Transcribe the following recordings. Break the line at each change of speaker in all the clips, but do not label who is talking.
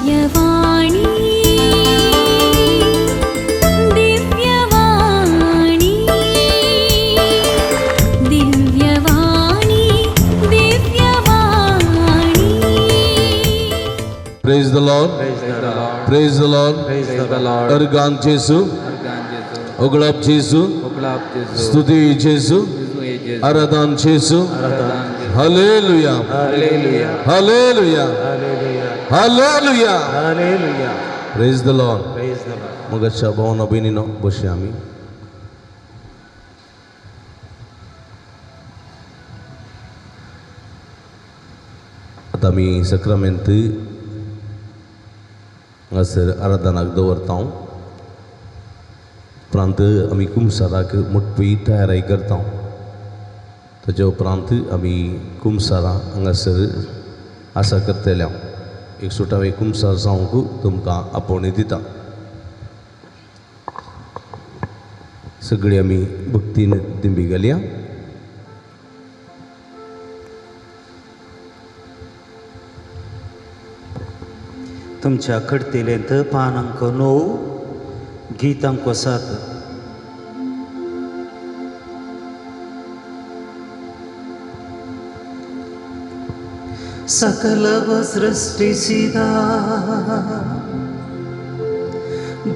ದಿವ್ಯವಾಣಿ ದಿವ್ಯವಾಣಿ ದಿವ್ಯವಾಣಿ ದಿವ್ಯವಾಣಿ.
Praise the Lord. Praise the Lord.
Praise the Lord.
Argon Jesu,
argon Jesu,
ಒಗಳಾಪ್ Jesu,
ಒಗ್ಲಾಪ್ Jesu,
ಸ್ತುತಿ Jesu,
ಸ್ತುತಿ Jesu,
Aradhan Jesu.
Aradhan Jesu.
Hallelujah.
Hallelujah.
Hallelujah.
Hallelujah.
Hallelujah.
Hallelujah.
Praise the Lord.
Praise the Lord.
मगाच्या भावना भयणीनो बसया आमी. आतां आमी सक्रामेंत हांगासर आराधनाक दवरता. उपरांत आमी कुमसाराक मुटपी तयारी करता. ताच्या उपरांत आमी कुमसारां हांगासर आसा करतले. एक सुटावे कुमसार जावंक तुमकां आपोवणें दिता. सगळी आमी भक्तीन दिंबी घालया.
तुमच्या कडतेलेंत पान अंक 9, गीत अंक 7. सकलव ಸೃಷ್ಟಿಸಿದ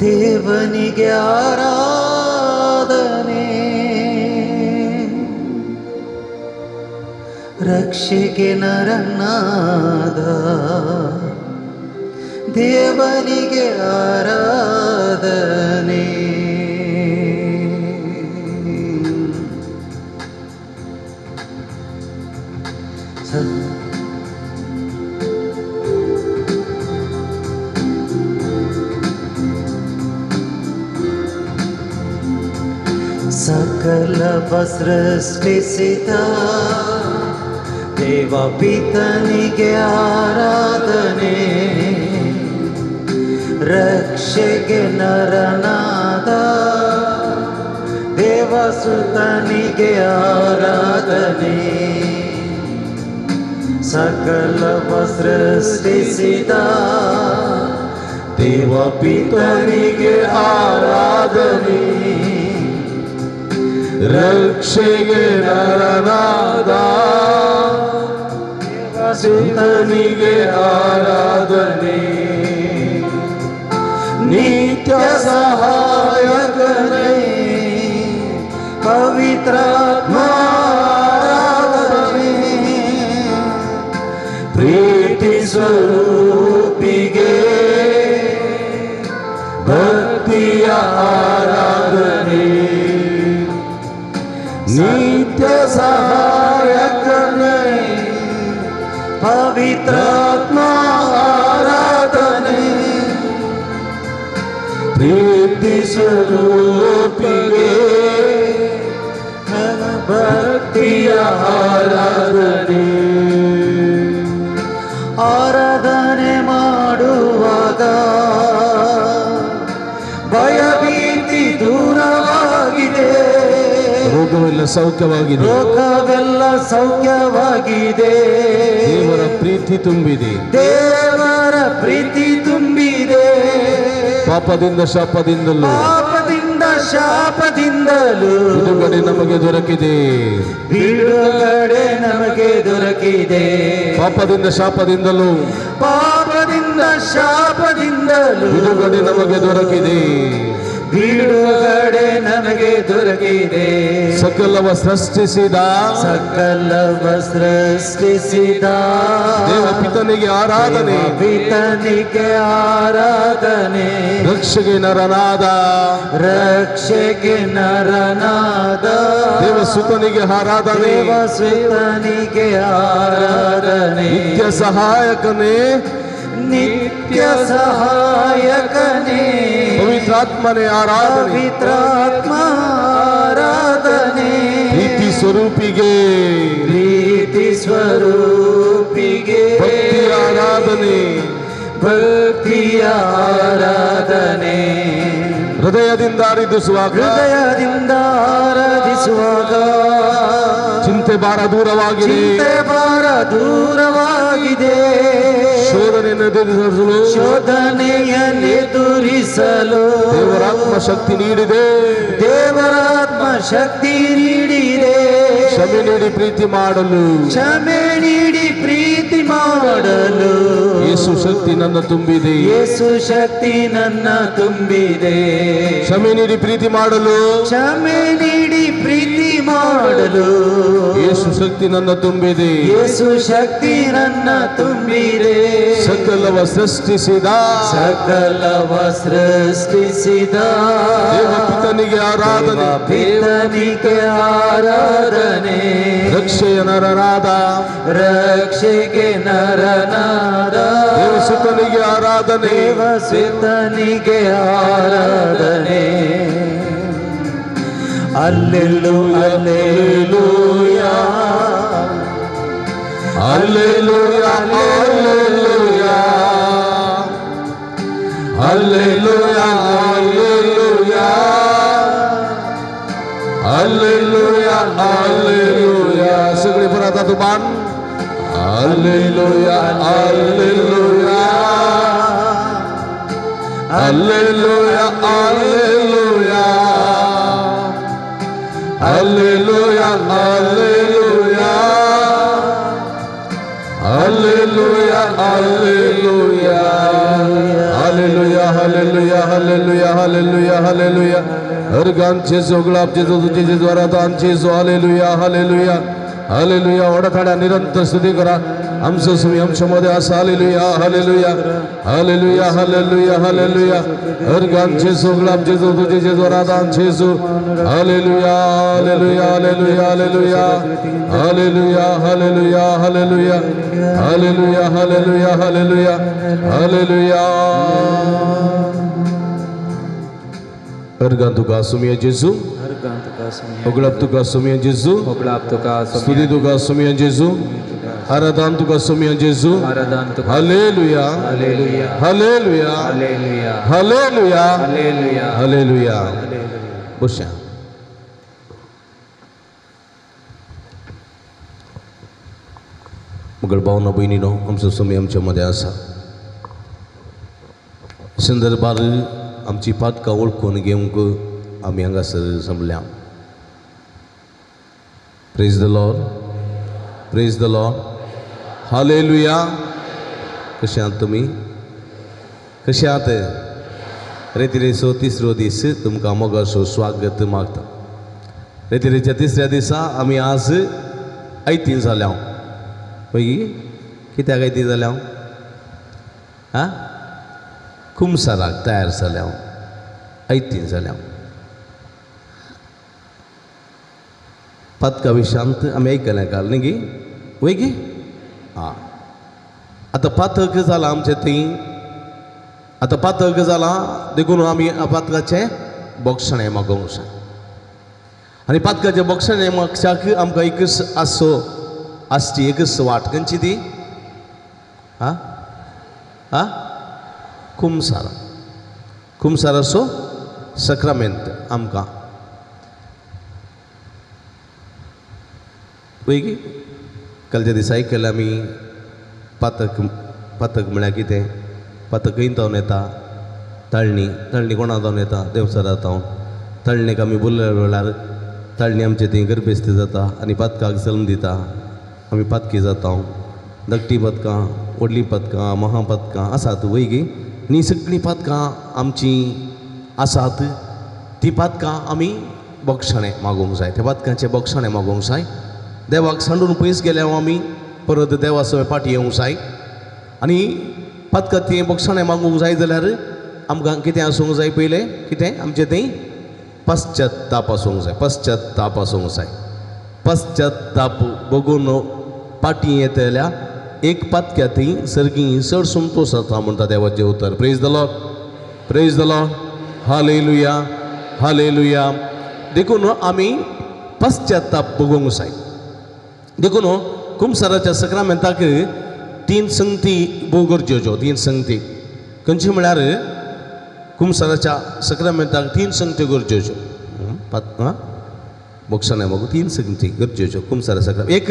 ದೇವನಿಗೆ ಆರಾಧನೆ, ರಕ್ಷೆಗೆ ನರನಾದ ದೇವನಿಗೆ ಆರಾಧನೆ. ಸಕಲವ ಸೃಷ್ಟಿಸಿದ ದೇವ ಪಿತನಿಗೆ ಆರಾಧನೆ, ರಕ್ಷೆಗೆ ನರನಾದ ದೇವಸುತನಿಗೆ ಆರಾಧನೆ. ಸಕಲವ ಸೃಷ್ಟಿಸಿದ ದೇವ ಪಿತನಿಗೆ ಆರಾಧನೆ,
ರಕ್ಷೆಗೆ ನರನಾದ ದೇವಸುತನಿಗೆ ಆರಾಧನೆ.
ನಿತ್ಯ ಸಹಾಯಕನೇ ಪವಿತ್ರಾತ್ಮ ಆರಾಧನೆ, ಪ್ರೀತಿ ಸ್ವರೂಪಿಗೆ
ಭಕ್ತಿಯ ಆರಾಧನೆ. ನಿತ್ಯ ಸಹಾಯಕನೇ
ಪವಿತ್ರಾತ್ಮ ಆರಾಧನೆ,
ಪ್ರೀತಿ ಸ್ವರೂಪಿಗೆ
ಭಕ್ತಿಯ
ಆರಾಧನೆ.
ಆರಾಧನೆ ಮಾಡುವಾಗ ಭಯಭೀತಿ ದೂರವಾಗಿದೆ,
ರೋಗವೆಲ್ಲ ಸೌಖ್ಯವಾಗಿದೆ,
ರೋಗವೆಲ್ಲ ಸೌಖ್ಯವಾಗಿದೆ,
ದೇವರ ಪ್ರೀತಿ ತುಂಬಿದೆ,
ದೇವರ ಪ್ರೀತಿ ತುಂಬಿದೆ.
ಪಾಪದಿಂದ ಶಾಪದಿಂದಲೂ,
ಪಾಪದಿಂದ ಶಾಪದಿಂದಲೂ
ಬಿಡುಗಡೆ ನಮಗೆ ದೊರಕಿದೆ,
ಬಿಡುಗಡೆ ನಮಗೆ ದೊರಕಿದೆ.
ಪಾಪದಿಂದ ಶಾಪದಿಂದಲೂ,
ಪಾಪದಿಂದ ಶಾಪದಿಂದಲೂ
ಬಿಡುಗಡೆ ನಮಗೆ ದೊರಕಿದೆ,
ಬಿಡುಗಡೆ ನಮಗೆ ದೊರಕಿದೆ.
ಸಕಲವ ಸೃಷ್ಟಿಸಿದ,
ಸಕಲವ ಸೃಷ್ಟಿಸಿದ
ದೇವ ಪಿತನಿಗೆ ಆರಾಧನೆ,
ಪಿತನಿಗೆ ಆರಾಧನೆ,
ರಕ್ಷೆಗೆ ನರನಾದ,
ರಕ್ಷೆಗೆ ನರನಾದ
ದೇವಸುತನಿಗೆ ಆರಾಧನೆ,
ದೇವಸುತನಿಗೆ ಆರಾಧನೆ,
ನಿತ್ಯ ಸಹಾಯಕನೇ,
ನಿತ್ಯ ಸಹಾಯಕನೇ,
ಪವಿತ್ರಾತ್ಮನೇ ಆರಾಧನೆ,
ಪವಿತ್ರಾತ್ಮ ಆರಾಧನೆ,
ಪ್ರೀತಿ ಸ್ವರೂಪಿಗೆ,
ಪ್ರೀತಿ ಸ್ವರೂಪಿಗೆ
ಭಕ್ತಿಯ ಆರಾಧನೆ,
ಭಕ್ತಿಯ ಆರಾಧನೆ.
ಹೃದಯದಿಂದ ಆರಾಧಿಸುವಾಗ,
ಹೃದಯದಿಂದ ಆರಾಧಿಸುವಾಗ
ಚಿಂತೆ ಭಾರ ದೂರವಾಗಿದೆ,
ಚಿಂತೆ ಭಾರ ದೂರವಾಗಿದೆ.
ಶೋಧನೆಯನ್ನು ಎದುರಿಸಲು,
ಶೋಧನೆಯನ್ನೆದುರಿಸಲು
ದೇವರಾತ್ಮ ಶಕ್ತಿ ನೀಡಿದೆ,
ದೇವರಾತ್ಮ ಶಕ್ತಿ ನೀಡಿದೆ.
ಕ್ಷಮೆ ನೀಡಿ ಪ್ರೀತಿ ಮಾಡಲು,
ಕ್ಷಮೆ ನೀಡಿ ಪ್ರೀತಿ ಮಾಡಲು
ಯೇಸು ಶಕ್ತಿ ನನ್ನ ತುಂಬಿದೆ,
ಯೇಸು ಶಕ್ತಿ ನನ್ನ ತುಂಬಿದೆ.
ಕ್ಷಮೆ ನೀಡಿ ಪ್ರೀತಿ ಮಾಡಲು,
ಕ್ಷಮೆ ನೀಡಿ ಪ್ರೀತಿ ಮಾಡಲು
ಯೇಸು ಶಕ್ತಿ ನನ್ನ ತುಂಬಿದೆ,
ಯೇಸು ಶಕ್ತಿ ನನ್ನ ತುಂಬಿದೆ.
ಸಕಲವ ಸೃಷ್ಟಿಸಿದ,
ಸಕಲವ ಸೃಷ್ಟಿಸಿದ
ದೇವಪಿತನಿಗೆ ಆರಾಧನೆ,
ಪಿತನಿಗೆ ಆರಾಧನೆ.
ರಕ್ಷೆಯ ನರನಾದ,
ರಕ್ಷೆಗೆ ನರನಾದ
ದೇವಸುತನಿಗೆ ಆರಾಧನೆ,
ದೇವಸುತನಿಗೆ ಆರಾಧನೆ. Alleluia, alleluia,
alleluia, alleluia, alleluia, alleluia, alleluia, alleluia. सगळे परत आता मान alleluia, alleluia, alleluia, alleluia, alleluia, alleluia, alleluia, alleluia, hallelujah, hallelujah, hallelujah, hallelujah, hallelujah. हर गानचे सोगळाप जेजो तुझे जेजवारा दानचे सो हालेलुया, हालेलुया, हालेलुया. ओढाथाड्या निरंतर स्तुती करा. आमचं सुमी आमच्यामध्ये असा hallelujah, hallelujah, hallelujah, hallelujah, hallelujah. हर गानचे सोगळाप जेजो तुझे जेजवारा दानचे so hallelujah, hallelujah, hallelujah, hallelujah, hallelujah, hallelujah, hallelujah, hallelujah, hallelujah, hallelujah, hallelujah. Organ तुका सुमिया जेजू, होगळाप तुका सुमिया जेजू, स्तुती तुका सुमिया जेजू, आराधन तुका सुमिया जेजू. Hallelujah, hallelujah, hallelujah, hallelujah. बसया. मगळ भावना भयणीनो, आमचो सुमी आमच्या मध्ये आसा. संदर्भार आमची पातकां वळखून घेवंक आमी हांगासर जमल्या. Praise the Lord, praise the Lord, hallelujah. कशें आहात तुमी? कशें आहात? रेतिरेचो तिसरो दीस तुमकां मोगाचो स्वागत मागता. रेतिरेच्या तिसऱ्या दिसा आमी आज आयतीन जाल्या. पळय कित्याक आयतीन जाल्या? आं, कुमसाराक तयार जाल्या, आयतीन जाल्या. पातका विशांत आमी आयकलें काल न्ही गी? वय गी? आं, आतां पातक जालां आमचें थंय. आतां पातक जालां देखून आमी पातकाचें बोगसणें मागोवंक जाय. आनी पातकाचें बोगसणें मागच्याक आमकां एकच आसो आसची एकच वाट. खंयची ती? आं आं, कुमसार. कुमसाराचो सक्रामेंत आमकां वय गी? कालच्या दिसा आयकलें आमी पातक. पातक म्हळ्यार कितें? पातक खंय जावन येता? तळणी. तळणी कोणा जावन येता? देवसरा जावन. तळणेक आमी बोल्ल्या वेळार तळणी आमचे थंय गर्भेस्त जाता आनी पातकाक जल्म दिता. आमी पातकी जाता. धाकटी पातकां, व्हडलीं पातकां, महापातकां आसात वय गी? आनी सगळीं पातकां आमचीं आसात. ती पातकां आमी बोगसणें मागोवंक जाय. त्या पातकांचें बोगसणें मागोवंक जाय. देवाक सांडून पयस गेल्या आमी परत देवा सगळें फाटीं येवंक जाय. आनी पातकां ती बोगसणें मागूंक जाय जाल्यार आमकां कितें आसूंक जाय? पयलें कितें आमचें थंय पश्चाताप आसूंक जाय. पश्चाताप आसूंक जाय. पश्चाताप बगून फाटीं येतल्या एक पातक्या थंय सर्गी चड संतोश जाता म्हणटा देवाचें उतर. Praise the Lord, praise the Lord, hallelujah, hallelujah. देखून आमी पश्चाताप बगूंक जाय. देखून कुमसाराच्या सक्रामेंताक तीन संगती भोव गरजेच्यो. तीन संगती खंयची म्हळ्यार कुमसाराच्या सक्रामेंताक 3 संगत्यो गरजेच्यो. बोगसाणे मगो 3 संगती गरजेच्यो कुमसारा सक्रामेंत. एक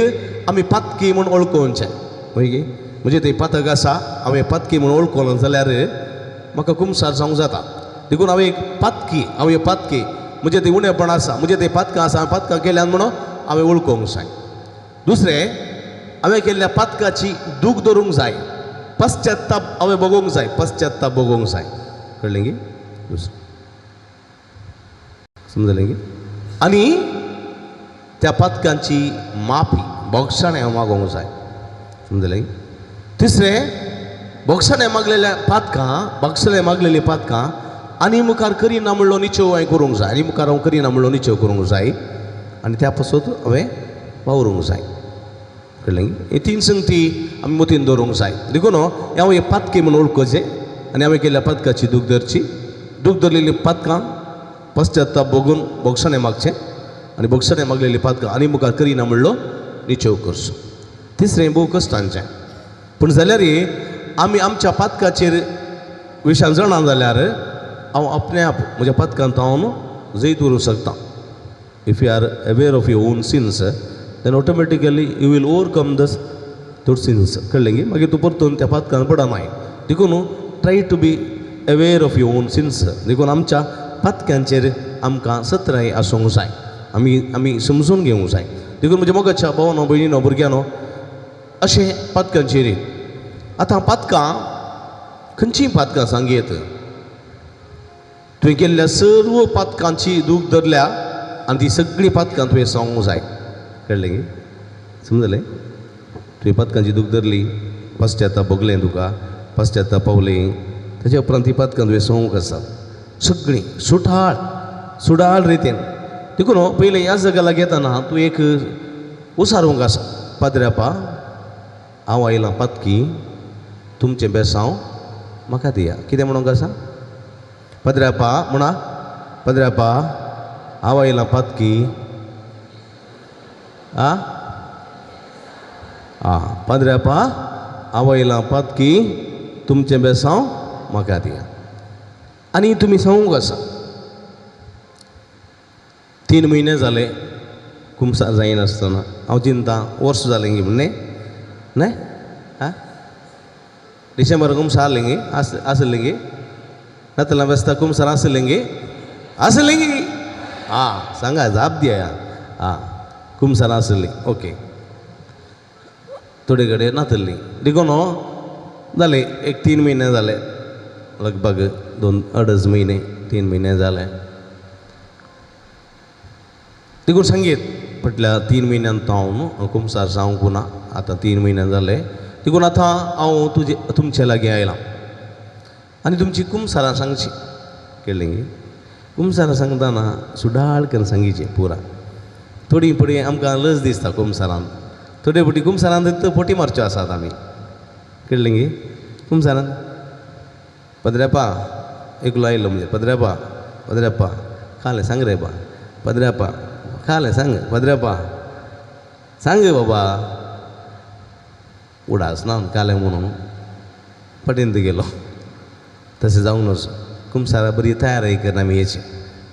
आमी पातकी म्हूण वळखोवचें वय म्हणजे ते पातक आसा हांवें पातकी म्हूण वळखलो जाल्यार म्हाका कुमसार जावंक जाता. देखून हांवें एक पातकी, हांव एक पातकी म्हणजे ते उणेपण आसा, म्हणजे ते पातकां आसा, हांवें पातकां केल्यान म्हणून हांवें वळखोवंक जाय. दुसरें हांवें केल्ल्या पातकाची दूख धरूंक जाय, पश्चाताप हांवें भोगोवंक जाय, पश्चाताप भोगोवंक जाय. कळ्ळें गी? दुसरें समजलें गी? आनी त्या पातकांची माफी बोगसाणें हांव मागोवंक जाय. समजलें? तिसरें बोगसाणें मागलेल्या पातकां, बोगसाणें मागलेलीं पातकां आनी मुखार करिना म्हणलो निचेव हांवें करूंक जाय, आनी मुखार हांव करिना म्हणलो निचेव करूंक जाय आनी त्या पासत हांवें वावरूंक जाय. कळ्ळें? ही 3 संगती आमी मतीन दवरूंक जाय. देखून हांव हे पातकी म्हूण वळखोचें आनी हांवें केल्ल्या पातकाची दूख धरची, दूख धरलेली पातकां पश्चाताप भोगून बोगसाणें मागचें आनी बोगसाणें मागलेली पातकां आनी मुखार करिना म्हणलो निचेव करचो. तिसरें भोव कश्टांचें, पूण जाल्यार आमी आमच्या पातकाचेर विशान जाणा जाल्यार हांव आपणे आप म्हज्या पातकांत हांव जैत उरूंक शकता. If you are aware of your own sins then automatically you will overcome those those sins. कळ्ळें गी? मागीर तूं परतून त्या पातकान पडनाय. देखून try to be aware of your own sins. देखून आमच्या पातकांचेर आमकां सत्राय आसूंक जाय, आमी आमी समजून घेवंक जाय. देखून म्हज्या मोगाच्या भावानो, भयणीनो, भुरग्यांनो, अशें पातकांचेर आतां पातकां खंयचीं पातकां सांगयत? तुवें केल्ल्या सर्व पातकांची दूख धरल्या आनी ती सगळीं पातकां तुवें सांगूंक जाय. कळ्ळें गी? समजलें? तुवें पातकांची दूख धरली, पश्चाताप भोगलें तुका, पश्चाताप पावलें, ताच्या उपरांत ती पातकां तुवें सांगूंक आसा सगळीं सुटाळ सुडाळ रितीन. देखून पयलें ह्या जगाला घेतना तूं एक उसारूंक आसा, पाद्र्यापा हांव आयलां पातकी, तुमचें बेसांव म्हाका दिया. कितें म्हणूंक आसा? पाद्र्यापा म्हणा, पाद्र्यापा हांव आयलां पातकी, आ आ पाद्र्यापा हांव आयलां पातकी, तुमचें बेसांव म्हाका दिया. आनी तुमी सांगूंक आसा 3 म्हयने जाले कुमसार जायनासतना हांव चिंता वर्स जालें गी म्हण न्ही न्हय आं डिसेंबर कुमसार आसलें गी आसलें गी नातलां बेस्ता कुमसार आसलें गी आसलें गी आं सांगा जाप दिया आं कुमसार आसली ओके थोडे कडेन नातल्ली. देखून जालें एक 3 म्हयने जाले, लगभग 2-2.5 म्हयने 3 म्हयने जाले. देखून सांगीत फाटल्या 3 म्हयन्यांत हांव कुमसार जावंक ना, आतां 3 म्हयने जाले. देखून आतां हांव तुजे तुमचे लागीं आयलां आनी तुमची कुमसारां सांगची. कळ्ळें गी? कुमसारां सांगतना सुडाळ करून सांगीचें पुरा. थोडी पडी आमकां लज दिसता कुमसारान, थोडे पटी कुमसारान फटी मारच्यो आसात आमी. कळ्ळें गी? कुमसारान पद्र्यापा एकलो आयलो म्हणजे पद्र्यापा पद्र्यापा खालें सांग रे बा, पद्र्यापा खालें सांग, पद्र्यापा सांग बाबा, उडास ना कालें म्हणून फटींत गेलो. तशें जावंक नजो. कुमसारा बरी तयारी करून आमी येची.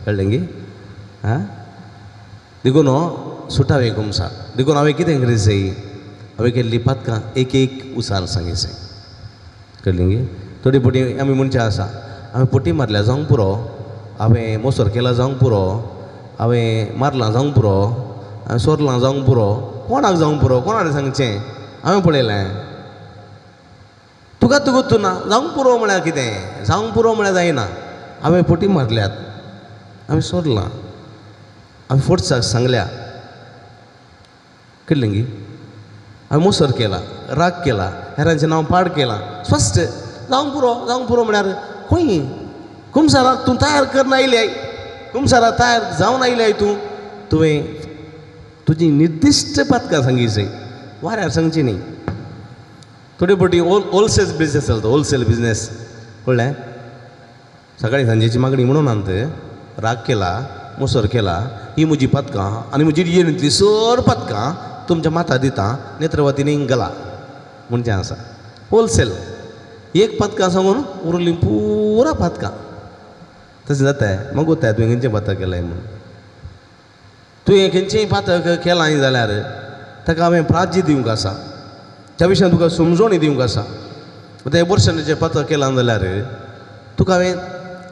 कळ्ळें गी? आं देखून सुटावें कुमसार. देखून हांवें कितें करीत जाय, हांवें केल्ली पातकां एक एक उसार सांगी जाय. कळ्ळें गी? थोडी पटी आमी मनशां आसा, हांवें पटी मारल्या जावंक पुरो, हांवें मोसर केला जावंक पुरो, हांवें मारलां जावंक पुरो, हांवें सोरलां जावंक पुरो, कोणाक जावंक पुरो, कोणाक सांगचें? हांवें पळयलें तुका तुगोतू ना जावंक पुरो म्हळ्यार कितें? जावंक पुरो म्हळ्यार जायना. हांवें पटी मारल्यात, हांवें सोरलां, हांवें फोटसाक सांगल्या. कळ्ळें गी? हांवें मोसर केला, राग केला, हेरांचें नांव पाड केलां. स्पश्ट जावंक पुरो, जावंक पुरो म्हळ्यार खंय कुमसाराक तूं तयार करून आयल्याय, कुमसाराक तयार जावन आयल्याय तूं, तुवें तुजी निर्दिश्ट पातकां सांगी जाय, वाऱ्यार सांगची न्ही. थोडे पटी होलसेल बिजनेस चलता, होलसेल बिजनेस. कळ्ळें? सकाळी सांजेची मागणी म्हणून आमत राग केला, मोसर केला, ही म्हजी पातकां आनी म्हजी जिणेंतली सर पातकां तुमच्या माथा दिता, नेत्रवतीन गला म्हणचें आसा. होलसेल एक पातकां सांगून उरली पुरा पातकां. तशें जाता मागोताय तुवें खंयचें पातक केलां म्हूण. तुवें खंयचेंय पातक केलां जाल्यार ताका हांवें प्राज्य दिवंक आसा, त्या विशयान तुका समजोणी दिवंक आसा. आतां एबोर्शनाचें पातक केलां जाल्यार तुका हांवें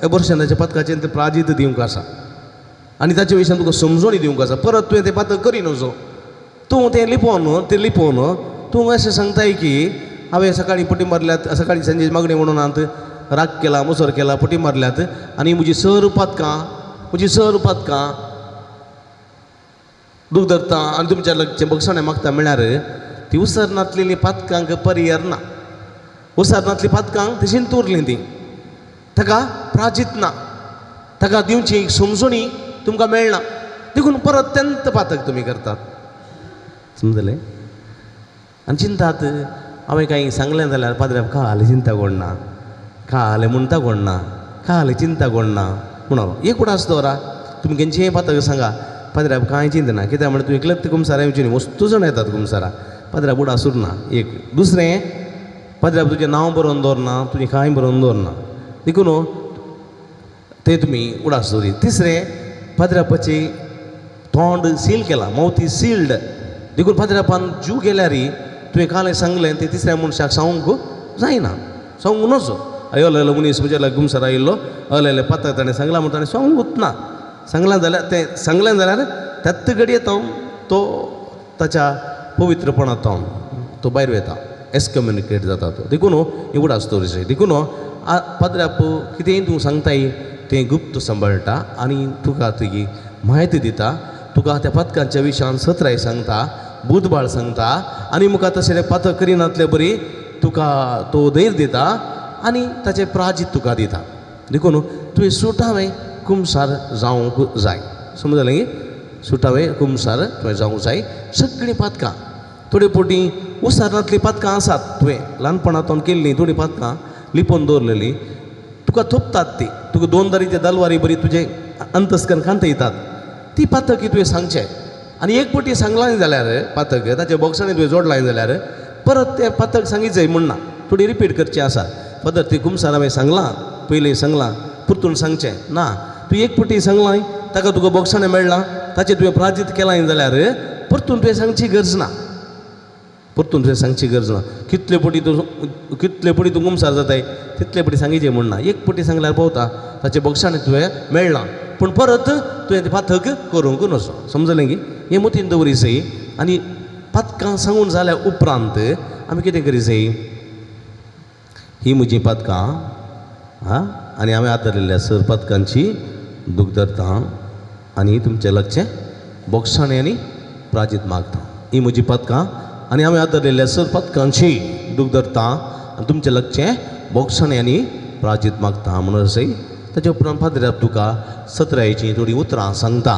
एबोर्शनाच्या पातकाचें तें प्राजीत दिवंक आसा आनी ताचे विशयान तुका समजोणी दिवंक आसा. परत तुवें तें पातक करी नजो, तूं तें लिपोवन तूं अशें सांगताय की हांवें सकाळीं पटी मारल्यात, सकाळीं सांजे मागणी म्हणून हांत राग केला, मुसर केला, पटी मारल्यात आनी म्हजी सर पातकां, म्हजी सर पातकां दूख धरता आनी तुमच्या लागचें बक्षाणें मागता म्हळ्यार ती उसर नासलेली पातकांक परियर ना. उसर नासली पातकांक तशींच उरलीं ती, ताका प्राजीत ना, ताका दिवची एक समजणी तुमकां मेळना, देखून परत तेंत पातक तुमी करतात. समजलें? आनी चिंतात हांवें कांय सांगलें जाल्यार पाद्र्याक काल चिंता कोण ना, काल म्हणटा कोण ना, काल चिंता कोण ना म्हणून एक उडास दवरा. तुमी खंयचेंय पातक सांगा पाद्र्याक कांय चिंतना, कित्याक म्हणल्यार तूं एकलेच कुमसारा येवची न्ही, वस्तू जाण येतात कुमसारा, पाद्र्याक उडास उरना. एक दुसरें पाद्र्याक तुजें नांव बरोवन दवरना, तुजें कांय बरोवन दवरना, देखून तें तुमी उडास दवरी. तिसरें पाद्र्यापाचें तोंड सील केलां, मावथ is sealed, देखून पाद्र्यापान जीव गेल्यार तुवें काल सांगलें तें तिसऱ्या मनशाक सांगूंक जायना, सांगूंक नजो. अयो अलेलो मनीस म्हज्या लागीं कुमसार आयिल्लो, अलेले पातक ताणें सांगलां म्हूण ताणें सांगूंकूच ना. सांगलां जाल्यार तें सांगलें जाल्यार त्याच घडये तो ताच्या पवित्रपणांत तो भायर वता, एक्सकम्युनिकेट जाता तो. देखून ही उडास दवरची. देखून पाद्र्याप कितेंय तूं सांगताय तें गुप्त सांबाळटा आनी तुका तुगी म्हायती दिता, तुका त्या पातकांच्या विशयान सत्राय सांगता, बुधबाळ सांगता आनी मुखार तशें पातक करिनातले बरी तुका तो धैर्य दिता आनी ताचें प्राजीत तुका दिता. देखून तुवें सुटावें कुमसार जावंक जाय. समजलें? सुटावें कुमसार तुवें जावंक जाय. सगळीं पातकां थोडे फावटी उसारांतलीं पातकां आसात तुवें ल्हानपणांतून केल्लीं थोडीं पातकां लिपोवन दवरलेलीं तुका थोपतात ती, तुका दोन दारीच्या दलवारी बरी तुजें अंतस्करण खांतयतात ती पातकी तुवें सांगचें. आनी एक फावटी सांगलां जाल्यार पातक ताच्या बॉक्सांनी तुवें जोडलां जाल्यार परत तें पातक सांगीत जाय म्हण ना, थोडी रिपीट करचें आसा. फादर ती कुमसार हांवें सांगलां, पयलीं सांगलां, परतून सांगचें ना. तूं एक फावटी सांगलां ताका तुका बॉक्सांनी मेळ्ळां, ताचें तुवें प्राजीत केलां जाल्यार परतून तुवें सांगची गरज ना, परतून तुवें सांगची गरज ना. कितले फावटी तूं, कितले फावटी तूं कुमसार जाताय तितले फावटी सांगीचें म्हण ना. एक फावटी सांगल्यार पावता, ताचें बॉक्सांनी तुवें मेळ्ळां, पूण परत तुवें तें पातक करूंक नजो. समजलें की? हें मतीन दवरी जाय. आनी पातकां सांगून जाल्या उपरांत आमी कितें करी जाय, ही म्हजी पातकां आं आनी हांवें आदरिल्ल्या सर पातकांची दूख धरता आनी तुमचें लागचें बोगसाणें आनी प्राजीत मागता. ही म्हजी पातकां आनी हांवें आदरिल्ल्या सर पातकांची दूख धरता आनी तुमचें लागचें बोगसाणें आनी प्राजीत मागता म्हणून अशें. ताच्या उपरांत पाद्र्याक तुका सत्रायचीं थोडीं उतरां सांगता,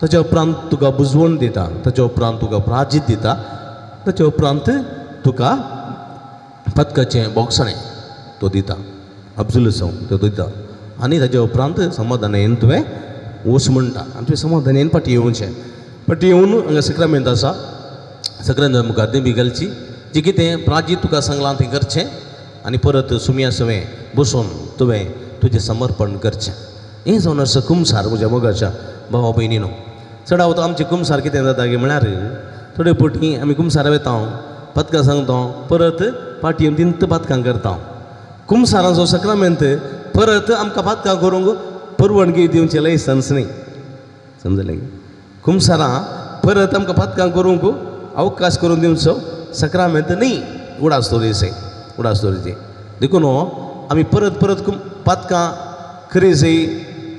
ताच्या उपरांत तुका बुजवण दिता, ताच्या उपरांत तुका प्राजीत दिता, ताच्या उपरांत तुका पदकाचें बोगसणें तो दिता, अब्जुलसंव तो दिता आनी ताच्या उपरांत समाधानान तुवें वच म्हणटा आनी तुवें समाधानान फाटीं येवचें. फाटीं येवन हांगा सक्रामेंत आसा, सक्रामेंता मुखार देंबी घालची, जें कितें प्राजीत तुका सांगलां तें करचें आनी परत सुमया सवें बसून तुवें तुजें समर्पण करचें. हें जावन आसा कुमसार म्हज्या मोगाच्या भावा भयणीनो. चडावत आमचें कुमसार कितें जाता की म्हळ्यार थोडे फावटी आमी कुमसारा वता, पदकां सांगता, परत फाटीं येवन तिंत पातकां करता. कुमसारांचो सक्रामेंत परत आमकां पातकां करूंक परवणगी दिवचें लायसन्स न्ही. समजलें? कुमसारां परत आमकां पातकां करूंक अवकाश करून दिवचो सक्रामेंत न्ही. उडास दवरीचे, उडास दवरीचे. देखून आमी परत परत पातकां खरी जाय,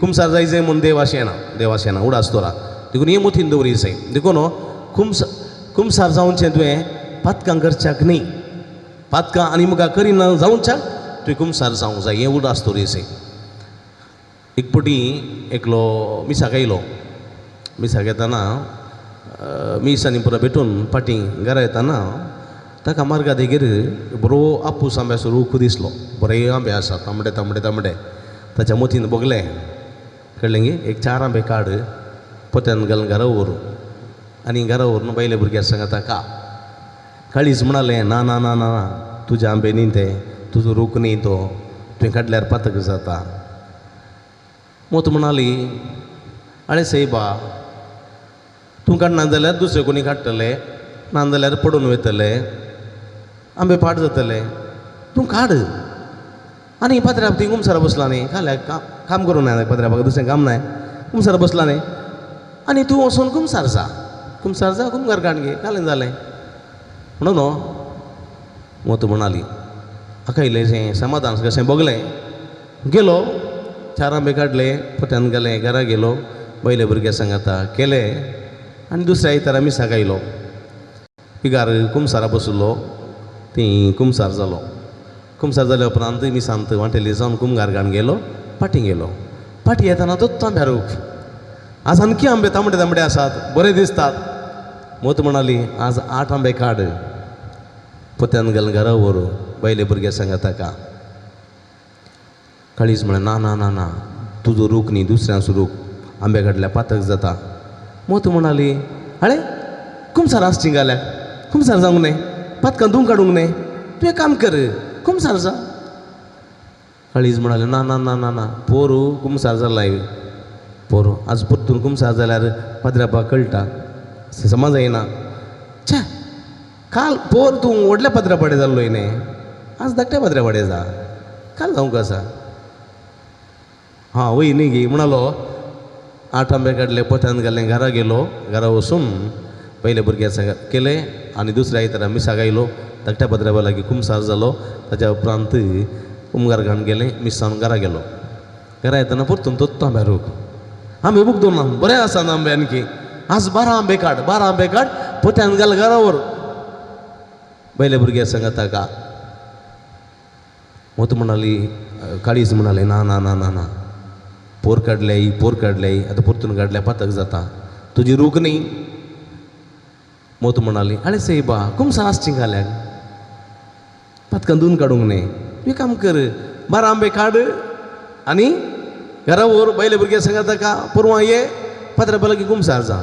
कुमसार जाय जाय म्हूण देव अशें ना, देव अशें ना. उडास दवरा. देखून हें मतीन दवरी जाय. देखून कुमसार जावचें तुवें पातकां करच्याक न्ही, पातकां आनी मुखार करिना जावच्याक तुवें कुमसार जावंक जाय. हें उडास दवरी जाय. एक फावटी एकलो मिसाक आयलो, मिसाक येताना मीस आनी पुरो भेटून फाटीं घरा येताना ताका मार्गा देगेर बरो आपूस आंब्याचो रूख दिसलो. बरे आंबे आसा, तांबडे तांबडे तांबडे. ताच्या मतीन भोगलें, कळ्ळें गे, एक 4 आंबे काड पोत्यान घालून घरा व्हर आनी घरा व्हरून बायले भुरग्या सांगता का. काळीज म्हणालें, ना ना ना ना, तुजे आंबे न्ही ते, तुजो रूख न्ही तो, तुवें काडल्यार पातक जाता. मोत म्हणाली आळे सायबा तूं काडना जाल्यार दुसरे कोणी काडटले, ना जाल्यार पडून वयतले, आंबे पाड जातले, तूं काड. आनी पात्र्याप ती कुमसारा बसला न्ही, खाल्या काम करूं ना पात्र्यापाक, दुसरें काम नाय, कुमसारा बसला न्ही आनी तूं वचून कुमसार जा, कुमसार जा, कुमगार काड घे, कालें जालें म्हणून न्हू. मोत म्हणाली हाका इल्लेंशें समाधान कशें भोगलें. गेलो, 4 आंबे काडले, पोत्यान घाले, घरा गेलो, पयले भुरग्या सांगाता केले आनी दुसऱ्या आयतारा मिसाक आयलो. पिगार कुमसारा बसलो, ती कुमसार जालो. कुमसार जाल्या उपरांत मिसांत वांटेली जावन कुमगार घाण गेलो, पाटी गेलो. पाटी येतना तोच आंब्या रूख, आज आणखी आंबे तांबडे तांबडे आसात, बरे दिसतात. मोत म्हणाली आज 8 आंबे काड, पोत्यान घाल घरा व्हर, बायले भुरग्या सांगाता का. काळीज म्हळें ना ना ना ना, तुजो रूख न्ही दुसऱ्यांचो रूख, आंबे काडल्या पातक जाता. मोत म्हणाली आळे कुमसार आसची घाल्या, कुमसार जावंक न्हय, पातकां धुवून काडूंक न्हय, तूं एक काम कर कुमसार जा. काळीज म्हणाले ना ना ना ना ना, पोरू कुमसार जालाय, पोरू आज परतून कुमसार जाल्यार पाद्र्यापाक कळटा, समज येना. छे काल पोर तूं व्हडल्या पाद्र्या पाडे जाल्लोय न्ही, आज धाकट्या पाद्र्या पाडे जा, काल जावंक आसा. हां वय न्ही गी म्हणालो. 8 आंबे काडले, पोत्यान घाले, घरा गेलो. घरा वचून पयले भुरग्या सांग केले आनी दुसऱ्या आयतारा मिसाक आयलो, धाकट्या पाद्र्या लागीं कुमसार जालो. ताच्या उपरांत कुमगार घाण गेलें, मिसान घरा गेलो. घरा येतना परतून तोच आंब्या रूख, आंबे मुगदोन ना, बरें आसा आंबे आणखी, आज 12 आंबे काड, 12 आंबे काड, पोत्यान घाल घरा व्हर, पयले भुरग्या सांगाता का. मोत म्हणाली काळीज म्हणाले ना ना ना ना ना, पोर काडल्याय, पोर काडल्याय, आतां परतून काडल्या पातक जाता, तुजी रूख न्ही. मोत म्हणाली आळे सायबा कुमसार आसची घाल्याक, पातकां धुवून काडूंक न्हय, तूं काम कर 12 आंबे काड आनी घरा व्हर, बायले भुरग्या सांगाता का, पोरवां ये पात्र्या लागीं कुमसार जा,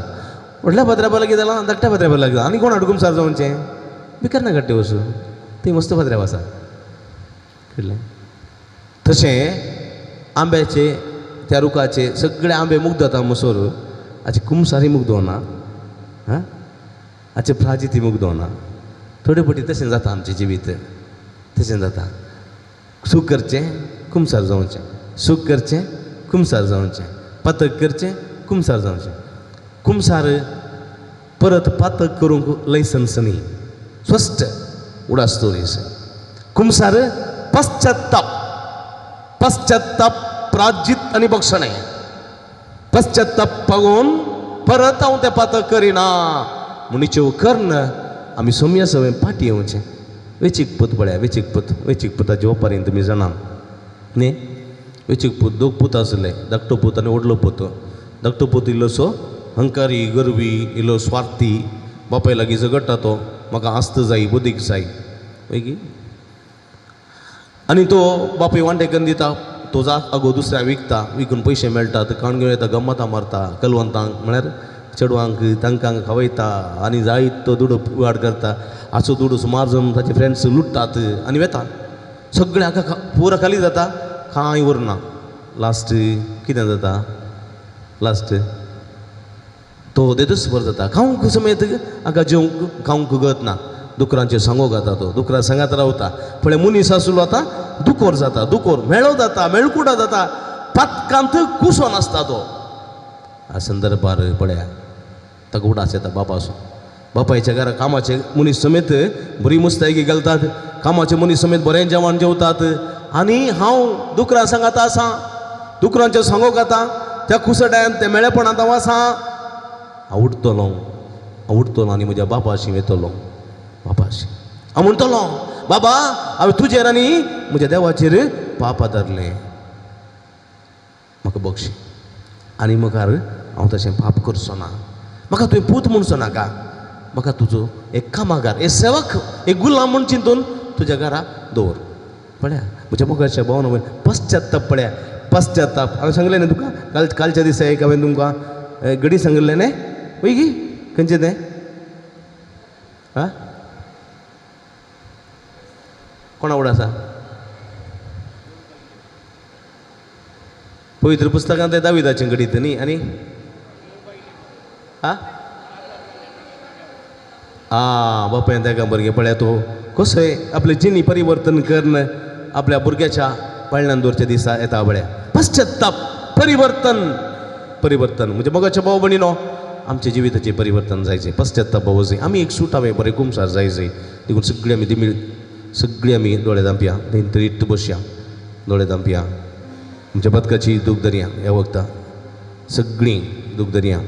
व्हडल्या पात्र्या लागीं जाला, धाकट्या पात्र्या लागीं जा, आनी कोण हाड कुमसार जावचें, बिकर ना काडटे वचूं, ती मस्त पात्र्या आसा. कळ्ळें? तशें आंब्याचे त्या रुखाचे सगळे आंबे मुग्ध जाता मसोर, हाची कुमसारी मुग्ध ना, हां हाचे प्राजिती मुग्ध ना. थोडे फावटी तशें जाता आमचें जिवीत, तशें जाता. सूख करचें कुमसार जावचें, सूख करचें कुमसार जावचें, पातक करचें कुमसार जावचें. कुमसार परत पातक करूंक लायसन्स न्ही, स्पश्ट उडास दवरीस. कुमसार पश्चात्ताप, पश्चात्ताप प्राजित आनी बक्षणें. पश्चात्ताप पागोवन परत हांव तें पातक करिना म्हूण निचेव कर्ण आमी सोम्या सवय पाटी येवचें. वेचीक पूत पळया, वेचीक पूत, वेचीक पुताचे ओपारीन तुमी जाणा न्ही. वेचीक पूत दोग पूत आसले, धाकटो पूत आनी व्हडलो पूत. धाकटो पूत इल्लोसो हंकारी, गर्वी, इल्लो स्वार्थी, बापाय लागीं झगडटा तो, म्हाका आस्त जाय, बुदीक जाय, मागीर आनी तो बापूय वांटे करून दिता, तो जा अगो दुसऱ्या विकता, विकून पयशे मेळटात, काण घेवन येता, गम्मतां मारता, कलवंतांक म्हळ्यार चेडवांक तांकां खावयता आनी जायत तो दुडू वाड करता. आसो दुडू सुमार जावन ताचे फ्रेंड्स लुट्टात आनी वेता, सगळें हाका पुरा खाली जाता, कांय उरना. लास्ट कितें जाता, लास्ट तो देदूच बरो जाता, खावंक समेत हाका जेवंक खावंक गत ना, दुकरांचेर सांगो घाता तो, दुकरां सांगात रावता. पळय मनीस आसलो आतां दुकोर जाता, दुकोर मेळो जाता, मेळकुटा जाता, पातकांत कुसोन आसता तो. ह्या संदर्भार पळया ताका उडास येता बापासून, बापायच्या घरा कामाचे मनीस समेत बरी मुस्तायकी घालतात, कामाचे मनीस समेत बरें जेवण जेवतात, आनी हांव दुकरां सांगाता आसा, दुकरांचेर सांगो घाता, त्या कुसड्यान त्या मेळेपणांत हांव आसा. हांव उठतलो, हांव उठतलो आनी म्हज्या बापाशी वेतलो, बापाशी हांव म्हणटलो, बाबा हांवें तुजेर आनी म्हज्या देवाचेर पाप आदारलें, म्हाका बक्षी आनी मुखार हांव तशें पाप करचो ना, म्हाका तुवें पूत म्हणचो नाका, म्हाका तुजो एक कामागार, एक सेवक, एक गुलाम म्हूण चिंतून तुज्या घरा दवर. पळया म्हज्या मुखारच्या भावन पश्चात्ताप, पळया पश्चात्ताप. हांवें सांगलें न्ही तुका काल, कालच्या दिसा एक हांवें तुमकां गडी सांगिल्लें न्ही, वय गी खंयचें तें, आं कोणा वड आसा, पवित्र पुस्तकांत ते दाविदाचें घडीत न्ही. आनी आ आ बापायन तेका भुरगें पळया तो कसोय आपलें जिणी परिवर्तन करून आपल्या भुरग्याच्या पाळण्यान दवरच्या दिसा येता पळया. पश्चाताप, परिवर्तन, परिवर्तन म्हणजे मोगाच्या भाव भयणीनो आमच्या जिविताचें परिवर्तन जायचें. पश्चाताप जाय, आमी एक सुटावे बरें कुमसार जाय जाय. देखून सगळीं आमी दिमी सगळीं आमी दोळे धांपया, थंय बसया, दोळे धांपया. आमच्या पदकाची दूख दरया ह्या वखदां सगळीं दूख दरया.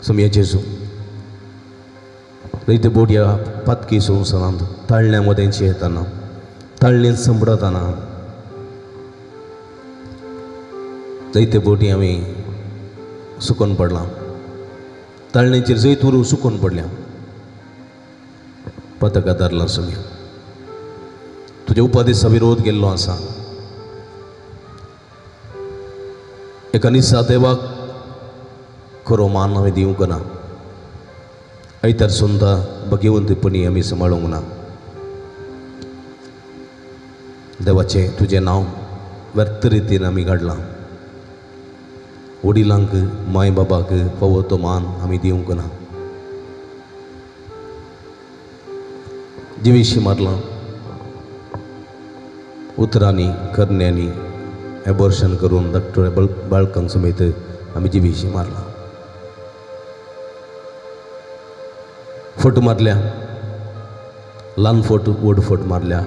समया जेजू रयते बोटया पातकी संवसारांत ताळण्या मदेंची येताना ताळणेंत संपडताना जायते बोटी आमी सुकोन पडलां, ताळणेचेर जैत उरूं सुकोन पडल्या. पतका धरला समया, तुज्या उपादेसा विरोध केल्लो आसा. एका निसा देवाक खरो मान हांवें दिवंक ना, आयतार सुंदा भगेवंतपणी आमी सांबाळूंक ना. देवाचें तुजें नांव व्यर्थ रितीन आमी काडलां. वडिलांक माय बाबाक फावो तो मान आमी दिवंक ना. जिवीशी मारलां उतरांनी करण्यांनी एबॉर्शन करून धाकटुल्या बाळकांक समेत आमी जिवीशी मारलां. फोटो मारल्या, ल्हान फोटो व्हड फोटो मारल्या,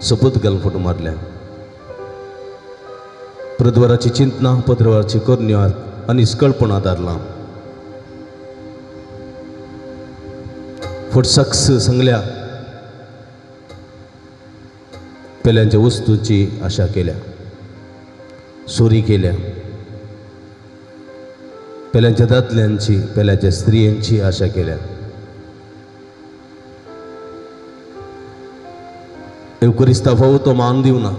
सोपूत घालून फोटो मारल्या. प्रद्वाराची चिंतना पत्रवाराची करण्यो आनी निष्कळपणा धारलां. फोट सक्स सांगल्या, पेल्यांच्या वस्तूंची आशा केल्या, चोरी केल्या, पेल्यांच्या दादल्यांची पेल्यांच्या स्त्रियांची आशा केल्या. एवकरिस्ता फावो तो मान दिवना,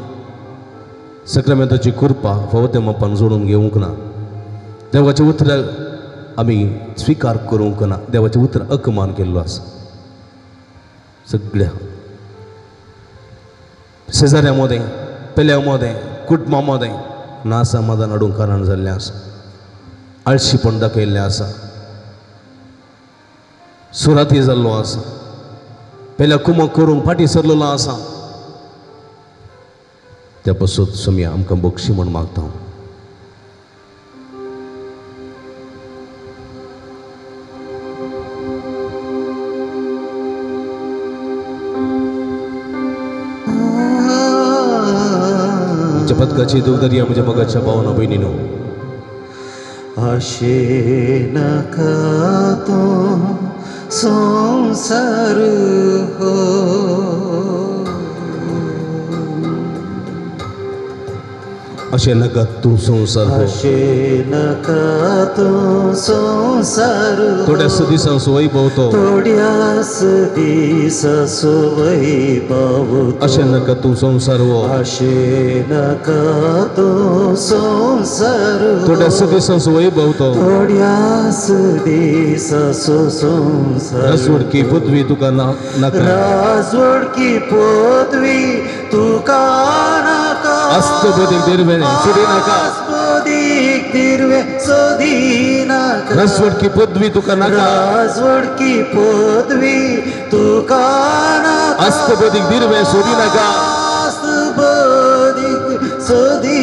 सक्रामेंताची कृपा फावो ते मापान जोडून घेवंक ना. देवाचें उतर आमी स्विकार करूंक ना, देवाचें उतर अपमान केल्लो आसा. सगळ्या शेजाऱ्यां मदें, पेल्या मदें, कुटुंबा मदें ना समाधान हाडूंक कारण जाल्लें आसा. आळशीपण दाखयल्लें आसा, सुराती जाल्लो आसा, पेल्या कुमक करूंक फाटीं सरलेलो आसा. त्या पासून सोमया आमकां बक्षी म्हूण मागता. आमच्या पदकाची दूख दरया म्हज्या मोगाच्या भावना भयणीनो.
आशे नका तो संसार हो,
अशें नाका तूं संवसार हो,
अशें नाका तूं संवसार हो.
थोड्याच दिसांचो वैभव तो,
थोड्याच दिसांचो वैभव तो.
अशें नाका तूं संवसार हो,
अशें नाका तूं संवसार हो.
थोड्याच दिसांचो वैभव तो,
थोड्याच दिसांचो संवसार.
राजवडकी पदवी तुका नाका,
राजवडकी पदवी तुका नाका,
आस्तबोधीक दिर्वे सोदी नाका,
आस्तबोधीक दिर्वे सोदी नाका,
राजवडकी पदवी तुका नाका,
राजवडकी पदवी तुका नाका,
आस्तबोधीक दिर्वे सोदी नाका,
आस्तबोधीक सोदी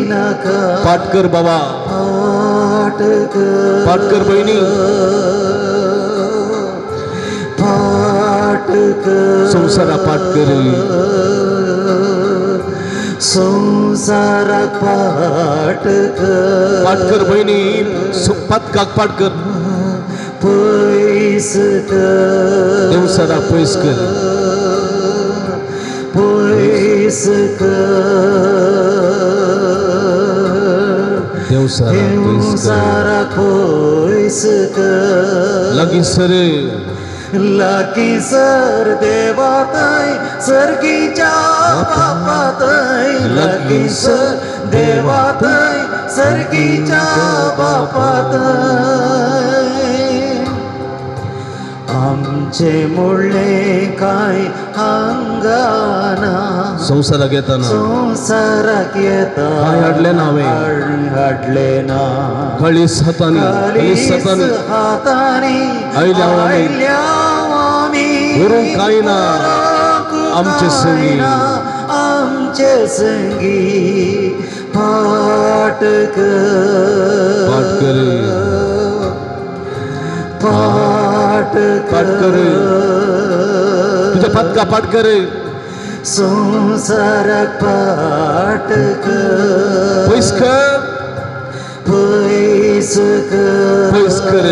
नाका.
पाठ कर बाबा,
पाठ कर,
पाठ कर बहिणी,
पाठ कर,
संवसारा पाठ कर,
संवसाराक पाठ कर,
पाठ कर बहिणी, पातकाक पाठ कर,
पयस कर,
देवसाराक पयस कर,
पयस कर,
देवसाराक पयस कर,
देवसाराक पयस कर.
लागीं सर,
लागीं सर देवातय सर्गीच्या बापातय, लागीं सर देवातय सर्गीच्या बापातय. आमचे मुळ्ळे कांय हांगाना
संवसाराक येताना
संवसाराक येता
कांय हाडलें ना हांवें.
हाडलें ना
खळीस हातांनी खळीस हातांनी
हातांनी
आयल्या आमी.
आयल्या आमी
व्हरूंक कांय ना आमचे संगी.
आमचे संगी पाट कर
पाट कर.
पाट
पाट कर. तुझ्या पदका पाट कर
संवसाराक पाट कर
पयस कर
पयस कर
पयस कर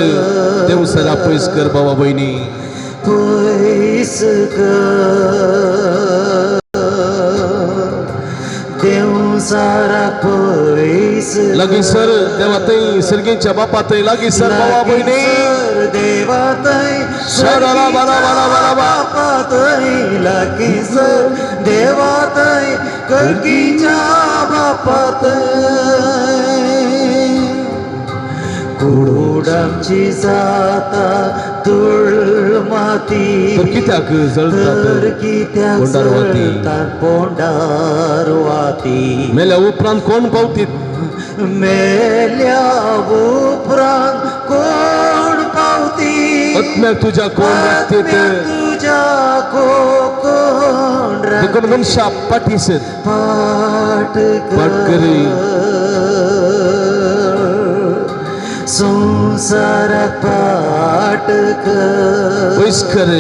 देवसरा पयस कर बाबा भयणी
पयस कर देवसाराक पयस
लागीं सर देवा थंय सर्गीच्या बापा थंय लागीं सर बाबा भयणी
सर देवा थंय
सर, रा, बा, रा, बा, रा, बा, रा, बा.
बापा थंय लागीं सर देवा थंय करकीच्या बापा थंय कुडूड आमची जाता धूळ माती
तर कित्याक जळतात
तर कित्याक
पोंडार वाती?
जळतात पोंडार वाती
मेल्या उपरांत कोण पावतीत
मेल्या उपरांत कोण पावती
आत्म्याक तुज्या कोण राखतीत
आत्म्याक तुज्या कोण
देखून मनशा पाठी सर
पाट
पाट कर.
संवसाराक पाट कर
पयस कर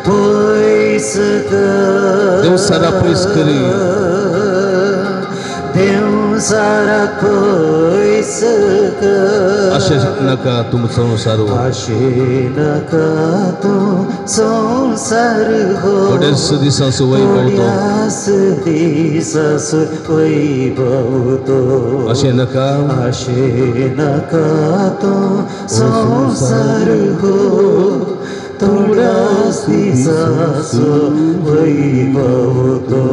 पयस कर
देवसारा पयस कर
देवसाराक पयस कर
अशें नाका तुम संवसार हो.
आशे नका तूं संवसार हो
थोड्याच दिसांचो वैभव तो
थोड्याच दिसाचो वैभव तो
अशें नाका
आशे नका तूं संवसार हो थोड्याच दिसाचो वैभव तो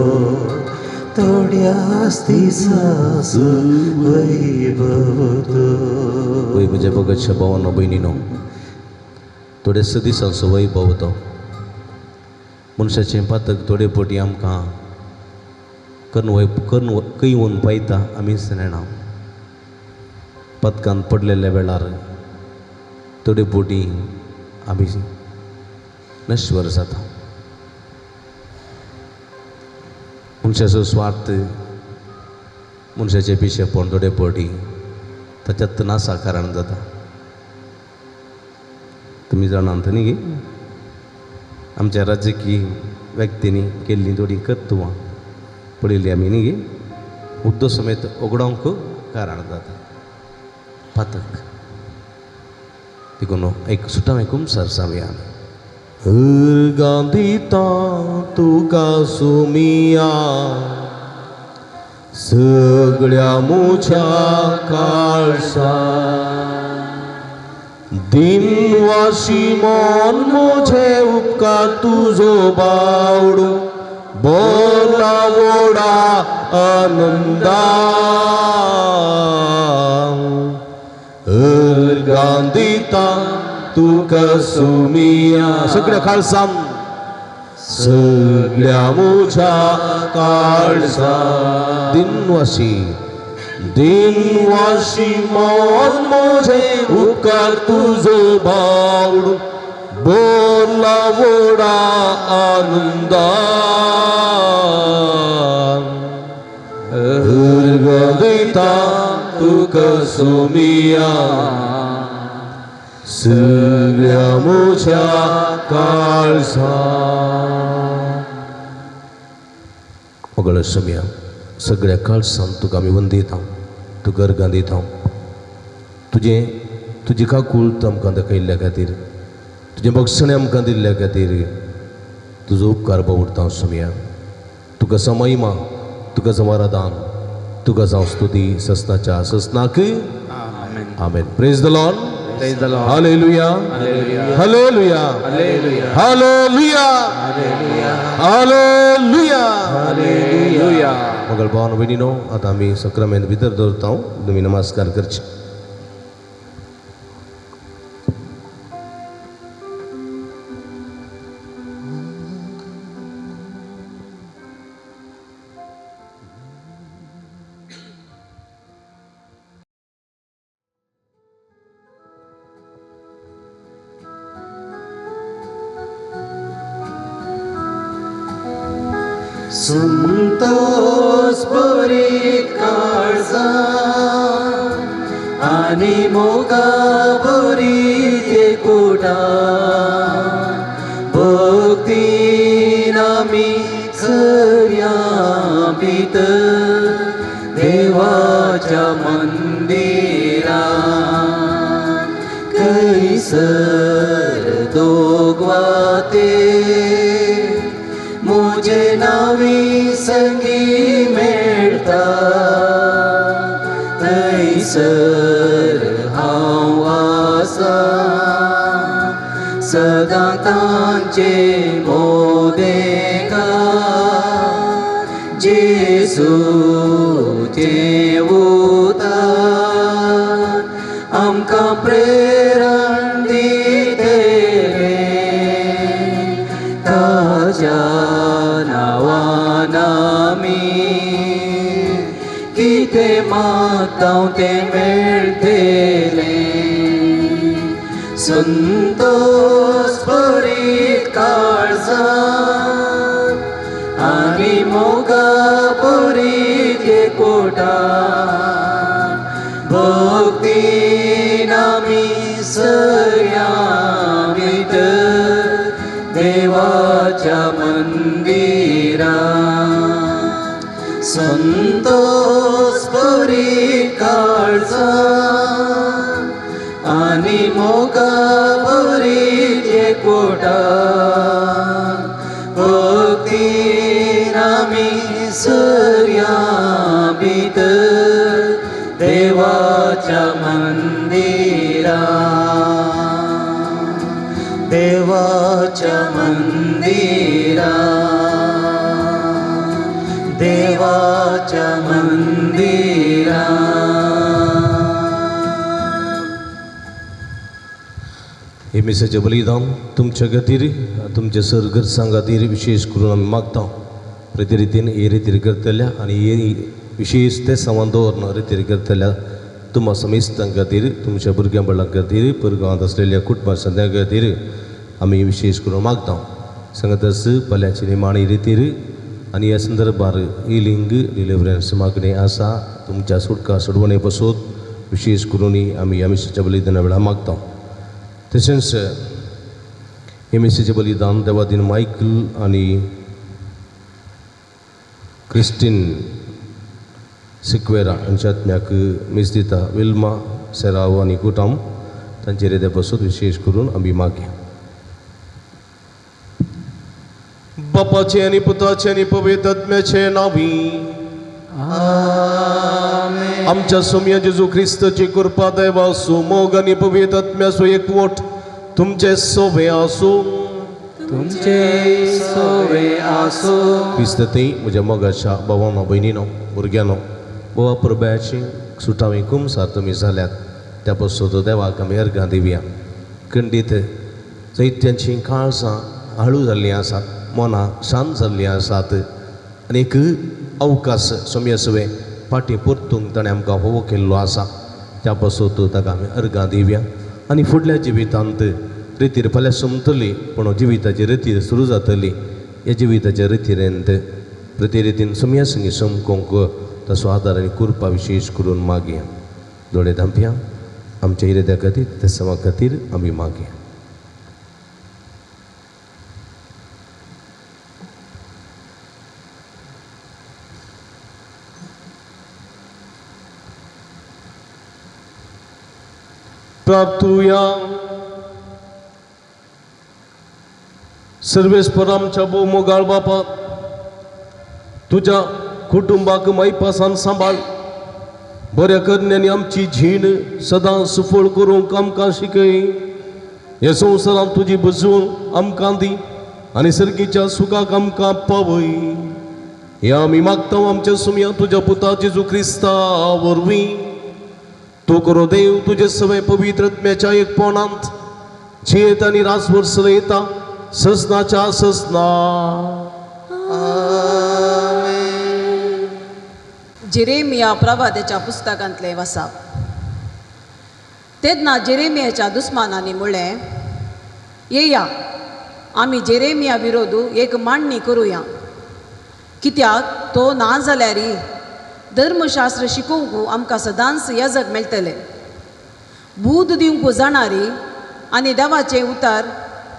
थोड्याच दिसाचो वैभव तो
वय म्हज्या भगतच्या भावानो भयणीनो थोड्याच दिसांचो वैभव तो मनशाचें पातक थोडे पटी आमकां कन्न वय कन्न कयवन पायता आमीच नेणा पदकान पडलेल्या वेळार थोडे पटी आमी नश्वर जाता. मनशाचो स्वार्थ मनशाचें पिशेपण थोडे पटी ताच्यात नासा कारण जाता. तुमी जाणात न्ही आमच्या राजकीय व्यक्तींनी केल्लीं थोडीं कर्तुवां पळयली आमी न्ही मुद्दो समेत ओगडावंक कारण जाता पातक. देखून एक सुटावें कुमसार जावया आमी. गांधीता तुका सुमिया सगळ्या मुझ्या काळसा दिनवाशी मन मुझे उपकार तुझो बावडू बोला वोडा आनंदा गांधीता तुका सुमिया सगळ्या खालसाम सगळ्या मुझ्या काळसा दिनवाशी दिनवाशी मन मुझे उपकार तुझो बावडू बोला वोडा आनंदा गांधीता तुका सुमिया सगळ्या मुझ्या काळसा. मगळ सुमिया सगळ्या काळसान तुका आमी वंदिता तुका अर्गां दिता तुजें तुजी काकूळत आमकां दाखयल्ल्या खातीर तुजें बक्षणें आमकां दिल्ल्या खातीर तुजो उपकार बावडटा सुमिया. तुका समयमा तुका समाराधान तुका जावं स्तुती ससनाच्या ससनाक. आमेन. Praise the Lord.
Praise the Lord.
Hallelujah. Hallelujah. Hallelujah. Hallelujah.
Hallelujah.
मगळ भावान भयणीनो आतां आमी सक्रामेंत भितर दवरता तुमी नमस्कार करचे.
संतोष भरीत काळजां आनी मोगा भरीत एकवटान भक्तीन आमी सगळ्यां भितर देवाच्या मंदिरां कैसर दोगवाते मुझे नावी संगी मेळटा थंयसर हांव आसा सदां तांचे मोदेका जेजूचें उतर आमकां प्रेरण दितलें ताज्या नांवान आमी कितें मागता तें मेळटलें संतोष भरीत काळजां आनी मोगा भरीत एकवटान भक्तीन आमी सगळ्यां भितर देवाच्या मंदिरां संतोष भरीत काळजां आनी मोगा भरीत एकवटान भक्तीन आमी सगळ्यां भितर देवाच्या मंदिरां देवाच्या मंदिरां देवाच्या मंदिरां.
हे मिसाचें बलिदान तुमच्या खातीर तुमच्या सरगरजां खातीर विशेष करून आमी मागता. प्रती रितीन हे रितीर करतल्या आनी हे विशेष ते सामान दवरना रितीर करतल्या तुमा समेस्तां खातीर तुमच्या भुरग्यां बाळां खातीर परगांवांत आसलेल्या कुटुंबा सद्या खातीर आमी विशेष करून मागता. सांगतच फाल्यांची निमाणी रितीर आनी ह्या संदर्भार हिलींग डिलिवरन्स मागणी आसा तुमच्या सुटका सोडवणे पसून विशेष करून आमी ह्या मिसाच्या बलिदाना वेळार मागता. तशेंच हे मिसाचें बलिदान देवादीन मायकल आनी क्रिस्टीन सिक्वेरा हांच्या आत्म्याक मीस दिता विल्मा सेराव आनी कुटाम तांचे हृदय पसून विशेष करून आमी मागया. बापाचे आनी पुताचे आनी पवित्र आत्म्याचे नांवी आमच्या सोम्या जेजू ख्रिस्ताची कृपा देवा मोग आनी पवित्र आत्म्याचो एकवट तुमचे सोवे आसूं.
तुमचे सोवे आसूं.
क्रिस्त थंय म्हज्या मोगाच्या भावानो भयणीनो भुरग्यांनो गोवा परब्याची सुटावी कुमसार तुमी जाल्यात त्या पसून देवाक आमी अर्गां दिवया. खंडीत जैत्यांचीं काळजां हाळू जाल्लीं आसात, मनां शांत जाल्लीं आसात आनी एक अवकाश सोम्या सवें फाटीं परतूंक ताणें आमकां होवो केल्लो आसा. त्या पासून ताका आमी अर्गां दिवया आनी फुडल्या जिवितांत रितीर फाल्यां सोंपतली पूण जिविताची रितीर सुरू जातली. ह्या जिविताच्या रितीरेंत प्रती रितीन सोम्या संगी समकोंक ताचो आदार आनी कृपा विशेष करून मागया. दोळे धांपया आमच्या इराद्या खातीर त्या समा खातीर आमी मागया. प्रार्थुया. सर्वेस्पर आमच्या भोव मोगाळ बापा तुज्या कुटुंबाक मायपासान सांबाळ बऱ्या करण्यांनी आमची जीण सदां सुफळ करूंक आमकां शिकय. ह्या संवसारांत तुजी बुजवण आमकां दी आनी सर्गीच्या सुखाक आमकां पावय. हे आमी मागता आमच्या सुमया तुज्या पुता जेजू क्रिस्ता वरवीं. तूं करो देव तुजे सगळे पवित्र आत्म्याच्या एकपणांत जियेत आनी रासभर चलयता ससनाच्या ससना.
जेरेमिया प्रवाद्याच्या पुस्तकांतले वसाप. तेन्ना जेरेमियाच्या दुस्मानांनी म्हळें, येया आमी जेरेमिया विरोध एक मांडणी करुया. कित्याक तो ना जाल्यार धर्मशास्त्र शिकोवंक आमकां सदांच याजक मेळटले. बूद दिवंक जाणारी आनी देवाचें उतार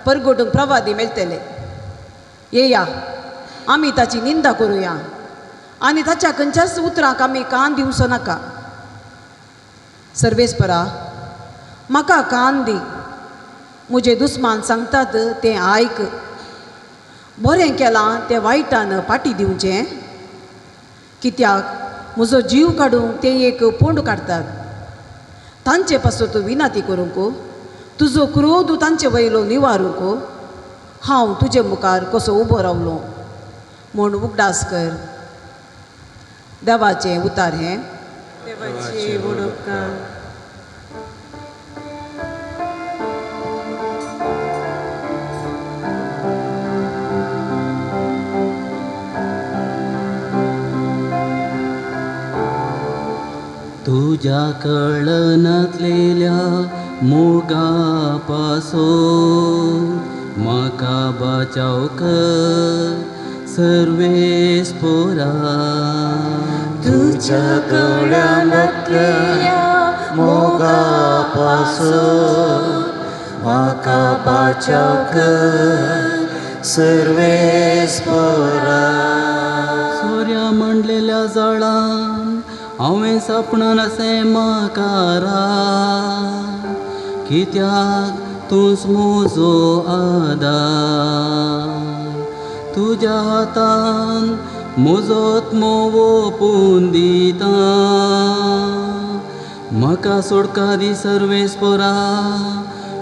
परगटूंक प्रवादी मेळटले. येया, आमी ताची निंदा करुया आनी ताच्या खंयच्याच उतरांक आमी कान दिवचो नाका. सर्वेस्परा, म्हाका कान दी, म्हजे दुस्मान सांगतात तें आयक. बरें केलां तें वायटान पाटी दिवचें, कित्याक म्हजो जीव काडूंक ते एक पोंड काडटात. तांचे पासत विनाती करूंक, तुजो क्रोध तांचे वयलो निवारूंक हांव तुजे मुखार कसो उबो रावलो म्हूण उगडास कर. देवाचें उतार हें.
देवाचे व्हड उपकार.
तुज्या कळनातलेल्या मोगा पासून म्हाका बचाव कर सर्वेस्पोरा.
तुज्या कळनातलेल्या मोगा पासून म्हाका बचाव कर सर्वेस्पोरा.
सोऱ्या म्हणलेल्या जाळान हांवें सपनान अशें म्हाका, कित्याक तूंच म्हजो आदार. तुज्या हातान म्हजो आत्मो ओंपून दिता, म्हाका सोडका दी सर्वेस्पोरा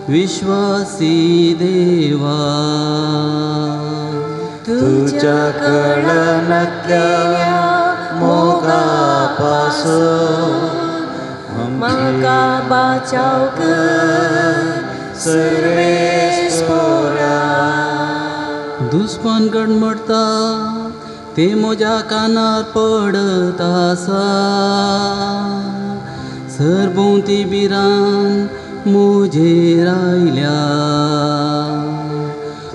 विश्वासी देवा.
तुज्या कळनातल्या मोगा पासून म्हाका बचाव कर सर्वेस्पोरा.
दुस्मान गडमडटा ते म्हज्या कानार पडत आसा, सरभोंवती भिरांत म्हजेर आयल्या.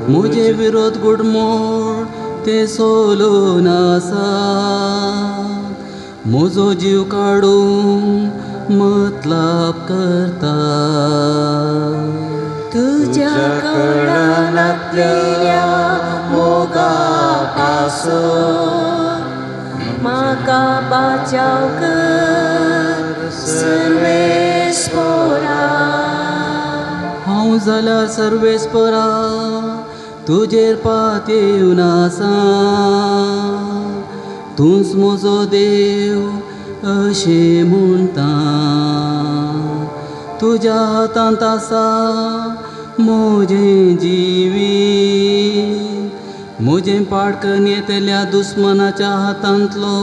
म्हजे विरोध गुडमोड ते सोलून आसा, म्हजो जीव काडूंक मतलब करता.
तुज्या कळनातल्या मोगा पासून
म्हाका बचाव कर सर्वेस्पोरा.
हांव जाल्यार सर्वेस्पोरा तुजेर पातयेवन आसा, तूंच म्हजो देव अशें म्हणटा. तुज्या हातांत आसा म्हजें जिवीत, म्हजें पाडकन येतल्या दुस्मानाच्या हातांतलो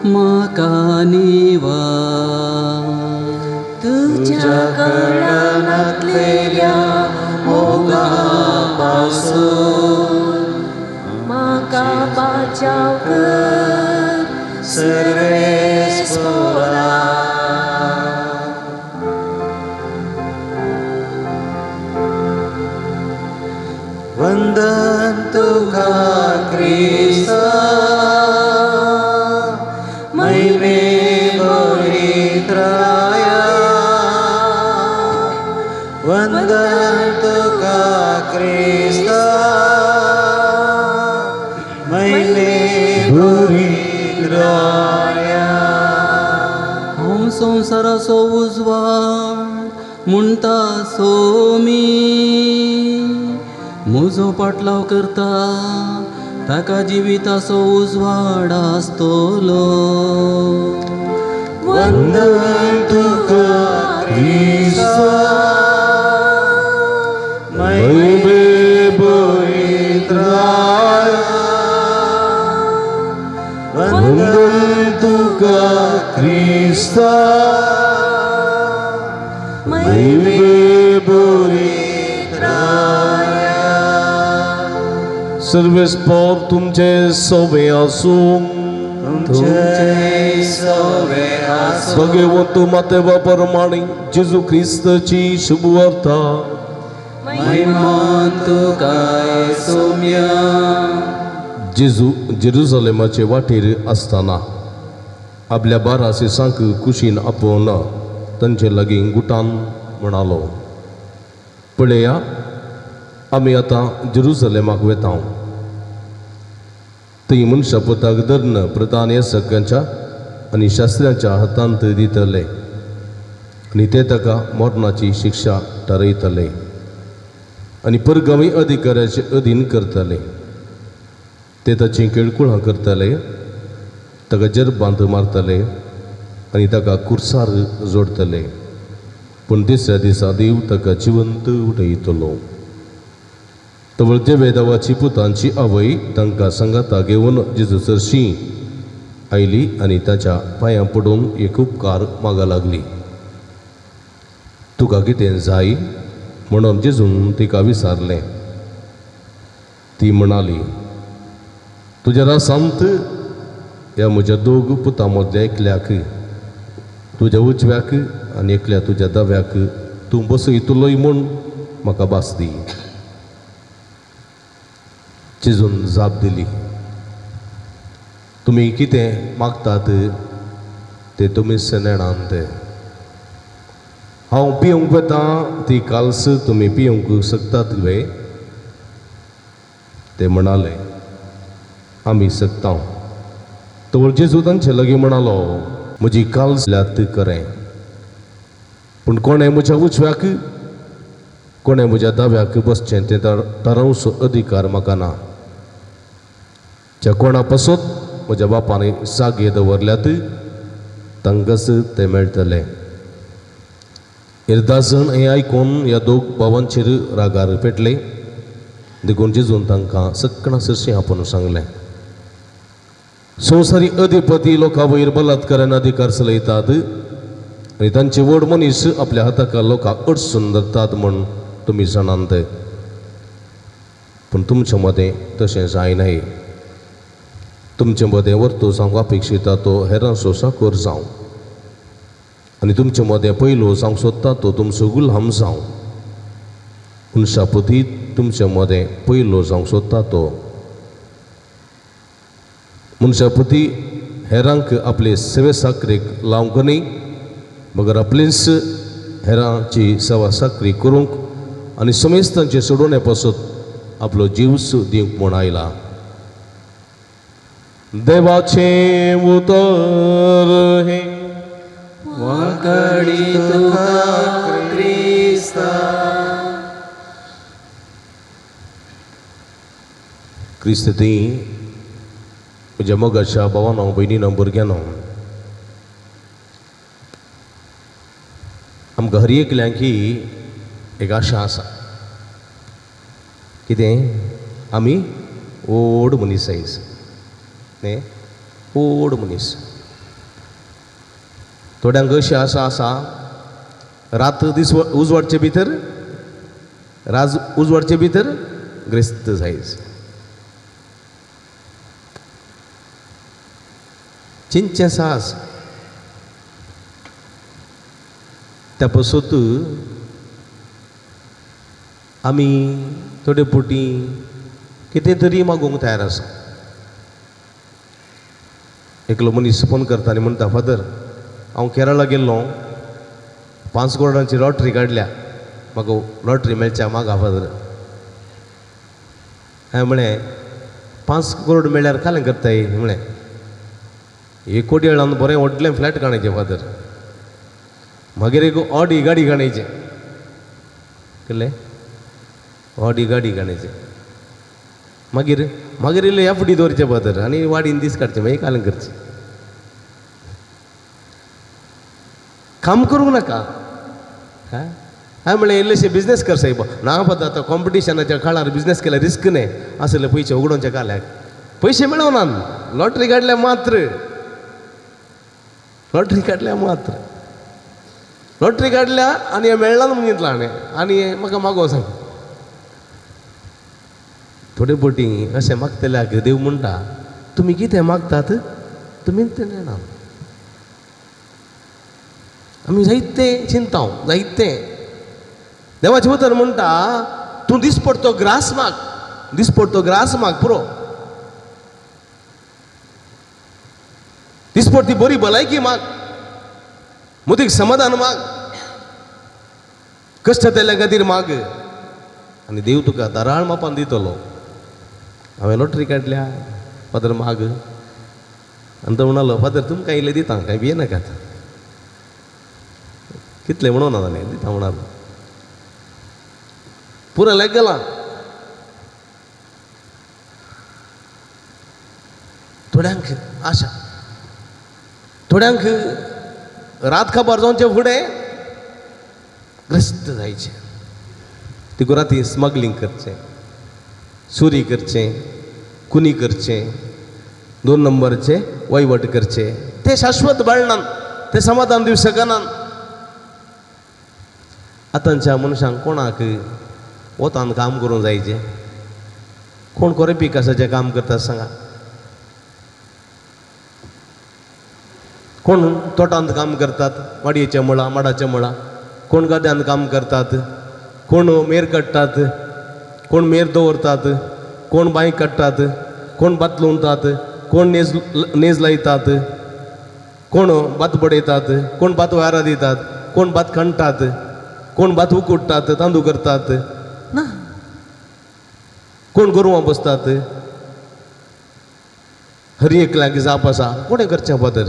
म्हाका निवार.
तुज्या
कळनातलेल्या मोगा पासून
म्हाका बचाव कर
सर्वेस्पोरा. वंदन तुका क्रिस्ता महिमे पवित्राया. वंदन तुका क्रिस्ता महिमे पवित्राया.
हांव संवसाराचो उजवाड म्हणटा सोमी, म्हजो पाटलाव करता ताका जिविताचो उजवाड आसतलो.
वंदन तुका क्रिस्ता महिमे पवित्राया. वंदन तुका क्रिस्ता महिमे पवित्राया.
सर्वेस्पोर तुमचे सोवे आसूं.
तुमचे सोवे आसूं.
भगवंत माते परमाणी जेजू क्रिस्तची शुभवार्ता.
महिमान तुका सोम्या.
जेजू जेरुजलेमाचे वाटेर आसतना आपल्या 12 शिसांक कुशीन आपोवन तांचे लागीं गुटान म्हणालो, पळया आमी आतां जेरुजलेमाक वेता. थंय मनशा पुताक धरून प्रधान यासकांच्या आनी शास्त्र्यांच्या हातांत दितले आनी ते ताका मरणाची शिक्षा ठरयतले आनी परगावी अधिकाऱ्याचे अधीन करतले. ते ताचीं केळकुळां करतले, ताका जरबांत मारतले आनी ताका कुर्सार जोडटले. पूण तिसऱ्या दिसा देव ताका जिवंत उडयतलो. तवळ देवेदावाची पुतांची आवय तांकां सांगाता घेवन जेजू सरशी आयली आनी ताच्या पांयां पडून एक उपकार मागा लागली. तुका कितें जाय म्हणून जेजून तिका विचारलें. ती म्हणाली, तुज्या रासांत ह्या म्हज्या दोग पुतां मदल्या एकल्याक तुज्या उजव्याक आनी एकल्या तुज्या दाव्याक तूं बसयतलोय म्हूण म्हाका भास दी. जेजून जाप दिली, तुमी कितें मागतात तें तुमीच नेणांत. हांव पिवंक वता ती काल्स तुमी पिवंक शकतात वे? ते म्हणाले, आमी शकता. तवळ जेजू तांचे लागीं म्हणालो, म्हजी काल्स ल्यात करें, पूण कोणें म्हज्या उजव्याक कोणें म्हज्या दाव्याक बसचें तें थारावचो अधिकार म्हाका ना. ज्या कोणा पासत म्हज्या बापान जागे दवरल्यात तांकांच ते मेळटले. इर्दाजण हें आयकून ह्या दोग भावांचेर रागार पेटले. देखून जेजून तांकां सगळ्यां सरशीं आपोवन सांगलें, संवसारी अधिपती लोकां वयर बलात्कारान अधिकार चलयतात आनी तांचे व्हड मनीस आपल्या हाताक लोकांक अडचून धरतात म्हूण तुमी जाणात. पूण तुमचे मदें तशें जायनाय. तुमचे मदें वर्तू जावंक अपेक्षिता तो हेरांचो साकर जावं आनी तुमचे मदें पयलो जावंक सोदता तो तुमचो गुलाम जावं. मनशापती तुमचे मदें पयलो जावंक सोदता तो मनशापती हेरांक आपले सेवे साकरेक लावंक न्ही, मगर आपलेच हेरांची सेवा साकरी करूंक आनी समेस्तांचे सोडोवणे पासत आपलो जीव दिवंक म्हूण आयला. देवाचें उतर हें.
वांकडी तुका क्रिस्ता.
क्रिस्त ती म्हज्या मोगाच्या भावानो भयणीनो भुरग्यांनो, आमकां हर एकल्यांकी एक आशा आसा. कितें आमी व्हड मनीस आयज न्ही, व्हड मनीस. थोड्यांक अशी आशा आसा, रात दीस उजवाडचे भितर राज उजवाडचे भितर ग्रेस्त जायज. चिंतचें साहस त्या पासत आमी थोडे फावटी कितें तरी मागूंक तयार आसा. एकलो मनीस फोन करता आनी म्हणटा, फादर हांव केरळा गेल्लो, 5 करोडांची लॉटरी काडल्या, म्हाका लॉटरी मेळच्या मागा फादर. हांवें म्हळें, 5 करोड मेळ्ळ्यार कालें करताय? म्हळें, एक कोटी वेळान बरें व्हडलें फ्लॅट काडचें फादर, मागीर एक ऑडी गाडी काडचें. कळ्ळें? ऑडी गाडी काडचें, मागीर मागीर इल्लें एफडी दवरचें फादर आनी वाडीन दीस काडचें, मागीर कालें करचें. काम करूंक नाका. हांवें म्हणलें, इल्लेशें बिजनेस कर सायब. ना फादर, आतां कॉम्पिटिशनाच्या काळार बिजनेस केल्यार रिस्क न्ही, आसले पयशे उगडोवचे काल्याक पयशे मेळना. लॉटरी काडल्या मात्र, लॉटरी काडल्या मात्र, लॉटरी काडल्या आनी मेळ्ळा म्हूण घेतला हाणें आनी म्हाका मागो सांग. थोडे फावटी अशें मागतल्याक देव म्हणटा, तुमी कितें मागतात तुमी तें नेणा. आमी जायतें चिंता, जायतें. देवाचें उतर म्हणटा, तूं दिसपडतो ग्रास माग, दिसपडतो ग्रास माग पुरो. दिसपट्टी बरी भलायकी माग, मुदीक समाधान माग, कश्ट जाल्ल्या खातीर माग आनी देव तुका दाराळ मापान दितलो. हांवें लॉटरी काडल्या फादर माग. आनी तो म्हणालो फादर तुमकां इल्लें दिता, कांय भियेनाकात. कितलें म्हणून ना ताणें दिता म्हणालो. पुरो लायक गेला. थोड्यांक आशा, थोड्यांक रात खबर जावचे फुडें ग्रस्त जायचें, तिगो राती स्मगलींग करचें, चोरी करचें, कुनी करचें, 2 नंबरचे वयवट करचे. ते शाश्वत बाळनात, ते समाधान दिवंक शकनात. आतांच्या मनशांक कोणाक वतान काम करूंक जायचें? कोण कोरे पिकासाचें काम करता सांगा? कोण तोटांत काम करतात, माडयेच्या मळा, माडाच्या मळा, कोण गाद्यांत काम करतात, कोण मेर काडटात, कोण मेर दवरतात, कोण बांय काडटात, कोण भात लुंवतात, कोण नेज लायतात, कोण भात बडयतात, कोण भात वारा दितात, कोण भात खणटात, कोण भात उकडटात, तांदूळ करतात ना, कोण गोरवां बसतात. हर एकल्याक जाप आसा. कोणें करचें फादर?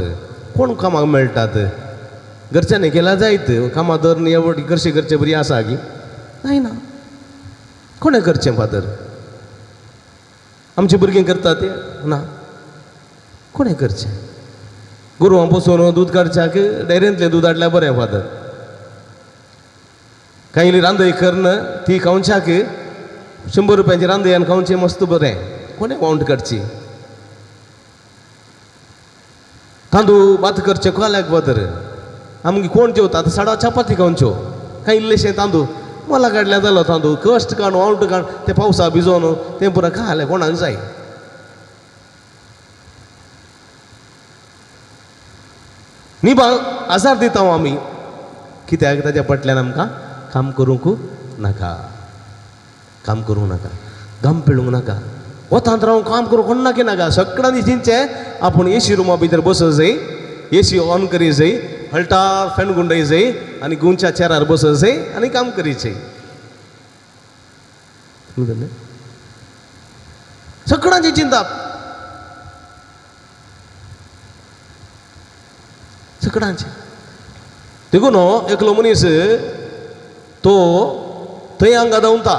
कोण कामाक मेळटात? घरच्यांनी केल्यार जायत, कामां धरून एवढी घरचे घरचे बरी आसा गी? जायना. कोणें करचें फादर? आमची भुरगीं करतात ते ना. कोणें करचें? गोरवां पोसून दूद काडच्याक डेअरींतलें दूद हाडल्यार बरें फादर. कांय रांदय करून ती खावच्याक 100 रुपयांची रांदय आनी खावचें मस्त बरें. कोणें वावंट काडची? तांदूळ भात करचें कोल्याक फादर? आमगे कोण जेवता? आतां साडा चपाती खावच्यो, कांय इल्लेशें तांदूळ मला काडल्यार जालो तांदूळ. कश्ट काडून वावंट काडून ते पावसा भिजोवन तें पुरो खालें कोणाक जाय? निबा आजार दिता आमी कित्याक? ताच्या फाटल्यान आमकां काम करूंक नाका, काम करूंक नाका, घाम पिळूंक नाका, वतांत रावून काम करूंक कोणाक नाका. सगळ्यांनी चिंतचें आपूण एसी रुमा भितर बसो जाय, एसी ऑन करी जाय, हळटार फॅन गुंडय जाय आनी गुंच्या चेरार बसो जाय आनी काम करी जाय. समजलें? सगळ्यांची चिंता, सगळ्यांचे. देखून एकलो मनीस तो थंय हांगा धांवता,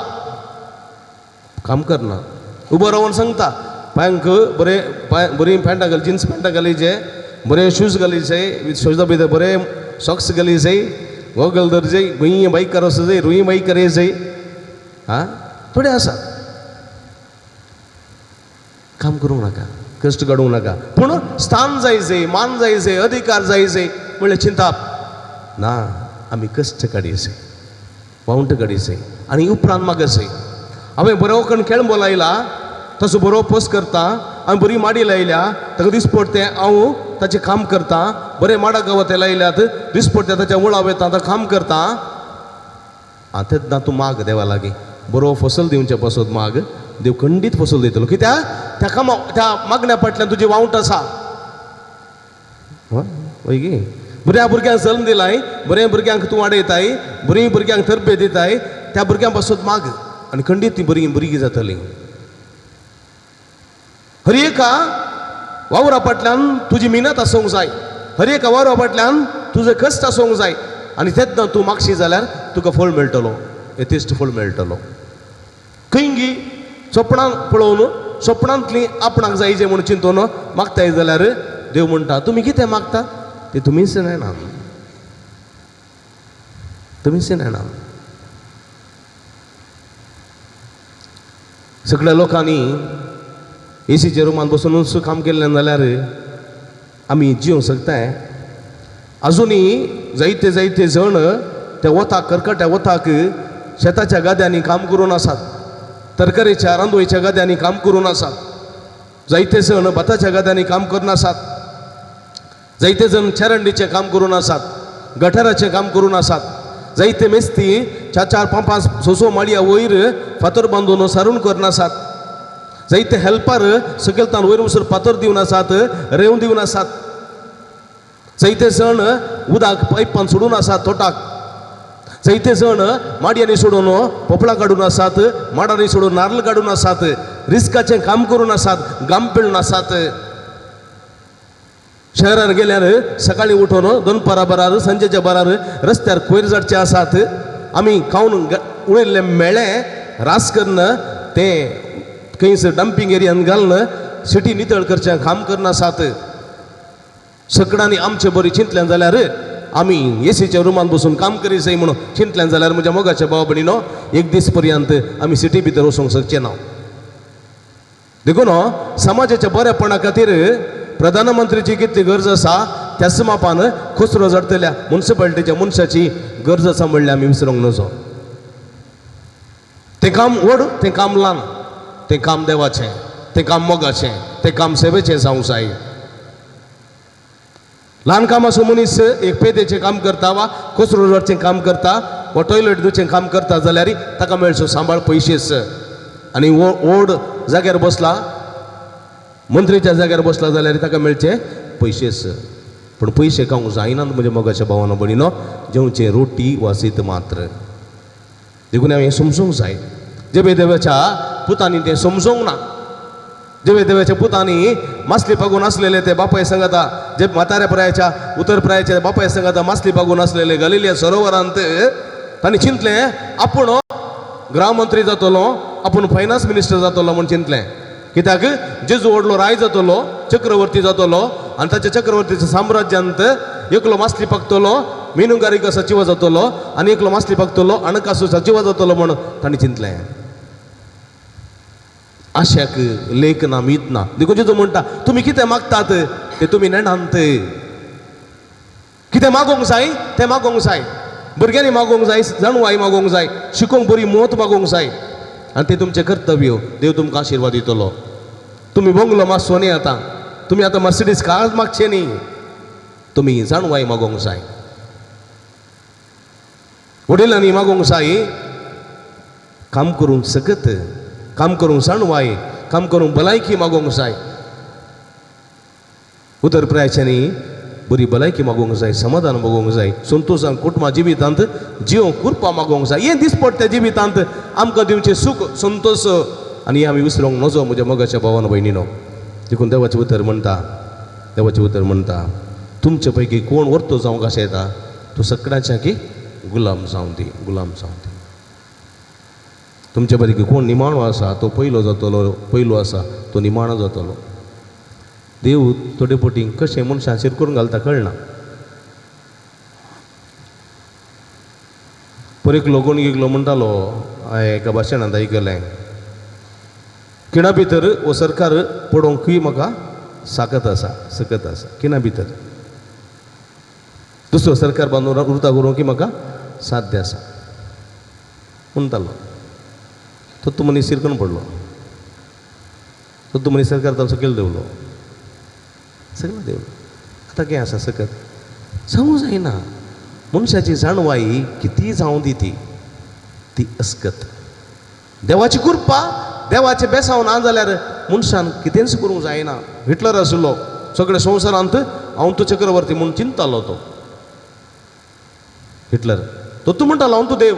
काम करना, उबो रावन सांगता पांयांक बरें पांय बरीं पॅन्टां घाल, जिन्स पॅन्टां घालीचे, बरे शूज घालीचे, विथ शूजा भितर बरे सॉक्स घालीचे, गॉगल धरचे, गुंय बायकार वचो जाय, रुंय बायकार येय. आं थोडे आसा काम करूंक नाका, कश्ट काडूंक नाका, पूण स्थान जाय जाय, मान जाय जाय, अधिकार जाय जाय म्हणल्यार चिंताप ना. आमी कश्ट काडयचे, वावंट काडयचे आनी उपरांत मागचे. हांवें बरो कण केळंबो लायला, तसो बरो पोस करता, हांवें बरी माडी लायल्या, ताका दिसपडटें हांव ताचें काम करता, बरें माडा गवत लायल्यात, दिसपडटें ताच्या मुळा वयता, आतां काम करता. आं तेन्ना तूं माग देवा लागीं बरो फसल दिवचे पासत माग, देव खंडीत फसल दितलो. कित्याक? त्या कामा त्या मागण्या फाटल्यान तुजी वावंट आसा. वय गी? बऱ्या भुरग्यांक जल्म दिलाय, बऱ्या भुरग्यांक तूं वाडयताय, बरीं भुरग्यांक तरबे दिताय, त्या भुरग्यां पासत माग आनी खंडीत ती बरीं भुरगीं जातलीं. हर एका वावरा फाटल्यान तुजी मेहनत आसूंक जाय, हर एका वावरा फाटल्यान तुजें कश्ट आसूंक जाय आनी तेन्ना तूं मागशी जाल्यार तुका फळ मेळटलो, यथेश्ट फळ मेळटलो. खंयगी सपनां पळोवन सपनांतलीं आपणाक जाय जें म्हूण चिंतून मागताय जाल्यार देव म्हणटा तुमी कितें मागता तें तुमीच जाणा, तुमीच जाणा. सगळ्या लोकांनी एसीच्या रुमांत बसुनूच काम केल्लें जाल्यार आमी जिवंक शकताय. अजुनूय जायते जायते जण त्या वताक, करकट्या वताक शेताच्या गाद्यांनी काम करून आसात, तरकारेच्या रांदोळीच्या गाद्यांनी काम करून आसात, जायते जण भाताच्या गाद्यांनी काम करून आसात, जायते जण चरंडीचें काम करून आसात, गटाराचें काम करून आसात, जायते मेस्ती 4 4 5 5 6 6 माळया वयर फातर बांदून सारून करून आसात, जायते हेल्पर सकयलतान वयर वसर फातर दिवन आसात, रेंव दिवन आसात. जायते जण उदक पायपान सोडून आसात तोटाक, जायते जण माडयांनी सोडून पोपळां काडून आसात, माडांनी सोडून नारल काडून आसात, रिस्काचें काम करून आसात, गाम पिळून आसात. शहरान गेल्यार सकाळीं उठून दनपारा बरार सांजेच्या बरार रस्त्यार कोयर जाडचे आसात. आमी खावन उडयल्लें मेळें रास करून तें खंयसर डंपींग एरियान घालून सिटी नितळ करचें काम करून आसात. सगळ्यांनी आमचे बरी चिंतल्यान जाल्यार आमी एसीच्या रुमान बसून काम करी जाय म्हणून चिंतल्यान जाल्यार म्हज्या मोगाच्या भाव भयणीनो एक दीस पर्यंत आमी सिटी भितर वचूंक शकचे ना. देखून समाजाच्या बरेपणा खातीर प्रधानमंत्रीची कितली गरज आसा त्याच मापान कचरो जाडटल्या मुन्सिपालिटीच्या मनशाची गरज आसा म्हणल्यार आमी विसरूंक नजो. तें काम व्हड, तें काम ल्हान, तें काम देवाचें, तें काम मोगाचें, तें काम सेवेचें जावंक जाय. ल्हान काम आसूं मनीस एक पेदेचें काम करता वा कचरो जाडचें काम करता वा टॉयलेट धुवचें काम करता जाल्यार ताका मेळचो सांबाळ पयशेच. आनी व्हड जाग्यार बसला, मंत्रीच्या जाग्यार बसला जाल्यार ताका मेळचे पयशेच. पूण पयशे खावंक जायनात म्हज्या मोगाच्या भावानो भयणीनो, जेवचें रोटी वा शीत मात्र. देखून हांवें समजूंक जाय. जेबे देवाच्या पुतांनी तें समजूंक ना. जेबे देवाच्या पुतांनी मासली पागून आसलेले ते बापाय सांगता, जे म्हाताऱ्या प्रायाच्या उतर प्रायाच्या बापाय सांगता मासली पागून आसलेले गलिलिया सरोवरांत तांणी चिंतलें आपूण गृहमंत्री जातलो, आपूण फायनान्स मिनिस्टर जातलो म्हूण चिंतलें. कित्याक जेजू व्हडलो राय जातलो, चक्रवर्ती जातलो आनी ताच्या चक्रवर्तीच्या साम्राज्यांत एकलो मासली पागतलो मिनुगारिका सचिव जातलो आनी एकलो मासली पागतलो अणकासू सचिव जातलो म्हूण तांणी चिंतलें. आशाक लेख ना मीत ना. देखून जेजू म्हणटा तुमी कितें मागतात तें तुमी नेणांत. कितें मागोंक जाय तें मागोंक जाय, भुरग्यांनी मागोंक जाय, जाणवाय मागोंक जाय, शिकोवंक बरी मोत मागोंक जाय आनी तें तुमचें कर्तव्य. देव तुमकां आशिर्वाद दितलो. तुमी बंगलो मागचो न्ही आतां, तुमी आतां मर्सिडीज कार मागचें न्ही, तुमी जाणवाय मागोंक जाय, वडिलांनी मागोंक जाय काम करूंक सकत, काम करूंक जाणवाय, काम करूंक भलायकी मागोंक जाय. उतर प्रायाच्यांनी बरी भलायकी मागोवंक जाय, समाधान मागोवंक जाय, संतोशान कुटुंबा जिवितांत जिवंक कृपा मागोवंक जाय. हें दिसपट्ट्या जिवितांत आमकां दिवचें सूख संतोश आनी हें आमी विसरूंक नजो म्हज्या मोगाच्या भावान भयणीनो. देखून देवाचें उतर म्हणटा, देवाचें उतर म्हणटा तुमचे पैकी कोण वर्तो जावंक आशा येता तो सगळ्यांच्या की गुलाम जावं दी, गुलाम जावं दी. तुमचे पैकी कोण निमाणो आसा तो पयलो जातलो, पयलो आसा तो निमाणो जातलो. देव थोडे पटी कशें मनशाचेर करून घालता कळना. पर एकलो कोण एकलो म्हणटालो, हांवें एका भाशणांत आयकलें, खिणा भितर हो सरकार पडोवंकूय म्हाका साकत आसा, सकत आसा. खिणा भितर दुसरो सरकार बांदून उरता करूंकय म्हाका साध्य आसा म्हणटालो. तो तूं मनीस शिरकून पडलो, तो तूं मनीस सरकार ताचो सकयल देंवलो, सगळो देवलो. आतां कितें आसा सकत सांगूंक जायना. मनशाची जाणवाय कितेंय जावं दी ती ती अस्कत. देवाची कृपा, देवाचें बेसांव ना जाल्यार मनशान कितेंच करूंक जायना. हिटलर आशिल्लो सगळ्या संवसारांत हांव तूं चक्रवर्ती म्हूण चिंततालो तो हिटलर. तो तूं म्हणटालो हांव तूं देव,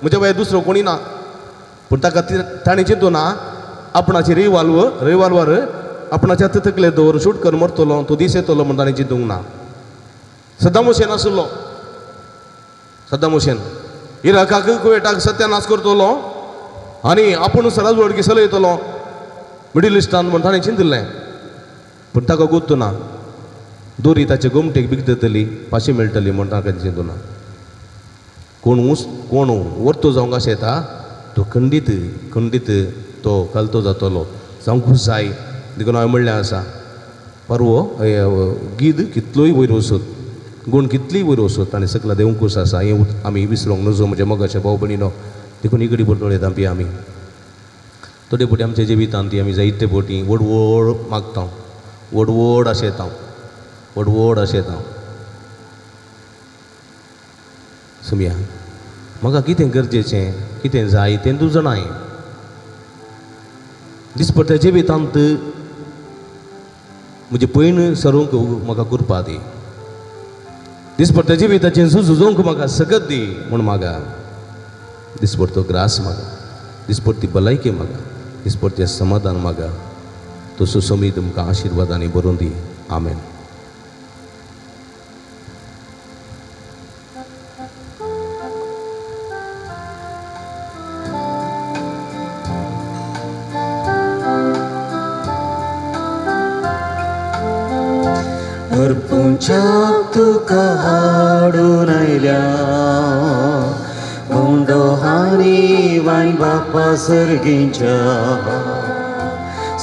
म्हज्या भायर दुसरो कोणी ना. पूण ताका ताणें चिंतू ना आपणाची रिवाल्वर आपणाच्या तकलेर दवरून शूट करून मरतलो तो दीस येतलो म्हूण ताणें चिंतूंक ना. सद्दाम हुसेन आशिल्लो, सद्दाम हुसेन इराकाक कुवेटाक सत्यानाश करतलो आनी आपूण सराजवडकी चलयतलो मिडल इस्टान म्हूण ताणें चिंतिल्लें. पूण ताका गुत्त ना दोरी ताचे गोमटेक बिगतली पाशी मेळटली म्हूण ताका चिंतूं ना. कोण ऊस कोण वर्तो जावंक आशें येता तो खंडीत खंडीत तो खालतो जातलो जावंकूच जाय. देखून हांवें म्हणलें आसा परवो गीद कितलोय वयर वचत, गूण कितलीय वयर वचत आनी सकला देवंकूच आसा हें आमी विसरूंक नजो म्हज्या मोगाच्या भाव भयणीनो. देखून इगडी पडटो पी आमी थोडे फावटी आमच्या जिवितांत ती आमी जायते फावटी व्हड व्हड मागता, व्हड व्हड आशेता, व्हड व्हड आशेता. सुमया म्हाका कितें गरजेचें कितें जाय तें तूं जाणाय. दिसपट्ट्या जिवितांत म्हजी पयण सरूंक म्हाका कृपा दी. दिसपडत्या जिविताचें झुजोवंक म्हाका सकत दी म्हूण मागा. दिसपडतो ग्रास मागा, दिसपडती भलायकी मागा, दिसपडतें समाधान मागा. तो सुसमी तुमकां आशिर्वादांनी भरून दी. आमेन.
अर्पूंच्याक तुका हाडून आयल्या गोंडो हानी वायन बापा सर्गींच्या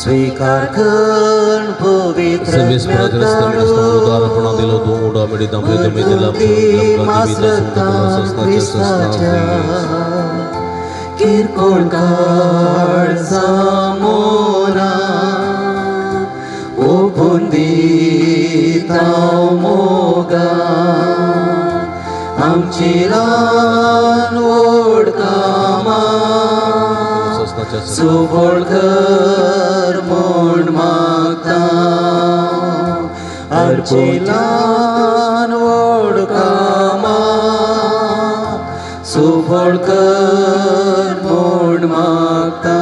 स्वीकार कर पवित्र किरकोळ काळ सामोना ओपून दिता मोगा आमची ल्हान व्हड कामां सुफळ कर म्हूण मागता आमची ल्हान व्हड कामां सुफळ कर म्हूण मागता.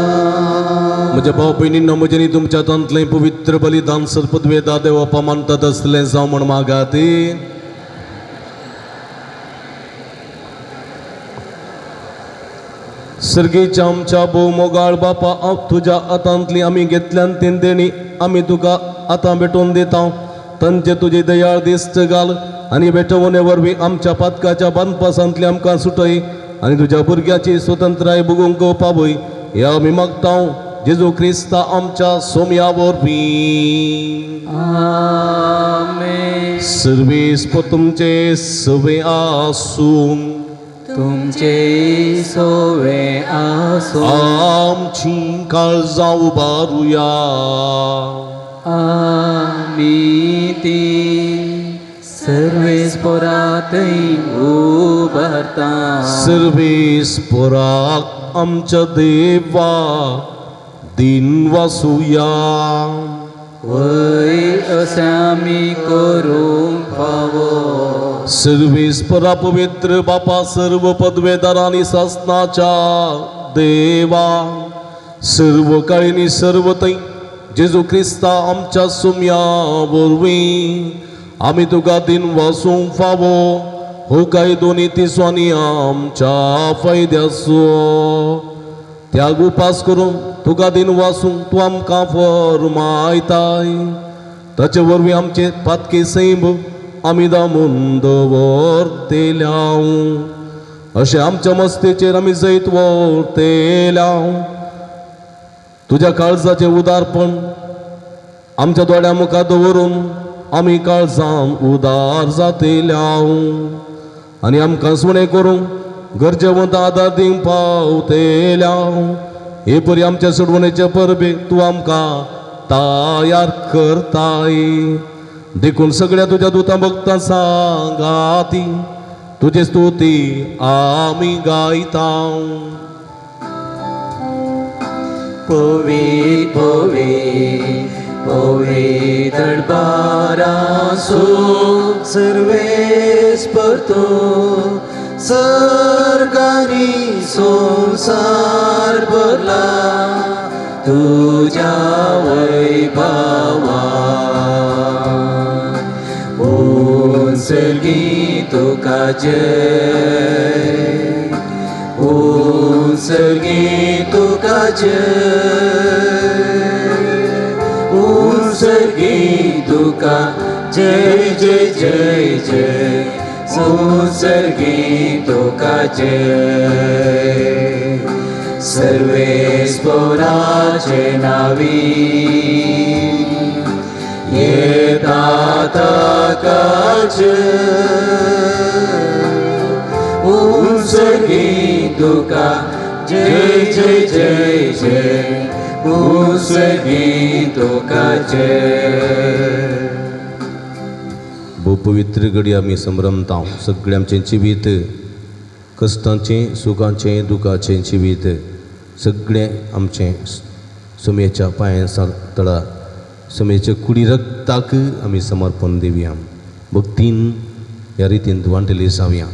म्हज्या भाव भयणींनो, म्हजें तुमच्या हातांतलें पवित्र बलिदान सर्पद्वेदा देवपा मानतात आसलें जावं म्हूण मागात. सर्गेच्या आमच्या भोव मोगाळ बापा, तुज्या हातांतली आमी घेतल्यान तीन देणी आमी तुका आतां भेटोवन दिता. तांचे तुजी दयाळ दिश्ट घाल आनी भेटवणे वरवीं आमच्या पातकाच्या बांदपासांतली आमकां सुटय आनी तुज्या भुरग्याची स्वतंत्राय भोगूंक पावय. ह्या आमी मागता जेजू क्रिस्ता आमच्या सोम्या वरवीं.
आमेन.
सर्वेस्प तुमचे सवे आसूं,
तुमचे सोवे आसूं.
आमची काळजां उबारुया.
आमी ती सर्वेस्परातय उबारता.
सर्वेस्पराक आमच्या देवा दिन वासुया.
वय अशें आमी करूंक फावो.
सर्वेस्परा पवित्र बापा, सर्व पदवेदारांनी सासनाच्या देवा, सर्व काळींनी सर्व थंय जेजू क्रिस्ता आमच्या सुम्या वरवीं आमी तुका दिन वासूंक फावो. हो कायदो नीतीचो आनी आमच्या फायद्याचो त्याग उपास करून तुका दिन वासूंक तूं आमकां फर्मायताय. ताचे वरवीं आमचे पातके सैम आमी दामून दवरतेल्याव. अशें आमच्या मस्तेचेर आमी जैत व्हरतेल्याव. तुज्या काळजाचें उदारपण आमच्या दोळ्या मुखार दवरून आमी काळजान उदार जातेल्याव आनी आमकां सुणें करूंक गरजेवंत आदार दिवंक पावतेल्याव. हे परी आमच्या सोडवणेचे परबे तूं आमकां तयार करताय. देखून सगळ्या तुज्या दुतां भक्तां सांगाती तुजे स्तुती आमी गायता.
पवी पवी पवी दरबारासो सर्वेस्पर तूं सर्गानी संवसार भरला तुज्या वैभवान. उंचगी तुका जय, उंचगी तुका जय, उंचगी तुका जय जय जय जय, उंचगी तुका जय. सर्वेस्पराचे नावी येता ताका जय, उंचगी तुका जय जय जय जय, उंचगी तुका जय.
भोव पवित्र घडी आमी संभ्रमता. सगळें आमचें जिवीत कश्टांचें, सुखाचें, दुखाचें जिवीत सगळें आमचें सुमेच्या पांया तळा सुमेच्या कुडी रक्ताक आमी समर्पण दिवया. भक्तीन ह्या रितीन वांटेली जावया.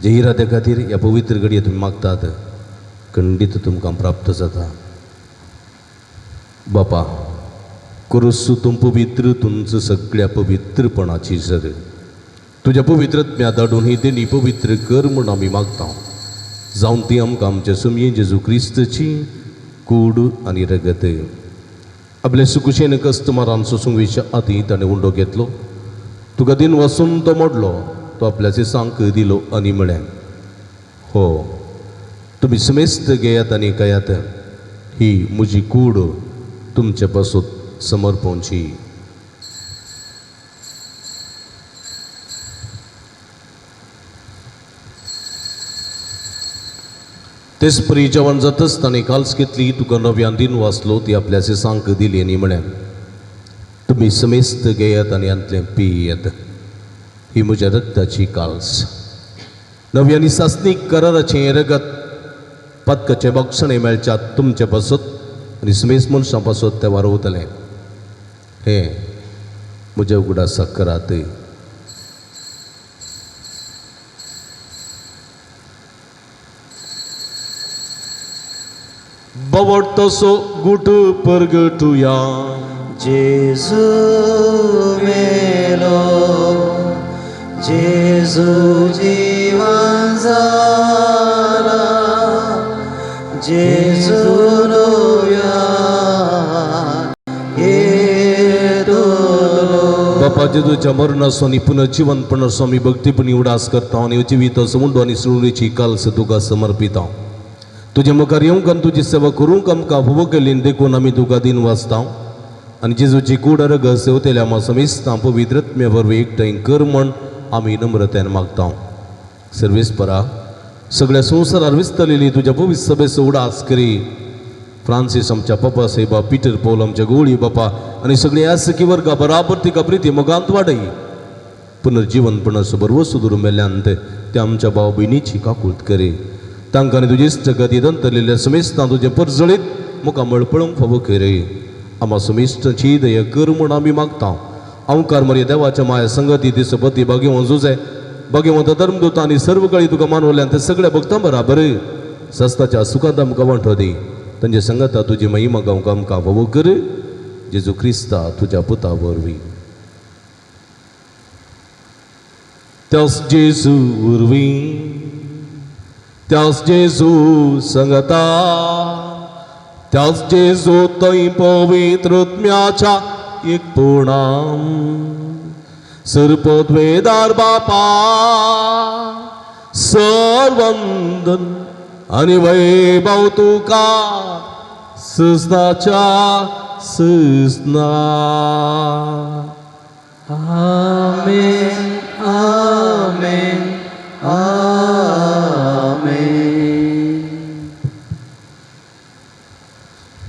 जे इराद्या खातीर ह्या पवित्र घडये तुमी मागतात खंडीत तुमकां प्राप्त जाता. बापा क्रूस तूं पवित्र तुमचं सगळ्या पवित्रपणाची जर तुज्या पवित्रत्म्या धाडून ही देणी पवित्र कर म्हूण आमी मागता. जावन ती आमकां आमच्या सुमये जेजू क्रिस्तची कूड आनी रगत. आपले सुकुशेन कस्तमारान सोसूंक वयच्या आदीं ताणें उंडो घेतलो, तुका दिन वसून तो मोडलो, तो आपल्या शिसांक दिलो आनी म्हळें, हो तुमी समेस्त घेयात आनी खायात, ही म्हजी कूड तुमचे पासून समर्पणची. तेच परी जेवण जातच ताणें काल्स घेतली, तुका नव्यान दिन वाचलो, ती आपल्या शिसांक दिली आनी म्हळें, तुमी समेस्त घेयात आनी हांतलें पियेत, ही म्हज्या रक्ताची काल्स, नवी आनी सासणीक कराराचें रगत पातकाचें बक्षणें मेळच्या तुमचे पासत आनी समेस्त मनशां पासत तें वारवतलें. हें म्हज्या उगडासाक करात. बावडतसो गुट परगटुया.
जेजू मेलो, जेजू जीवन जाला, जेजू नव्या येतलो.
बापा जेजूच्या मरणाचो आनी पुनर्जिवनपणाचो आमी भक्तीपणी उडास करता आनी जिविताचो उंडो आनी सुळणीची काल्स तुका समर्पिता. तुजे मुखार येवंक आनी तुजी सेवा करूंक आमकां फावो केली देखून आमी तुका दिन वाचता आनी जेजूची कूड रगत सेवतेल्या आमा समेस्तां पवित्रत्म्या वरवीं एकठांय कर म्हण आमी नम्रतेन मागता. सर्वेस्परा सगळ्या संवसारार विस्तरलेली तुज्या पवित्र सभेचो उडास करी. फ्रांसीस आमच्या पप्पा साहेबा, पिटर पौल आमच्या गोळी बापा आनी सगळे आसकी वर्गा बराबर तिका प्रिती मोगांत वाडय. पुनर्जिवनपणाचो बरवसो धरून मेल्ल्यान ते आमच्या भाव भयणीची काकूत करी. तांकां आनी तुजी इश्टगती दंतरलेल्या समेस्तां तुजें परजळीत मुखामळ पळोवंक फावो करी. आमा समेस्तांची दया कर म्हूण आमी मागता. अंकार मरे देवाच्या माया संगती दिसपती भाग्यवंत जुजे भाग्यवंत धर्मदूत आनी सर्व काळी तुका मानवल्यान ते सगळ्या भक्तां बराबर सस्ताच्या सुखांत आमकां वांटो दी. तांचे संगता तुजी महिमा गावंक आमकां फावो कर. जेजू क्रिस्ता तुज्या पुता वरवीं. त्याच जेजू वरवीं, त्याच जेजू संगता, त्याच जेजू थंय पवित्रत्म्याच्या एकपणान सर्पद्वेदार बापा सर्वंदन आनी वैभव तुका सजनाच्या सजना.
आमेन आमेन आमेन.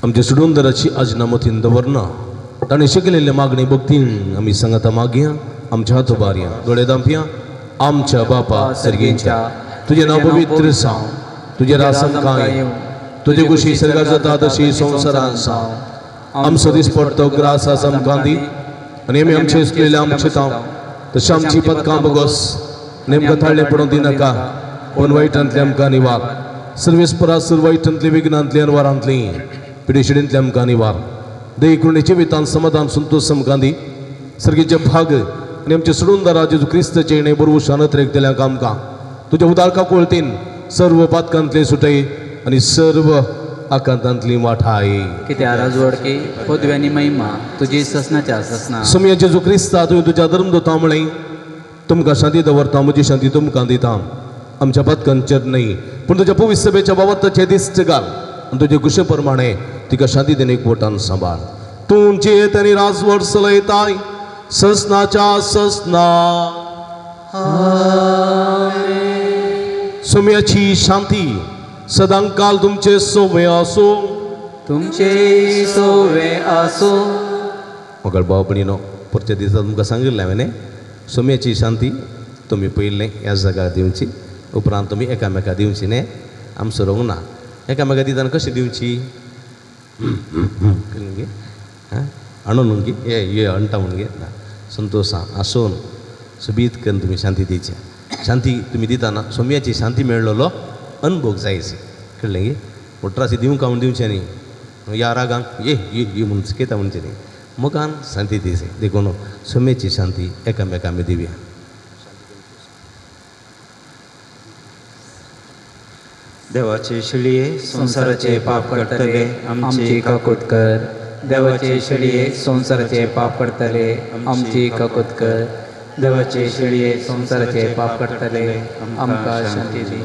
आमच्या सुडूंदराची आजनामतीन दवरना ताणें शिकलेले मागणी भक्तीन आमी सांगता मागया. आमच्या हात उबारया, दोळे दांपया. आमच्या बापा सर्गेच्या, तुजें नांव पवित्र जावं, तुजें राज आमकां येवं, तुजे कुशी सर्गार जाता तशी संवसारांत जावं. आमचो दिसपडतो ग्रास आज आमकां दी आनी आमी आमचे चुकलेले आमचे तांव तशें आमची पदकां बगोस नेमकां थाळ्ळे पडून दिनाका, पूण वायटांतले आमकां निवार. सर्वेस्परा सर वायटांतली विघ्नांतली अनवारांतली पिडेशिडींतले आमकां निवार. देह जिवितान समाधान संतोष आमकां दी. सर्गेचे भाग आनी आमचे सोडूनदारा जेजू क्रिस्तचे येणे बरोबर शानत रेखतल्या आमकां तुज्या उदार काकुळतीन सर्व पातकांतले सुटय आनी सर्व आकांतांतली वाठाय.
कित्या राजवडकी पदवी आनी महिमा तुजी ससनाच्या ससना.
सोमया जेजू क्रिस्ता तुवें तुज्या धर्मदूता म्हळें, तुमकां शांती दवरता, म्हजी शांती तुमकां दिता. आमच्या पातकांचेर न्हय पूण तुज्या पवित्र सभेच्या बाबताचे दिश्ट घाल आनी तुजे कुशे प्रमाणे तिका शांती देणे एकवटान सांबाळ. तूं जियेत आनी राजवट चलयताय ससनाच्या ससना. सोम्याची शांती सदांकाल तुमचे सोवे आसो.
तुमचे सोवे आसो.
म्हाका भाव भयणीनो परच्या दिसा तुमकां सांगिल्लें हांवें सोम्याची शांती तुमी पयलें ह्या जाग्यार दिवची, उपरांत तुमी एकामेका दिवची न्ही. आम सरोंक ना एकामेका दितना कशी दिवची गे हां आणून गे ये ये अंटा म्हणून गे ना संतोषा आसून सोबीत करून तुमी शांती दिवची. शांती तुमी दिताना सोम्याची शांती मेळ्ळलो अनभोग जायचे कळ्ळें गे. उट्रासी दिवंक म्हूण दिवचें न्ही, ह्या रागांक ये ये ये म्हूण चुकयता म्हणचें न्ही, मोगान शांती दिवची. देखून सोम्याची शांती एकामेकां आमी दिवया.
देवाचे शिळये संवसाराचे पाप करतले
आमची काकूत कर. देवाचे शिळये संवसाराचे पाप करतले आमची काकूत कर. देवाचे शिळये संवसाराचे पाप करतले आमकां शांती दी.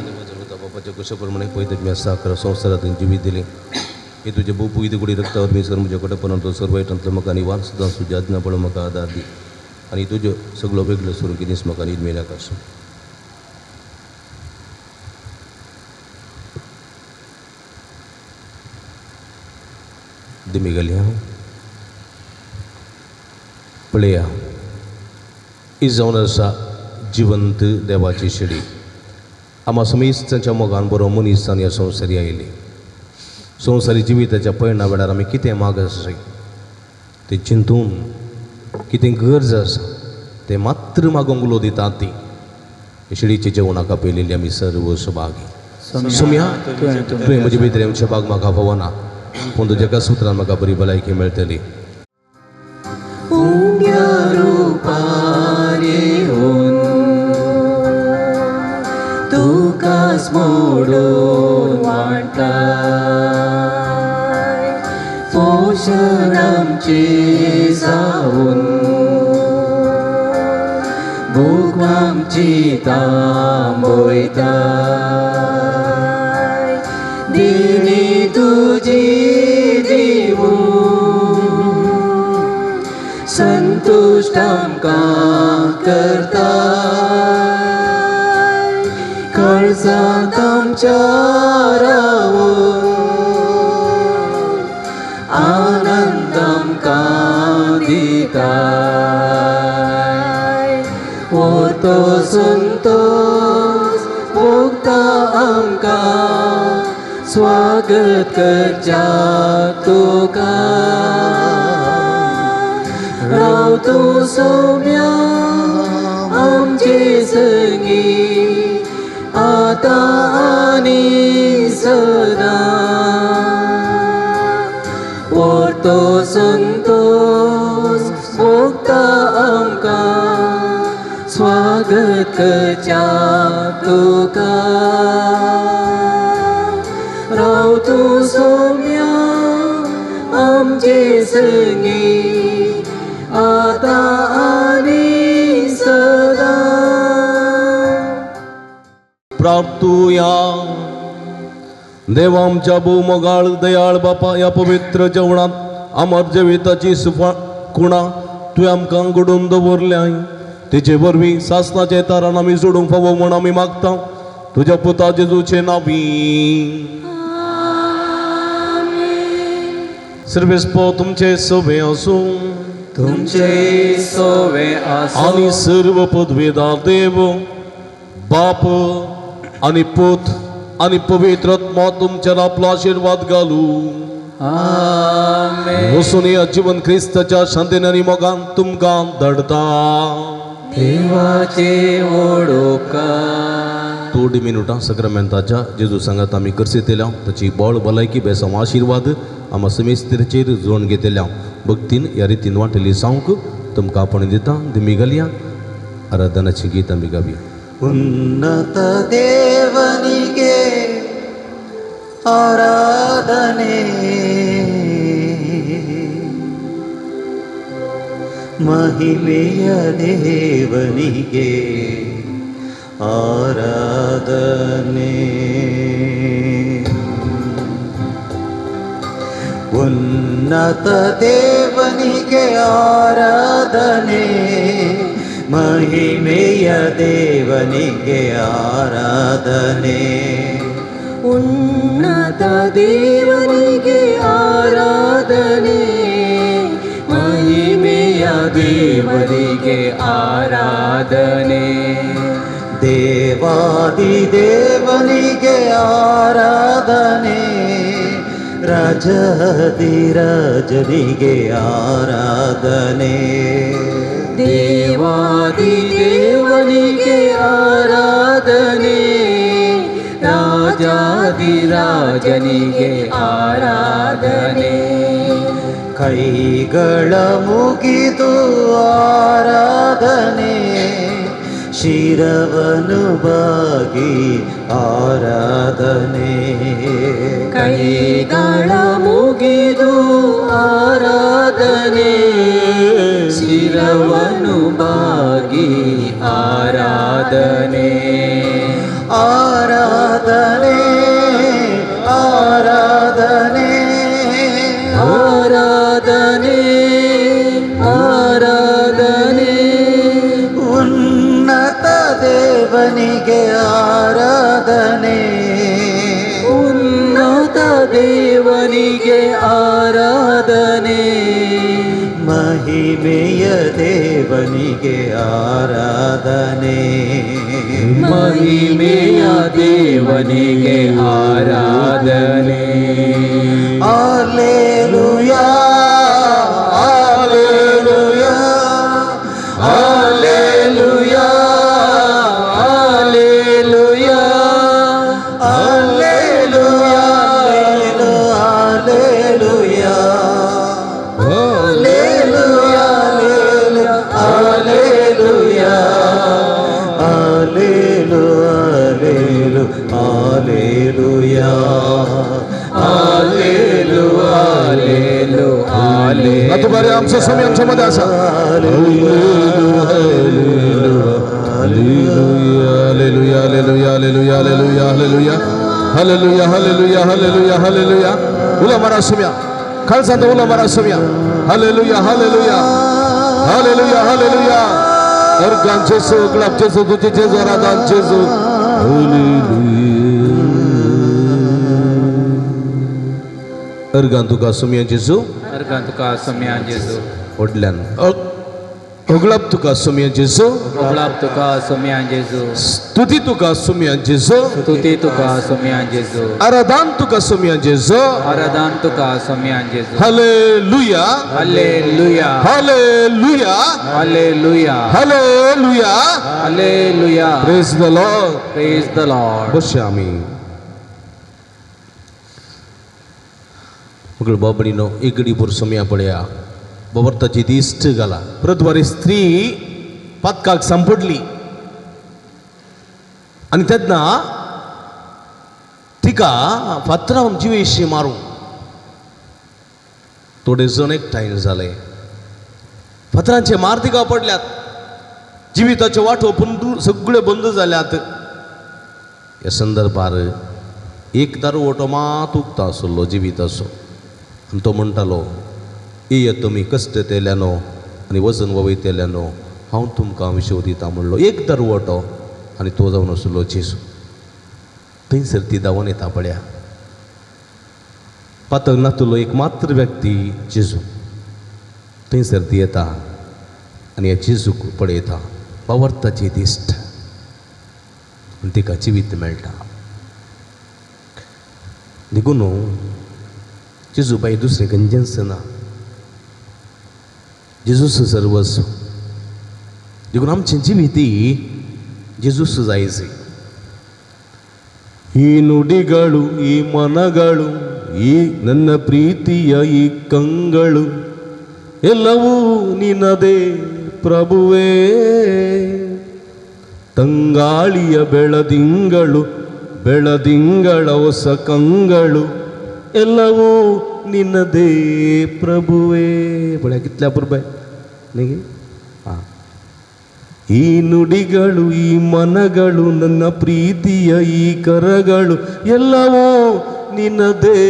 बापाच्या कुशप्रमाणे पयत साखर संवसारांत जिवीत दिली. हे तुजे बोपू इथे कुडी रक्तावर मी सर म्हज्या कडेपणान तो सर्व वायटांतलो म्हाका निवार सुद्दां तुज्या आज्ञा पळोवन म्हाका आदार दी आनी तुज्यो सगळो वेगळो सोडून कितेंच म्हाका न्हीद मेळनाका आसूं. दिमी गेली हांव पळया ही जावन आसा जिवंत देवाची शिडी. आमा समेस्तांच्या मोगान बरो मनीस ह्या संवसारी आयली. संवसारी जिविताच्या पयणा वेळार आमी कितें माग आसा तें चिंतून, कितें गरज आसा तें मात्र मागूंक उलो दितात ती शिडीचे जेवणाक आपयलेली आमी सर्व सभागी. सोम्या तुवें म्हजे भितर येवचें भाग म्हाका फावना, पूण तुज्या एका सुत्रान म्हाका बरी भलायकी मेळटली.
तुकाच मोडून वांटाय पोशण आमचें जावन भूक आमची तांबयताय. दिली तुजी दिवून संतुश्ट आमकां करताय. काळजांत आमच्या रावून आनंद आमकां दिताय. तो संतोष भोगता आमकां स्वागत करच्या तुका. राव तूं सौम्या आमचे संगी आतां आनी सदां. तो संतोष भोगता आमकां स्वागत करच्या तुका. राव तूं सौम्या आमचे संगी आतां आनी सदां.
प्राप्तुया देवा आमच्या भोवमोगाळ दयाळ बापा, ह्या पवित्र जेवणांत अमर जिविताची सुफा कुणां तुवें आमकां घडोवन दवरल्याय. तेजे वरवीं सासणाचे तारान आमी जोडूंक फावो म्हूण आमी मागता तुज्या पुता जेजूचे नांवी. सर्वेस्पो तुमचे सवे आसूं,
तुमचे सवे आसूं
आनी सर्व पदवेदार देव बाप आनी पूत आनी पवित्र आत्मा तुमचेर आपलो आशिर्वाद घालू.
आमेन.
वचून या जिवन क्रिस्ताच्या शांतीन आनी मोगान तुमकां धाडटा.
देवाचे ओडोकार.
थोडी मिनुटां सक्रामेंताच्या जेजू सांगात आमी करसेतल्या ताची बळ भलायकी बेसांव आशिर्वाद आमा समेस्तेचेर जोडून घेतल्या भक्तीन ह्या रितीन वांटली जावंक तुमकां आपोवणें दिता. दिमी घालया आराधनाचें गीत आमी गावया.
ಉನ್ನತ ದೇವನಿಗೆ ಆರಾಧನೆ, ಮಹಿಮೆಯ ದೇವನಿಗೆ ಆರಾಧನೆ. ಉನ್ನತ ದೇವನಿಗೆ ಆರಾಧನೆ, ಮಹಿಮೆಯ ದೇವನಿಗೆ ಆರಾಧನೆ.
ಉನ್ನತ ದೇವನಿಗೆ ಆರಾಧನೆ, ಮಹಿಮೆಯ ದೇವರಿಗೆ ಆರಾಧನೆ.
ದೇವಾದಿ ದೇವನಿಗೆ ಆರಾಧನೆ, ರಾಜಾದಿ ರಾಜನಿಗೆ ಆರಾಧನೆ.
ದೇವಾದಿ ದೇವನಿಗೆ ದೇವನಿಗೆ ಆರಾಧನೆ, ರಾಜಾದಿರಾಜನಿಗೆ ಆರಾಧನೆ.
ಕೈಗಳ ಮುಗಿದು ಆರಾಧನೆ, ಶಿರವನು ಬಾಗಿ ಆರಾಧನೆ.
ಕೈಗಳ ಮುಗಿದು ಆರಾಧನೆ, ಶಿರವನು ಬಾಗಿ ಆರಾಧನೆ.
ಆರಾಧನೆ ಆರಾಧನೆ
ಆರಾಧನೆ ಆರಾಧನೆ.
ಉನ್ನತ ದೇವನಿಗೆ ಆರಾಧನೆ,
ಉನ್ನತ ದೇವನಿಗೆ ಆರಾಧನೆ.
ಮಹಿಮೆಯ ದೇವನಿಗೆ ಆರಾಧನೆ,
ಮಹಿಮೆಯ ದೇವನಿಗೆ ಆರಾಧನೆ.
Alleluia alleluia alleluia
alleluia
alleluia alleluia alleluia alleluia alleluia alleluia
alleluia alleluia.
आतां बरें आमचो समय आमच्या मदें आसा. Hallelujah, hallelujah, hallelujah, hallelujah, hallelujah, hallelujah, hallelujah, hallelujah, hallelujah. उलो मारा सुम्या, खालसांत उलो मारा सुम्या. Hallelujah, hallelujah, hallelujah, hallelujah. Organ जेजू, गुलाब जेजू, तुझे जेजू, आराधन जेजू. हालेलुया. अर्गान तुका सुम्या जेजू,
अर्गां तुका सोम्या जेजू.
व्हडल्यान होगळाप तुका सुम्या जेजू,
ओगळाप तुका सोम्या जेजू.
स्तुती तुका सुम्या जेजू,
स्तुती तुका सोम्या जेजू.
आराधन तुका सुम्या जेजू.
आराधन तुका सोम्या जेजू.
Hallelujah,
hallelujah
hallelujah,
hallelujah
hallelujah.
Hallelujah.
Praise the Lord.
Praise the Lord.
बसया आमी. मगळ बाबडीनो एक घडी पुर सोम्या पळया बबर्ताची दिश्ट घाला. परत स्त्री पातकाक सांपडली आनी तेन्ना तिका फातरावन जिवेशी मारूं थोडे जण एकठांय जाले. फातरांचे मार तिका पडल्यात, जिविताच्यो वाटो सगळ्यो बंद जाल्यात. ह्या संदर्भार एक दारवटो मात उगता आसलो जिविताचो आनी तो म्हणटालो, येय तुमी कश्ट तेल्यानो आनी वजन वयतेल्यानो, हांव तुमकां विशव दिता म्हणलो. एक दरवटो आनी तो जावन आसलो जेजू. थंयसर ती धांवन येता पळया. पातक नातुलो एक मात्र व्यक्ती जेजू. थंयसर ती येता आनी ह्या जेजूक पळयता, बावर्ताची दिश्ट, आनी तिका जिवीत मेळटा. देखून जेजू बाई दुसरें खंयचेंच ना, जेजूस सर्वस्व. देखून आमचें जिवीत जेजूस जायचे. ಈ ನುಡಿಗಳು, ಈ ಮನಗಳು, ಈ ನನ್ನ ಪ್ರೀತಿಯ ಈ ಕಂಗಳು ಎಲ್ಲವೂ ನಿನ್ನದೇ ಪ್ರಭುವೇ. ತಂಗಾಳಿಯ ಬೆಳದಿಂಗಳು, ಬೆಳದಿಂಗಳ ಹೊಸ ಕಂಗಳು ಎಲ್ಲವೂ ನಿನ್ನದೇ ಪ್ರಭುವೇ. ಪळया कितल्या पुरबाय न्ही. ಹಾಂ, ಈ ನುಡಿಗಳು, ಈ ಮನಗಳು, ನನ್ನ ಪ್ರೀತಿಯ ಈ ಕರಗಳು ಎಲ್ಲವೂ ನಿನ್ನದೇ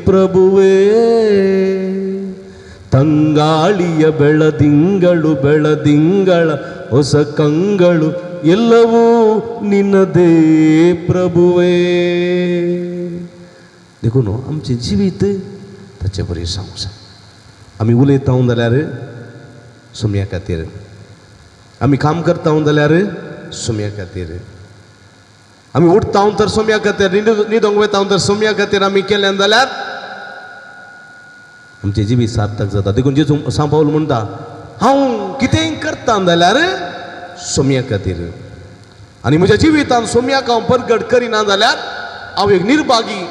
ಪ್ರಭುವೇ. ತಂಗಾಳಿಯ ಬೆಳದಿಂಗಳು, ಬೆಳದಿಂಗಳ ಹೊಸ ಕಂಗಳು ಎಲ್ಲವೂ ನಿನ್ನದೇ ಪ್ರಭುವೇ. देखून आमचें जिवीत ताचे बरें जावंक जाय. आमी उलयता जाल्यार सोम्या खातीर, आमी काम करता जाल्यार सोम्या खातीर, आमी उठता तर सोम्या खातीर, न्हिदोंक वयता तर सोम्या खातीर आमी केलें जाल्यार आमचें जिवीत सार्थक जाता. देखून जेजू सांग पावल म्हणटा, हांव कितेंय करता जाल्यार सोम्या खातीर. आनी म्हज्या जिवितान सोम्याक हांव परगट करिना जाल्यार हांव एक निर्भागी.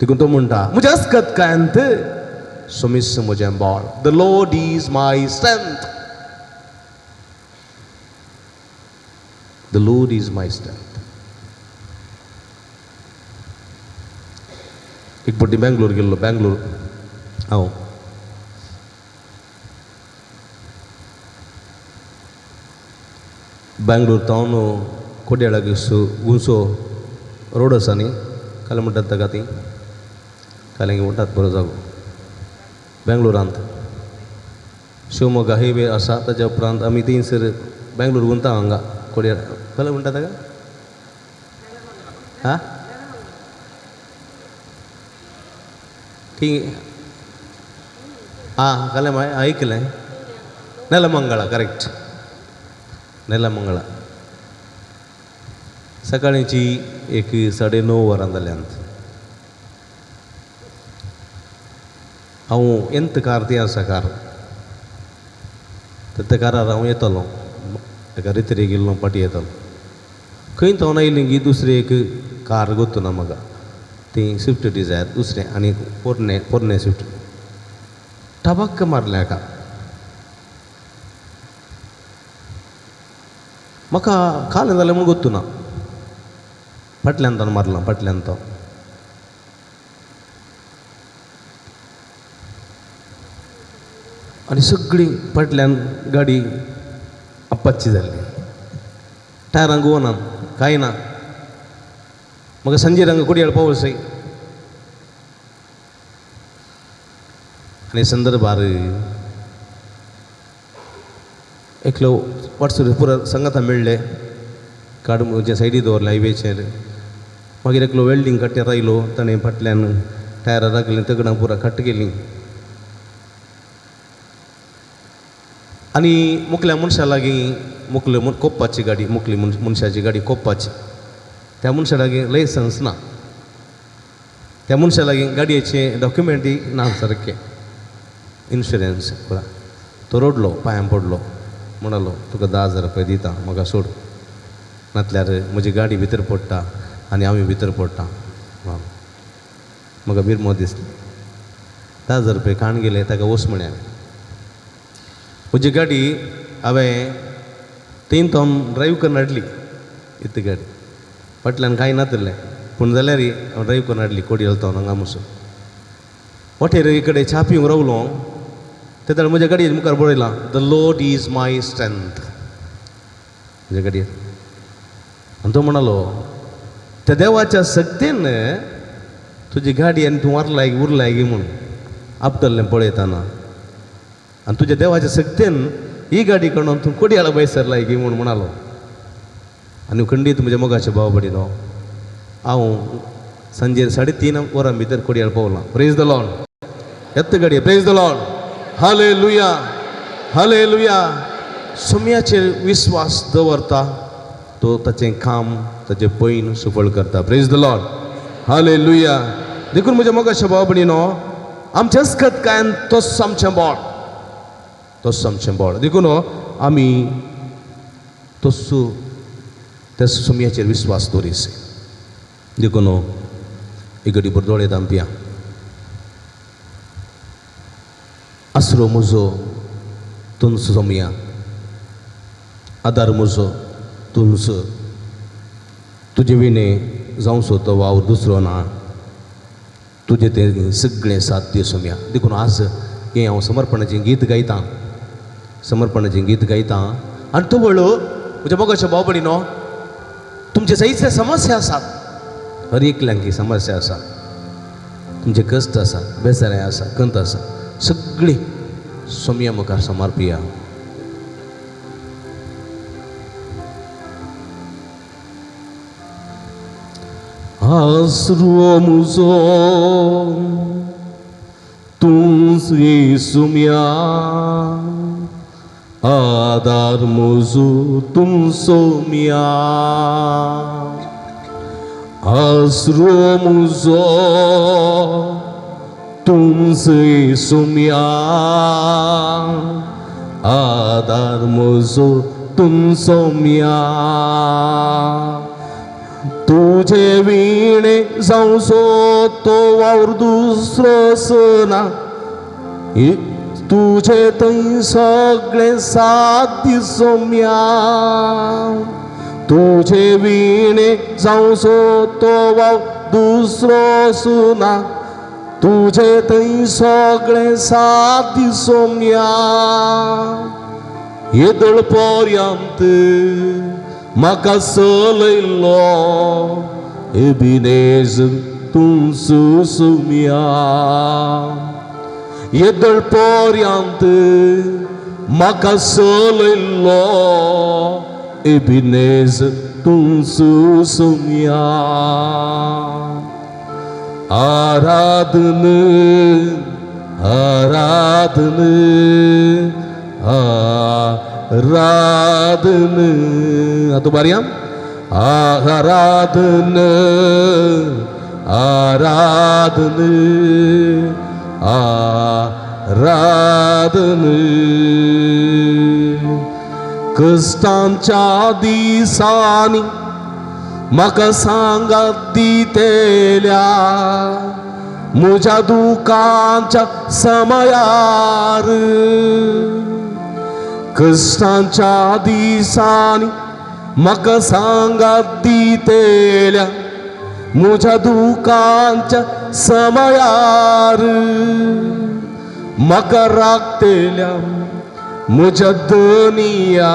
देखून तो म्हणटा म्हज्या अस्कत कांत सोमीस म्हजें बळ. The Lord is my strength. The Lord is my strength. एक पट्टी बेंगलोर गेल्लो. बेंगलोर हांव बेंगलोर तावन कोड्याळाक गुंसो रोड आसा न्ही, काल म्हणटात ताका ती काल म्हणटात बरो जागो बेंगलोरांत शिवमोगा हायवे आसा. ताच्या उपरांत आमी थंयसर बेंगलोर गुंता हांगा कोड्याळ काल म्हणटात ताका हा ती आं काल आयकलें नेलमंगळा. करेक्ट, नेलमंगळा. सकाळची एक 9:30 वरां जाल्यांत. हांव एंत कार ती आसा कार त्या कारार हांव येतालो. एका रितरी गेल्लो पाटी येतालो. खंय तो आयली की दुसरी एक कार गोत्तू ना म्हाका, ती स्विफ्ट डिझायर दुसरें आनी पोरणे पोरणे स्विफ्ट टबक्क मारलें हाका. म्हाका काल जालें म्हूण गोत्तू ना. फाटल्यान तो मारला फाटल्यान तो. आनी सगळी फाटल्यान गाडी अप्पाची जाल्ली. टायरां गोवना कांय ना. म्हाका संजय रंग कोडयाळ पावस. आनी संदर्भार एकलो वॉट्सएप पुरा संगाता मेळ्ळे काड म्हज्या सायडी दवरलें हायवेचेर. मागीर एकलो वेल्डींग कट्ट्यार आयलो. ताणें फाटल्यान टायरां राखलीं, तगडां पुरा कट केलीं. आनी मुखल्या मनशा लागीं मुखले कोप्पाची गाडी, मुखली मनशाची गाडी कोप्पाची. त्या मनशा लागीं लायसन्स ना. त्या मनशा लागीं गाडयेचे डॉक्युमेंटय ना सारकें, इन्शुरन्स पुरा. तो रडलो, पांयां पडलो, म्हणालो तुका 10,000 रुपया दिता, म्हाका सोड, नातल्यार म्हजी गाडी भितर पडटा आनी हांवूय भितर पडटा. म्हाका बिरमो दिसली. 10,000 रुपया खाण गेले ताका वस म्हळें हांवें. म्हजी गाडी हांवें तीन तोम ड्रायव करून हाडली. इतली गाडी फाटल्यान कांय नातिल्लें पूण जाल्यार हांव ड्रायव करून हाडली कोडयाळ तावन हांगा मसून. वाटेर इकडे च्या पिवंक रावलो तेन्ना म्हज्या गाडयेर मुखार बरयलां the Lord is my strength. म्हज्या गाडयेर. आनी तो म्हणालो त्या देवाच्या सक्तेन तुजी गाडी आनी तूं वारलाय उरलाय म्हूण आपटल्लें पळयतना, आनी तुज्या देवाच्या सक्तेन ही गाडी कडून तूं कोडयाळा भायर गी म्हूण म्हणालो. आनी खंडीत म्हज्या मोगाचे भाव भयणीनो, हांव सांजे 3:30 वरां भितर कोडयाळ पावलां. Praise the Lord. येता गाडी. Praise the Lord. Hallelujah, hallelujah. सोम्याचेर विस्वास दवरता तो ताचें काम ताचें पयन सुफळ करता. Praise the Lord. Hallelujah. देखून म्हज्या मोगाच्या भाव भयणीनो, आमचें अस्कत कांय तोच आमचें बळ, तोच आमचें बळ. देखून आमी तस्सो त्या सोम्याचेर विस्वास दवरीस. देखून एक घडी भर दोळे धांपया. आसरो म्हजो तुमचो सोमया, आदार म्हजो तुमचो, तुजे विणें जावचो तो वावर दुसरो ना, तुजें तें सगळें साध्य सोमया. देखून आज हें हांव समर्पणाचें गीत गायतां, समर्पणाचें गीत गायतां. आनी तो वळो म्हज्या मोगाच्या भाव भयणीनो, तुमचे जायते समस्या आसात, हर एकल्यांक समस्या आसा, तुमचे कश्ट आसा, बेजाराय आसा, कंत आसा, सगळीं सोमया मुखार समर्पिया. आसरो म्हजो तूं सोमया, आदार म्हजो तूं सोमया, आसरो म्हजो तूं सोमया, आदार म्हजो तूं सोम्या तुझे विणे जावचो तो वावर दुसरोच ना तुझे थंय सगळें साध्य सोम्या तुझे विणे जावचो तो वावर दुसरोच ना तुझे थंय सगळें साध्य सोम्या येदळ पर्यंत म्हाका चलयलो एबिनेज तूं सुसुम्या येदळ पर्यंत म्हाका चलयलो एबिनेज तूं सुसुम्या आराधन आराधन आराधन आतां बारया आराधन आराधन आराधन कश्टांच्या दिसांनी म्हाका सांगात दितेल्या म्हज्या दुखांच्या समयार कश्टांच्या दिसांनी म्हाका सांगात दितेल्या म्हज्या दुखांच्या समयार म्हाका राखतेल्या म्हज्या दनिया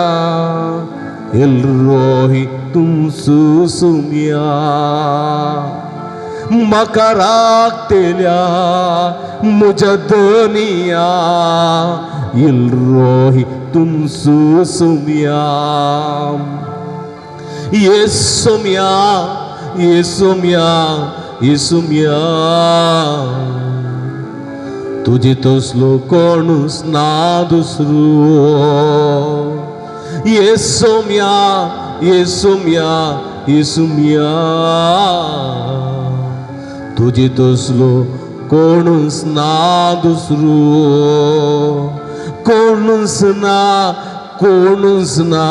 एलरोही तूं सुसुम्या म्हाका राखतेल्या म्हज्या दनिया एलरोही तूं सुसुम्या येसुम्या येसुम्या येसुम्या तुजे तसलो कोणूच ना दुसरो येसुम्या येसुम्या येसुम्या तुजे तसलो कोणूच ना दुसरो कोणूच ना कोणूच ना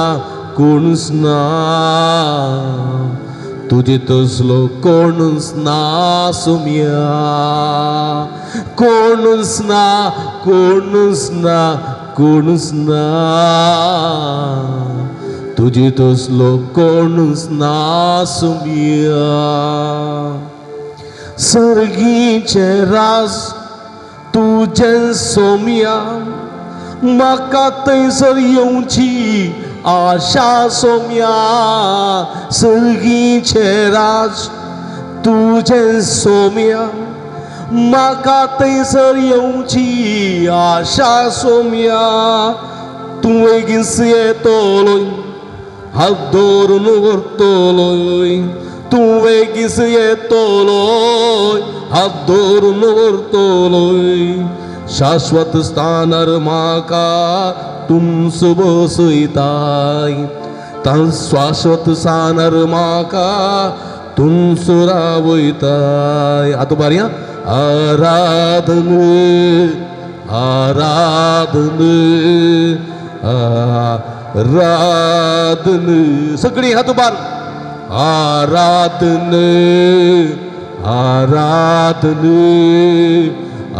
कोणूच ना तुजे तसलो कोणूच ना सुम्या कोणूच ना कोणूच ना कोणूच ना तुजे तसलो कोणूच ना सुम्या सर्गीचे राज तुजें सोम्या म्हाका थंयसर येवची आशा सोम्या सर्गीचे राज तुजें सोम्या म्हाका थंयसर येवची आशा सोम्या तूं बेगीन येतलोय हात धरून व्हरतलोय तूं बेगीन येतलोय हात धरून व्हरतलोय शाश्वत स्थानार म्हाका तुमस बसयताय तां शाश्वत स्थानार म्हाका तुमस रावयताय आतां बारया आराधन आराधन आराधन सगळीं हात उबार आराधन आराधन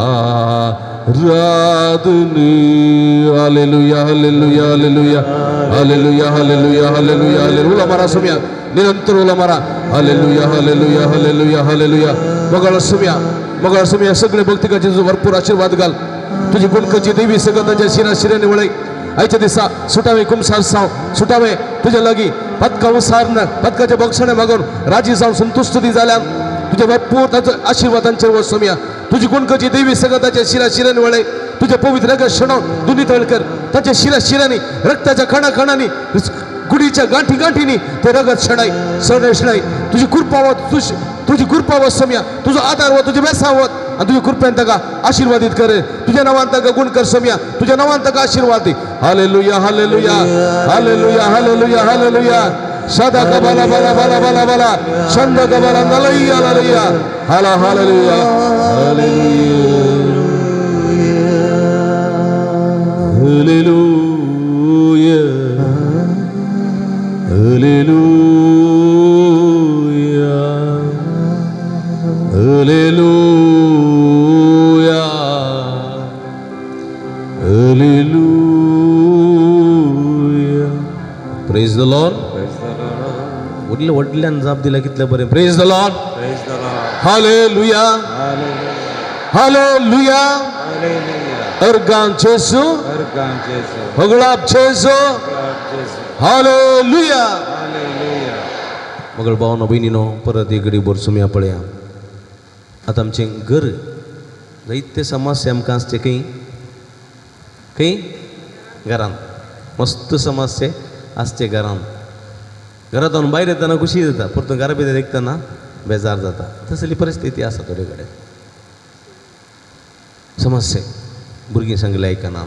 आराधन hallelujah hallelujah hallelujah hallelujah hallelujah hallelujah hallelujah उलो मारा सोम्या निरंतर उलो मारा हालेलुया हालेलुया हालेलुया हालेलुया मगळ सोम्या मगळ सोम्या सगळे भक्तिकाचे भरपूर आशीर्वाद घाल तुझी गुणकची देवी सगळं ताच्या शिरा शिऱ्याने वळय आयच्या दिसा सुटावे कुमसार साव सुटावे तुझ्या लागीं पदका उसार पदकाच्या बक्षणे मागून राजी जावन संतुश्ट दी जाल्यान तुझ्या भरपूर ताचो आशीर्वाद तांचेर वच सोम्या तुझी गुणकची देवी सगळं ताच्या शिरा शिऱ्याने वळय तुझ्या पवित्र रगत शणव दुनी तळ कर ताच्या शिरा शिऱ्याने रक्ताच्या खणा खणांनी गुडीच्या गांठी गांठीनी ते रगत शणाय शणाय शणाय तुझी कृपा वत तुझी कृपा वत सोम्या तुझो आधार वत तुझे बेसाव वत आणि तुझ्या कृपेन ताका आशीर्वादित कर तुझ्या नावान ताका गुण कर सोम्या तुझ्या नावान ताका आशीर्वाद दे hallelujah hallelujah hallelujah hallelujah hallelujah सदा कबाला बाला बाला बाला बाला छंद कबाला नलैया ललैया हाला hallelujah hallelujah hallelujah. Hallelujah, hallelujah, hallelujah, hallelujah. Praise the Lord. व्हडल्या व्हडल्यान जाप दिल्या कितलें बरें. Praise the Lord.
Praise the Lord.
Hallelujah, hallelujah.
Hallelujah.
अर्गां जेजू,
अर्गां जेजू,
होगळाप जेजू,
होगळाप जेजू.
हालेलुया.
हालेलुया.
मगळ भावनो भयणीनो, परत एक घडी भर सुमया पळया. आतां आमचें घर जायते समस्या आमकां आसचे खंय खंय घरांत मस्त समस्या आसचे घरांत. घरांत भायर येतना खुशी जाता, परतून घरा भितर देखतना बेजार जाता. तसली परिस्थिती आसा थोडे कडेन. समस्या भुरगीं सांगलें आयकना,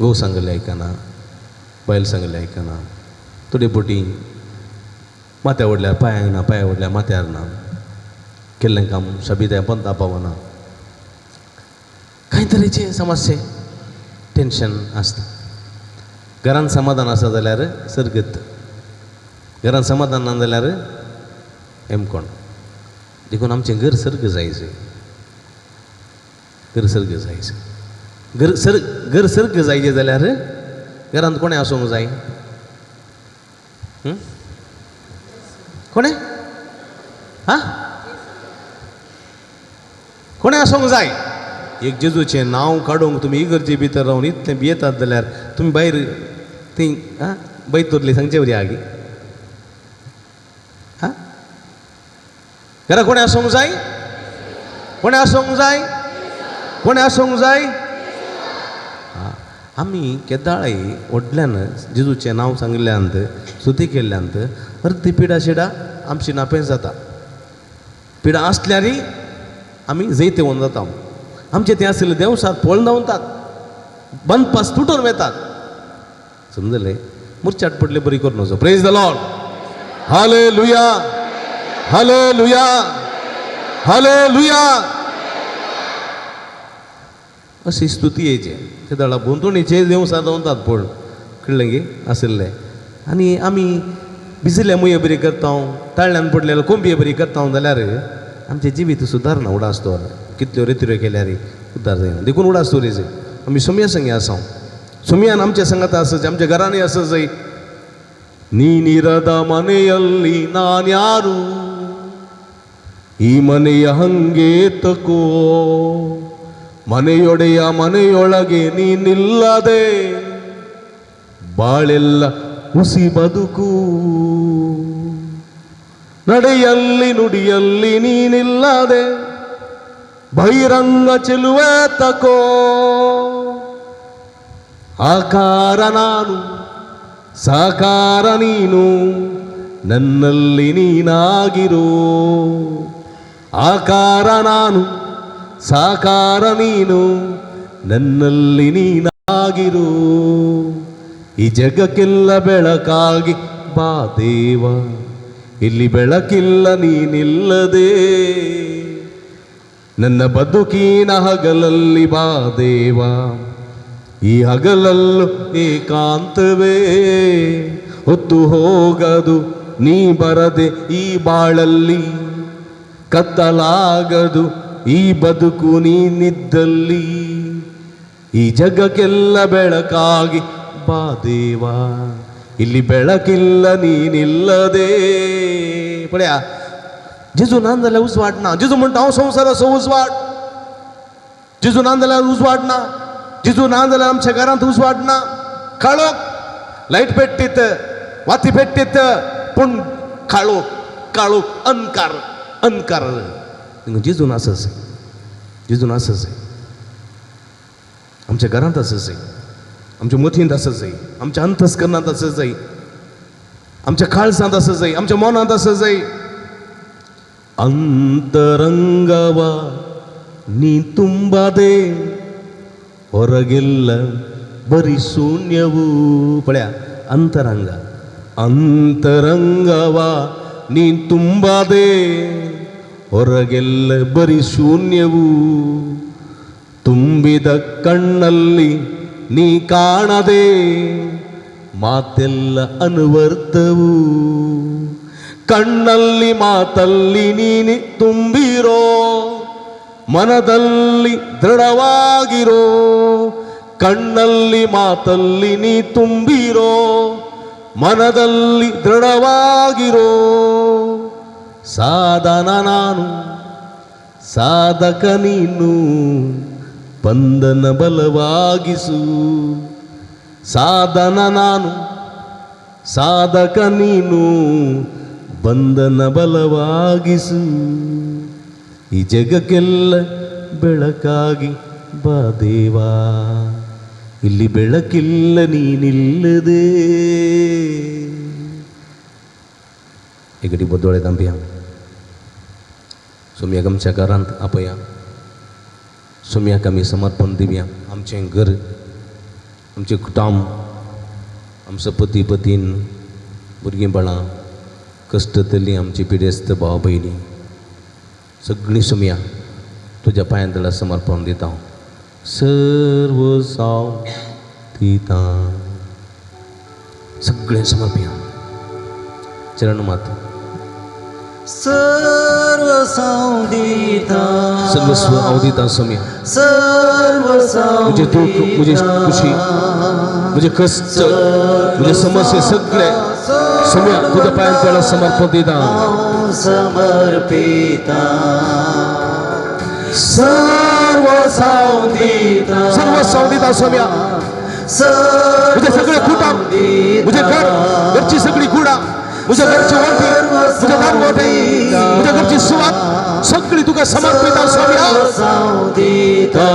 घोव सांगलें आयकना, बायल सांगलें आयकना, थोडे बोटी माथ्या वडल्यार पांयांक ना, पांया वडल्यार माथ्यार ना, केल्लें काम शबिताय पंता पावना, कांय तरेचे समस्या टेंशन आसता. घरांत समाधान आसा जाल्यार सर्गत, घरांत समाधान ना जाल्यार हेमकोण. देखून आमचें घर सर्ग जायचें, घर सर्ग जायचें. घर सर घर सर्ग जायचें जाल्यार घरांत कोणें आसूंक जाय? कोणें? हां, कोणें आसूंक जाय? एक जेजूचें नांव काडूंक तुमी इगर्जे भितर रावन इतलें भियेतात जाल्यार तुमी भायर थंय आं बैतुरली सांगचे वरी आगी. हां, घरा कोणें आसूंक जाय? कोणें आसूंक जाय? कोणें आसूंक जाय? आमी केदाळाय व्हडल्यान जेजूचें नांव सांगिल्ल्यान, स्तुती केल्ल्यान अर्दी पिडा शिडा आमची नापें जाता. पिडा आसल्यारय आमी जैतेवन जाता. आमचे थंय आशिल्ले देवसार पळोवन धांवतात, बंदपास तुटून वेतात. समजले? मुरचाट पडले बरी करून वचो. Praise the Lord. Hallelujah, hallelujah, hallelujah. अशी स्तुती येयची ते दळा भोंवतणीचे देवसार धांवतात पळ कळ्ळें गे आशिल्लें. आनी आमी भिजिल्ल्या मुये बरी करता, ताळ्यान पडलेल्या कोंबये बरी करता जाल्यार आमचें जिवीत सुदारना. उडास दवर कितल्यो रेतिऱ्यो केल्यार उद्धार जायना. देखून उडास दवरिजे आमी सोमया संगी आसा, सोमयान आमच्या संगात आसा, आमच्या घरांनी आसा जाय. ನೀನಿರದ ಮನೆಯಲ್ಲಿ ನಾನ್ಯಾರು, ಈ ಮನೆಯ ಹಂಗೆ ತಕೋ, ಮನೆಯೊಡೆಯ ಮನೆಯೊಳಗೆ ನೀನಿಲ್ಲದೆ ಬಾಳೆಲ್ಲ ಹುಸಿ ಬದುಕು, ನಡೆಯಲ್ಲಿ ನುಡಿಯಲ್ಲಿ ನೀನಿಲ್ಲದೆ ಬಹಿರಂಗ ಚೆಲುವೆ ತಕೋ, ಆಕಾರ ನಾನು ಸಾಕಾರ ನೀನು, ನನ್ನಲ್ಲಿ ನೀನಾಗಿರೋ, ಆಕಾರ ನಾನು ಸಾಕಾರ ನೀನು, ನನ್ನಲ್ಲಿ ನೀನಾಗಿರೋ, ಈ ಜಗಕ್ಕೆಲ್ಲ ಬೆಳಕಾಗಿ ಬಾ ದೇವ, ಇಲ್ಲಿ ಬೆಳಕಿಲ್ಲ ನೀನಿಲ್ಲದೆ, ನನ್ನ ಬದುಕಿನ ಹಗಲಲ್ಲಿ ಬಾ ದೇವ, ಈ ಹಗಲಲ್ಲೂ ಏಕಾಂತವೇ, ಹೊತ್ತು ಹೋಗದು ನೀ ಬರದೆ ಈ ಬಾಳಲ್ಲಿ, ಕತ್ತಲಾಗದು ಈ ಬದುಕು ನೀನಿದ್ದಲ್ಲಿ, ಈ ಜಗಕ್ಕೆಲ್ಲ ಬೆಳಕಾಗಿ ಬಾ ದೇವ, ಇಲ್ಲಿ ಬೆಳಕಿಲ್ಲ ನೀನಿಲ್ಲದೆ. पळया जेजू ना जाल्यार उजवाड ना. जेजू म्हणटा हांव संवसाराचो उजवाड. जेजू ना जाल्यार उजवाड ना. जेजू ना जाल्यार आमच्या घरांत उजवाड ना. काळोख, लायट पेट्टीत, वाती पेट्टीत, पूण काळोख, काळोख, अंधकार, अंधकार. जेजून आसच, जेजून आसच, आमच्या घरांत आसच, आमच्या मतींत आसच, आमच्या अंतस्करणांत आसच, आमच्या काळजांत आसच, आमच्या मनांत आसच. ಅಂತರಂಗವ ನೀ ತುಂಬದೆ ಹೊರಗೆಲ್ಲ ಬರಿ ಶೂನ್ಯವು. ಪಳ್ಯ ಅಂತರಂಗ, ಅಂತರಂಗವ ನೀ ತುಂಬದೆ ಹೊರಗೆಲ್ಲ ಬರಿ ಶೂನ್ಯವು, ತುಂಬಿದ ಕಣ್ಣಲ್ಲಿ ನೀ ಕಾಣದೆ ಮಾತೆಲ್ಲ ಅನುವರ್ತವು. ಕಣ್ಣಲ್ಲಿ ಮಾತಲ್ಲಿ ನೀನು ತುಂಬಿರೋ, ಮನದಲ್ಲಿ ದೃಢವಾಗಿರೋ. ಕಣ್ಣಲ್ಲಿ ಮಾತಲ್ಲಿ ನೀ ತುಂಬಿರೋ, ಮನದಲ್ಲಿ ದೃಢವಾಗಿರೋ. ಸಾಧನ ನಾನು ಸಾಧಕ ನೀನು, ಬಂಧನ ಬಲವಾಗಿಸು. ಸಾಧನ ನಾನು ಸಾಧಕ ನೀನು, ಬಂಧನ ಬಲವಾಗಿಸು. ಈ ಜಗಕ್ಕೆಲ್ಲ ಬೆಳಕಾಗಿ ಬಾ ದೇವಾ, ಇಲ್ಲಿ ಬೆಳಕಿಲ್ಲ ನೀನಿಲ್ಲದೆ. एगडी बदोळे दांपया सोम्याक आमच्या घरांत आपया, सोम्याक आमी समर्पण दिवया. आमचें घर, आमचें कुटुंब, आमचो पती पतीन, भुरगीं बाळां, कश्टतली आमची पिडेस्त भाव भयणी सगळीं सोम्या तुज्या पांयां तळा समर्पण दिता. सर्व साव दिता, सगळें समर्पया. चरण मात
सर्व दिता,
सर्वस्व हांव दिता सोम्या.
सर्व
मुझे दुःख, मुझे खुशी, मुझे कष्ट, मुझे समस्या सगळे सोम्या तुझ्या पांयां तळा समर्पण दिता.
समर्पिता, सर्व दिता,
सर्वस्व दिता सोम्या. मुझे सगळे कुटुंब, मुझे घर, घरची सगळी कुडां, मुझ्या घरची वण्टी, मुझ्या दारवटे, मुझ्या घरची सुवात सगळी तुका समर्पिता सोम्या.
दिता,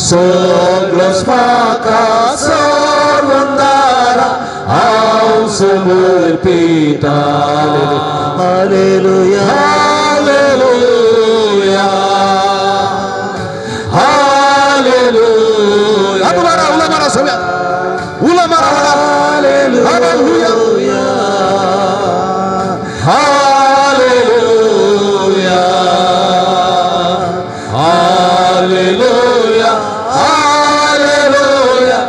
सगळोच म्हाका सर्वंदारा हांव समर्पिता. Hallelujah,
hallelujah, hallelujah. हात मारा, उलो मारा सोम्या, उलो मारा व्हडा. Hallelujah, hallelujah, hallelujah, hallelujah, hallelujah,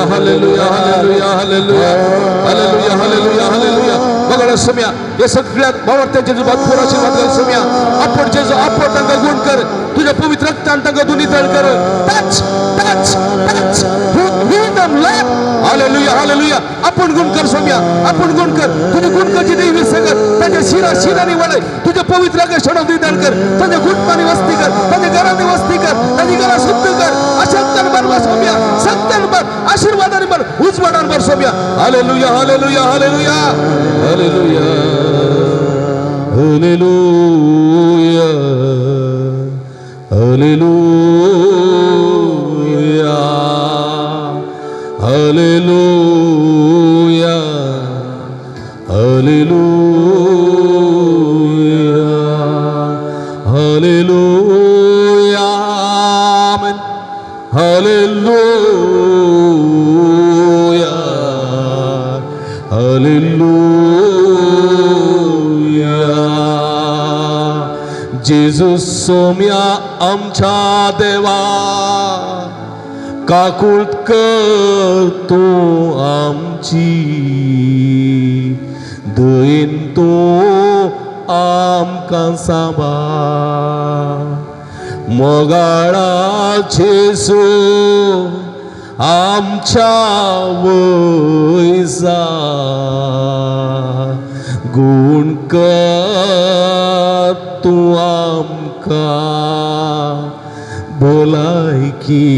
hallelujah, hallelujah, hallelujah, hallelujah, hallelujah, hallelujah. बघा सोम्या, या सगळ्यात भावार्थ्यांचे भरपूर आशीर्वाद घाल सोम्या. आपण जेजू, आपण तांकां गुण कर, तुझ्या पवित्र रक्तान तांकां तूं नितळ कर. Touch, touch, touch. Hallelujah, hallelujah. आपण गुण कर सोम्या, आपण गुण कर. तुझे गुण करची देवी सगळं ताच्या शिरा शिरांनी वळय. तुझ्या पवित्र क्षणात नितळ कर. ताच्या गुटपानी वस्ती कर, ताच्या घरांनी वस्ती कर, ताची घरां शुद्ध कर. अशक्तान भर सोम्या, सत्यान भर, आशीर्वादान भर, उजवाडान भर सोम्या. Hallelujah, hallelujah, hallelujah, hallelujah, hallelujah, hallelujah, hallelujah, hallelujah, hallelujah, amen. Hallelujah, hallelujah. जेजू सोम्या आमच्या देवा, काकूळ कर तूं आमची, दयेन तूं आमकां सांबाळ. मोगाळा जेजू आमच्या वयजा, गुण कर तूं आमकां, भलायकी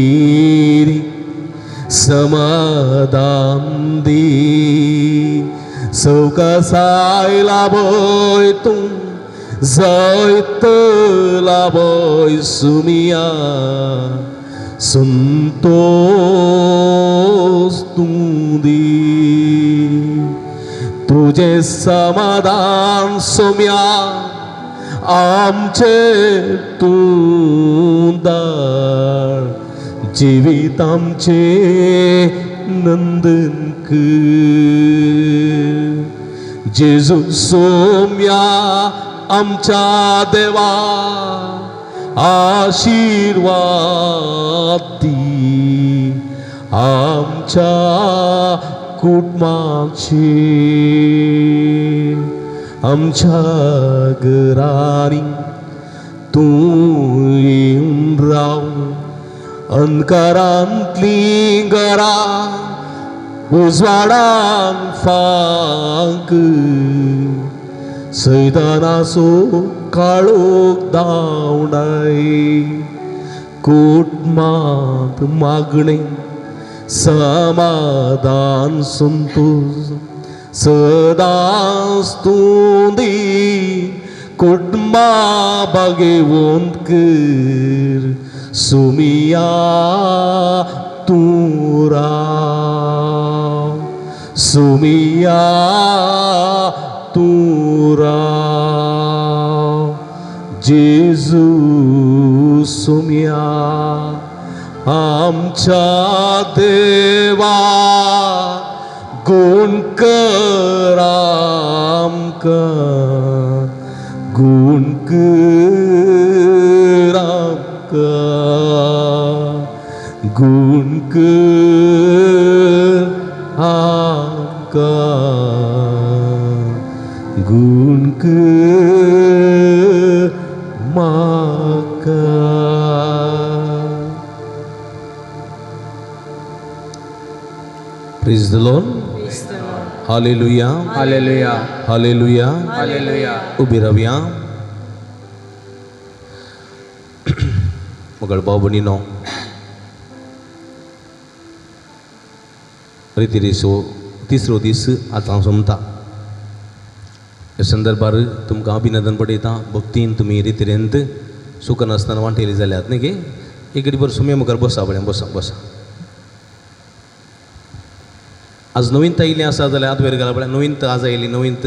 समाधान दी. सवकासाय लाभय तूं, जैत लाभय सुमिया, संतोष तूं दी. तुझे समाधान सोम्या आमचे तूं दाळ, जिवीत आमचे नंदन कर. जेजू सोम्या आमच्या देवा,
आशीर्वाद दी आमच्या कुटुंबाची आमच्या घरांनी तूं येवन राव अंधकारांतली घरां उजवाडान फांक सैतानाचो काळोख धांवडाय कुटुंबांत मागणें समाधान संतोष सदांच तूं दी कुटुंबा भागेवंत कर सुमिया तूं राव सुमिया तूं राव जेजू सुमिया आमच्या देवा गुण कर आमकां गुण कर आमकां गुण कर आमकां गुण कर म्हाका.
Praise the Lord. Hallelujah.
Hallelujah.
Hallelujah.
Hallelujah.
उबी रावया. मगळ भाव भयणीनो, रितीरिसो तिसरो दीस आतां सोंपता. ह्या संदर्भार तुमकां अभिनंदन पडयता. भक्तीन तुमी रितीरेंत सुकनासतना वांटेली जाल्यात न्ही गे. एक घडी सुमे मुखार बसा पळय, बसा बसा. आज नवीनता आयिल्ली आसा जाल्यार आदवेर घाला पळय. नवीनता आज आयिल्ली, नवीनत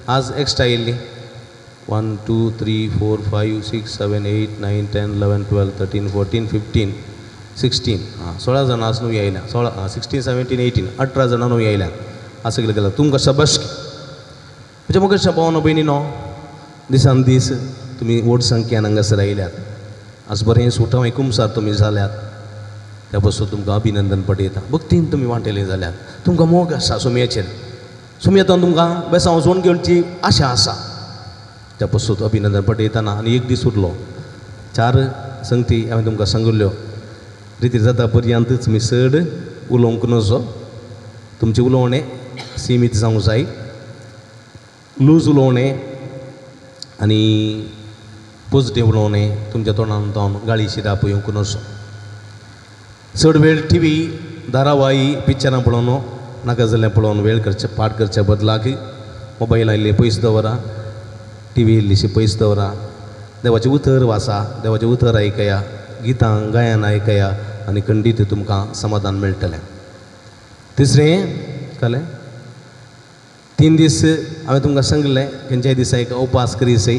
आज एक्स्ट्रा आयिल्ली. 1 2 3 4 5 6 7 8 9 10 11 12 13 14 15 16 आं 16 जाणां आज नवी आयल्या. 16 16 17 18 18 जाणां नवी आयल्या. असं केलं गेलं तुमकां शाबासकी. म्हणजे मग भावनो भयणीनो, दिसान दीस तुमी व्हड संख्यान हांगासर आयल्यात. आज बरें सुटांव कुमसार तुमी जाल्यात, त्या पासून तुमकां अभिनंदन पडयता. भक्तीन तुमी वांटेले जाल्यात, तुमकां मोग आसा सुमयाचेर. सुमयेंतल्यान तुमकां बेसांव वचून घेवची आशा आसा, त्या पासून अभिनंदन पडयतना. आनी एक दीस उरलो, 4 संगती हांवें तुमकां सांगिल्ल्यो. रिती जाता पर्यंत तुमी चड उलोवंक नजो, तुमचें उलोवणें सिमीत जावंक जाय, लूज उलोवणें आनी पॉजिटीव उलोवणें तुमच्या तोंडान जावन गाळी शिराप येवंक नजो. चड वेळ टी व्ही धारावाही पिक्चरां पळोवन नाका जाल्यार पळोवन वेळ करचे पाठ करच्या बदलाक मोबायल आयिल्ले पयस दवरा, टी व्ही इल्लीशी पयस दवरा, देवाचें उतर वाचा, देवाचें उतर आयकया, गितां गायन आयकया आनी खंडीत तुमकां समाधान मेळटलें. तिसरें कळ्ळें, 3 दीस हांवें तुमकां सांगिल्लें खंयच्याय दिसा एक उपास करीसय.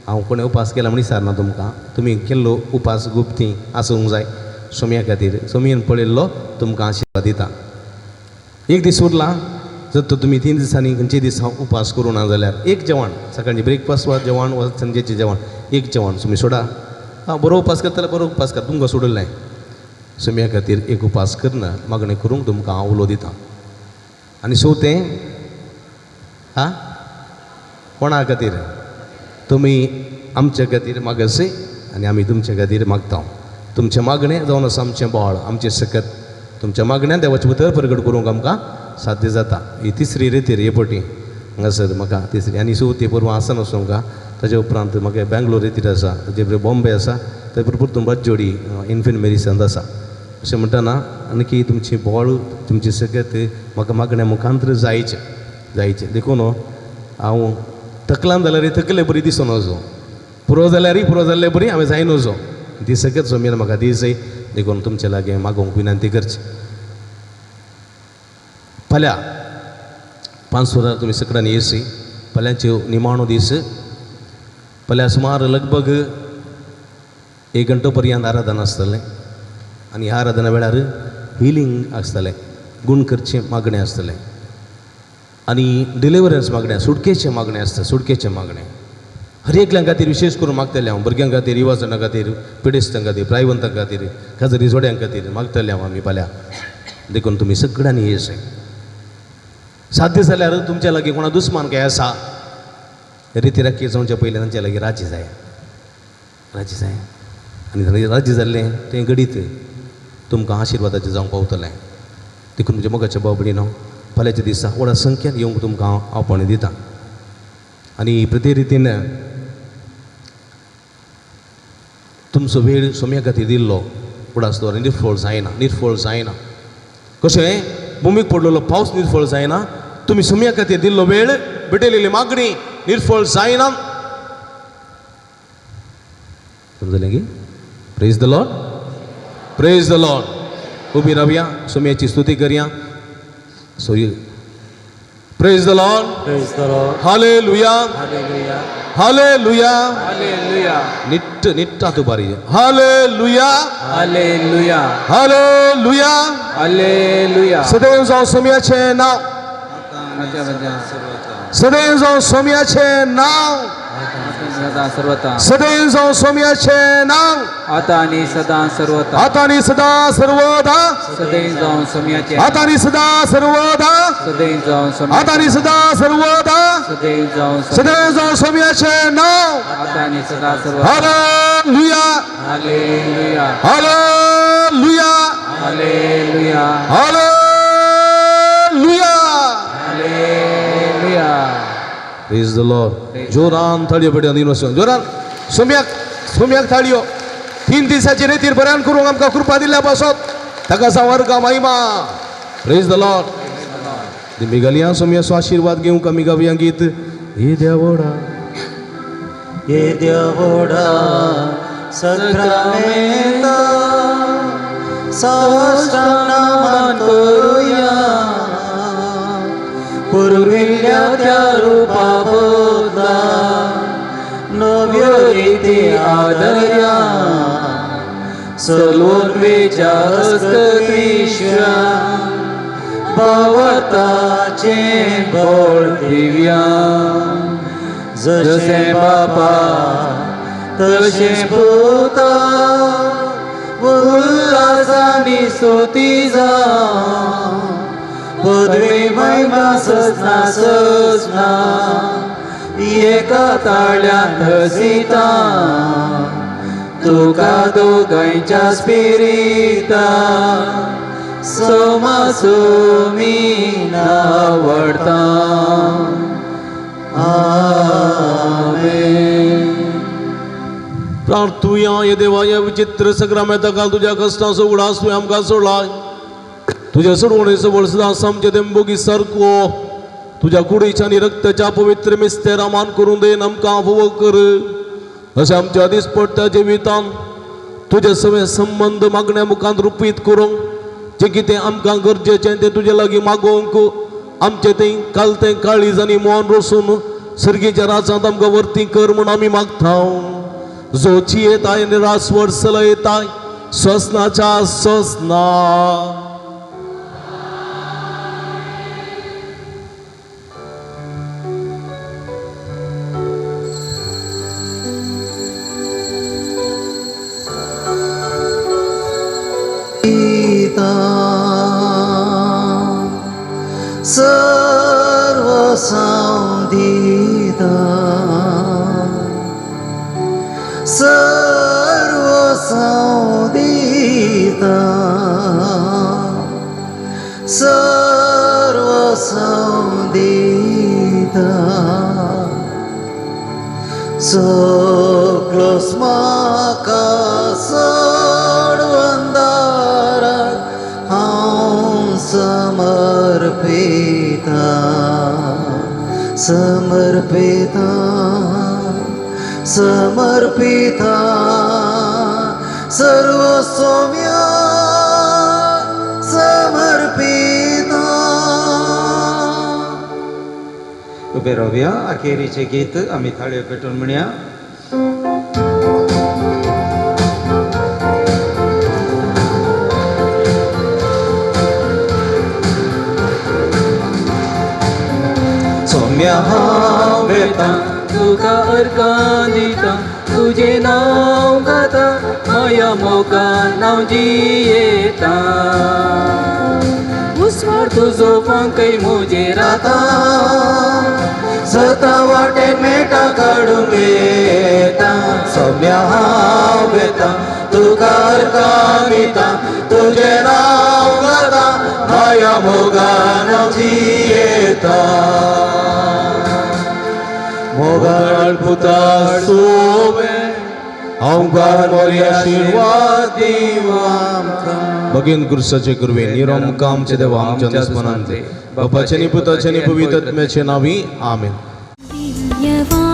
हांव कोणें उपास केला म्हण विचारना तुमकां, तुमी केल्लो उपास गुप्ती आसूंक जाय सोम्या खातीर. सोमयेन पळयल्लो तुमकां आशिर्वाद दिता. एक दीस उरला, जर तर तुमी 3 दिसांनी खंयच्याय दिसा उपास करूं ना जाल्यार एक जेवण, सकाळचें ब्रेकफास्ट वा जेवण वा सांजेचें जेवण, एक जेवण तुमी सोडा. आं बरो उपास करता बरो उपास कर, तुमकां सोडिल्लें सोम्या खातीर एक उपास करना मागणें करूंक तुमकां हांव उलो दिता. आनी चवथें, आं कोणा खातीर तुमी आमच्या खातीर मागसे आनी आमी तुमच्या खातीर मागता. तुमचें मागणें जावन आसा आमचें बळ, आमचें सकत. तुमच्या मागण्यान देवाचें उतर प्रगट करूंक आमकां साध्य जाता. ही तिसरी रेतीर हे पटी हांगासर म्हाका तिसरी आनी चवथी परवां आसा नासो ताजे उपरांत म्हाका बेंगलोर रेतीर आसा, ताजे बरोबर बॉम्बे आसा, ताजे बरोबर परतून बाजोडी इन्फेंट मेरीसांत आसा. अशें म्हणटना आणकी तुमची बळ, तुमची सकत म्हाका मागण्या मुखांतर जायचें जायचें. देखून हांव थकलान जाल्यार थकले बरी दिसून वचो, पुरो जाल्यारय पुरो जाल्ले बरी हांवें जायन वचो. ती सकत सोमीन म्हाका दिसय, देखून तुमचे लागीं मागोवंक विनंती करची. फाल्यां 5 वरां तुमी सगळ्यांनी येसी. फाल्यांच्यो निमाणो दीस. फाल्यां सुमार लगभग 1 घंटो पर्यंत आराधना आसतलें आनी ह्या आराधना वेळार हिलींग आसतलें, गुण करचें मागणें आसतलें आनी डिलिवरन्स मागणें, सुटकेचें मागणें आसता, सुटकेचें मागणें. हर एकल्यां खातीर विशेश करून मागतलें हांव, भुरग्यां खातीर, युवाजणां खातीर, पिडेस्तां खातीर, प्रायवंतां खातीर, खाजरी जोड्यां खातीर मागतलें हांव आमी फाल्यां. देखून तुमी सगळ्यांनी येचें. साध्य जाल्यार तुमच्या लागीं कोणा दुस्मान काय आसा रिती राखी जावच्या पयलीं तांच्या लागीं राजी जाय, राजी जाय. आनी राजी जाल्लें तें घडीत तुमकां आशिर्वादाचें जावंक पावतलें. देखून म्हज्या मोगाच्या भाव भयणीनो, फाल्यांच्या दिसा व्हडा संख्येन येवंक तुमकां हांव आपोवणें दितां. आनी प्रती रितीन तुमचो वेळ सोम्या खातीर दिल्लो उडास दवर निर्फळ जायना, निर्फळ जायना. कशें भुमीक पडलेलो पावस निर्फळ जायना, तुमी सोम्या खातीर दिल्लो वेळ, भेटयलेली मागणी निर्फळ जायना. समजलें की? Praise the Lord, praise the Lord. उबी रावया, सोम्याची स्तुती करया. So praise the Lord,
praise the Lord.
Hallelujah,
hallelujah,
hallelujah,
hallelujah.
निट्ट निट्टातु बारी हालेलुया,
हालेलुया,
हालेलुया,
हालेलुया.
सदैव जावं सोम्याचें नांव, सदैव जावं सोम्याचें नांव,
सदा सर्वता,
सदैव जावं सोम्याचें नांव,
आता आणि सदा सर्वता,
आता आनी सदा सर्वदा,
सदैव जावं सोम्याचें,
आता आनी सदा सर्वदा,
सदैव जावं सोम्याचें,
आता आनी सदा सर्वदा,
सदैव जावं,
सदैव जावं सोम्याचें नांव,
आता आणि सदा सर्वता.
Hallelujah,
hallelujah,
hallelujah,
hallelujah,
hallelujah,
hallelujah.
Praise the Lord. जोरान थाळयो पडया दिनवसो, जोरान सोम्याक, सोम्याक थाळयो. 3 दिसाची रेतीर बऱ्यान करूंक आमकां कृपा दिल्ल्या पासत ताका जावं महिमा. Praise the Lord. दिमी घालया सोम्याचो आशिर्वाद घेवंक आमी गावया गीत. हे देवडा,
हे देवडा सक्रामेंता साष्टांग नमन करुया, पुर्विल्ल्या त्या रुपा बदला नव्यो रिती आदरया, सलोन्वेच्या हस्तत्विश्वा भावार्थाचें बळ दिव्या, जशें बापा तशें पुता उल्हासानी स्तुती जावं, पदवी महिमा सजना सजना एका ताळ्यांत हसिता, तुका दोगांयच्या स्पिरिता सोमासोमी आवडता. आमेन.
प्रार्थुया. हे देवा, ह्या विचित्र सग्रामेता काल तुज्या कश्टांचो उगडास तुवें आमकां सोडला. तुज्या सोडवणेचो बळ सदां आमचे तेंबोगी सारको तुज्या कुडीच्या आनी रक्ताच्या पवित्र मिस्तेरा मान करून then आमकां फावो कर. अशें आमच्या दिसपट्ट्या जिवितान तुजे सगळे संबंद मागण्या मुखांत रुपीत करूंक, जें कितें आमकां गरजेचें तें तुजे लागीं मागोवंक, आमचें तें काल तें काळीज आनी मन रोसून सर्गीच्या राजांत आमकां वर्ती कर म्हूण आमी मागता. जो जियेताय आनी रासवर चलयताय सोसनाच्या सोसना.
सर्वसांव दिता, सर्वसांव दिता, सर्वसांव दिता, सगळोच म्हाका सोडवंदाराक हांव समर्पिता, समर्पिता, समर्पिता, सर्वसौम्या समर्पिता.
उबे रावया. अखेरीचें गीत आमी थाळयो पेटोवन म्हणया. सोम्या हांव वेतां
तुका अर्कां दिता, तुजें नांव गाता, माया मोगान हांव जियेता. उस्वाड तुजो फांकय म्हजेर
आतां सता वाटेन मेटा काडूंक येता, सोम्या हांव येता, तुका अर्कां दिता, तुजें नांव गाता, माया मोगान हांव जियेता. मोगाळ पुता सोमे आमकां मोरी आशिर्वाद दिव आमकां.
भगीन क्रुसाचे कुरवे निरोम आमचे देवा आमच्या दुस्मनांचे बापाचे नी पुताचे नी पवित्र आत्म्याचे नावी आमेन.
दिव्यवाणी.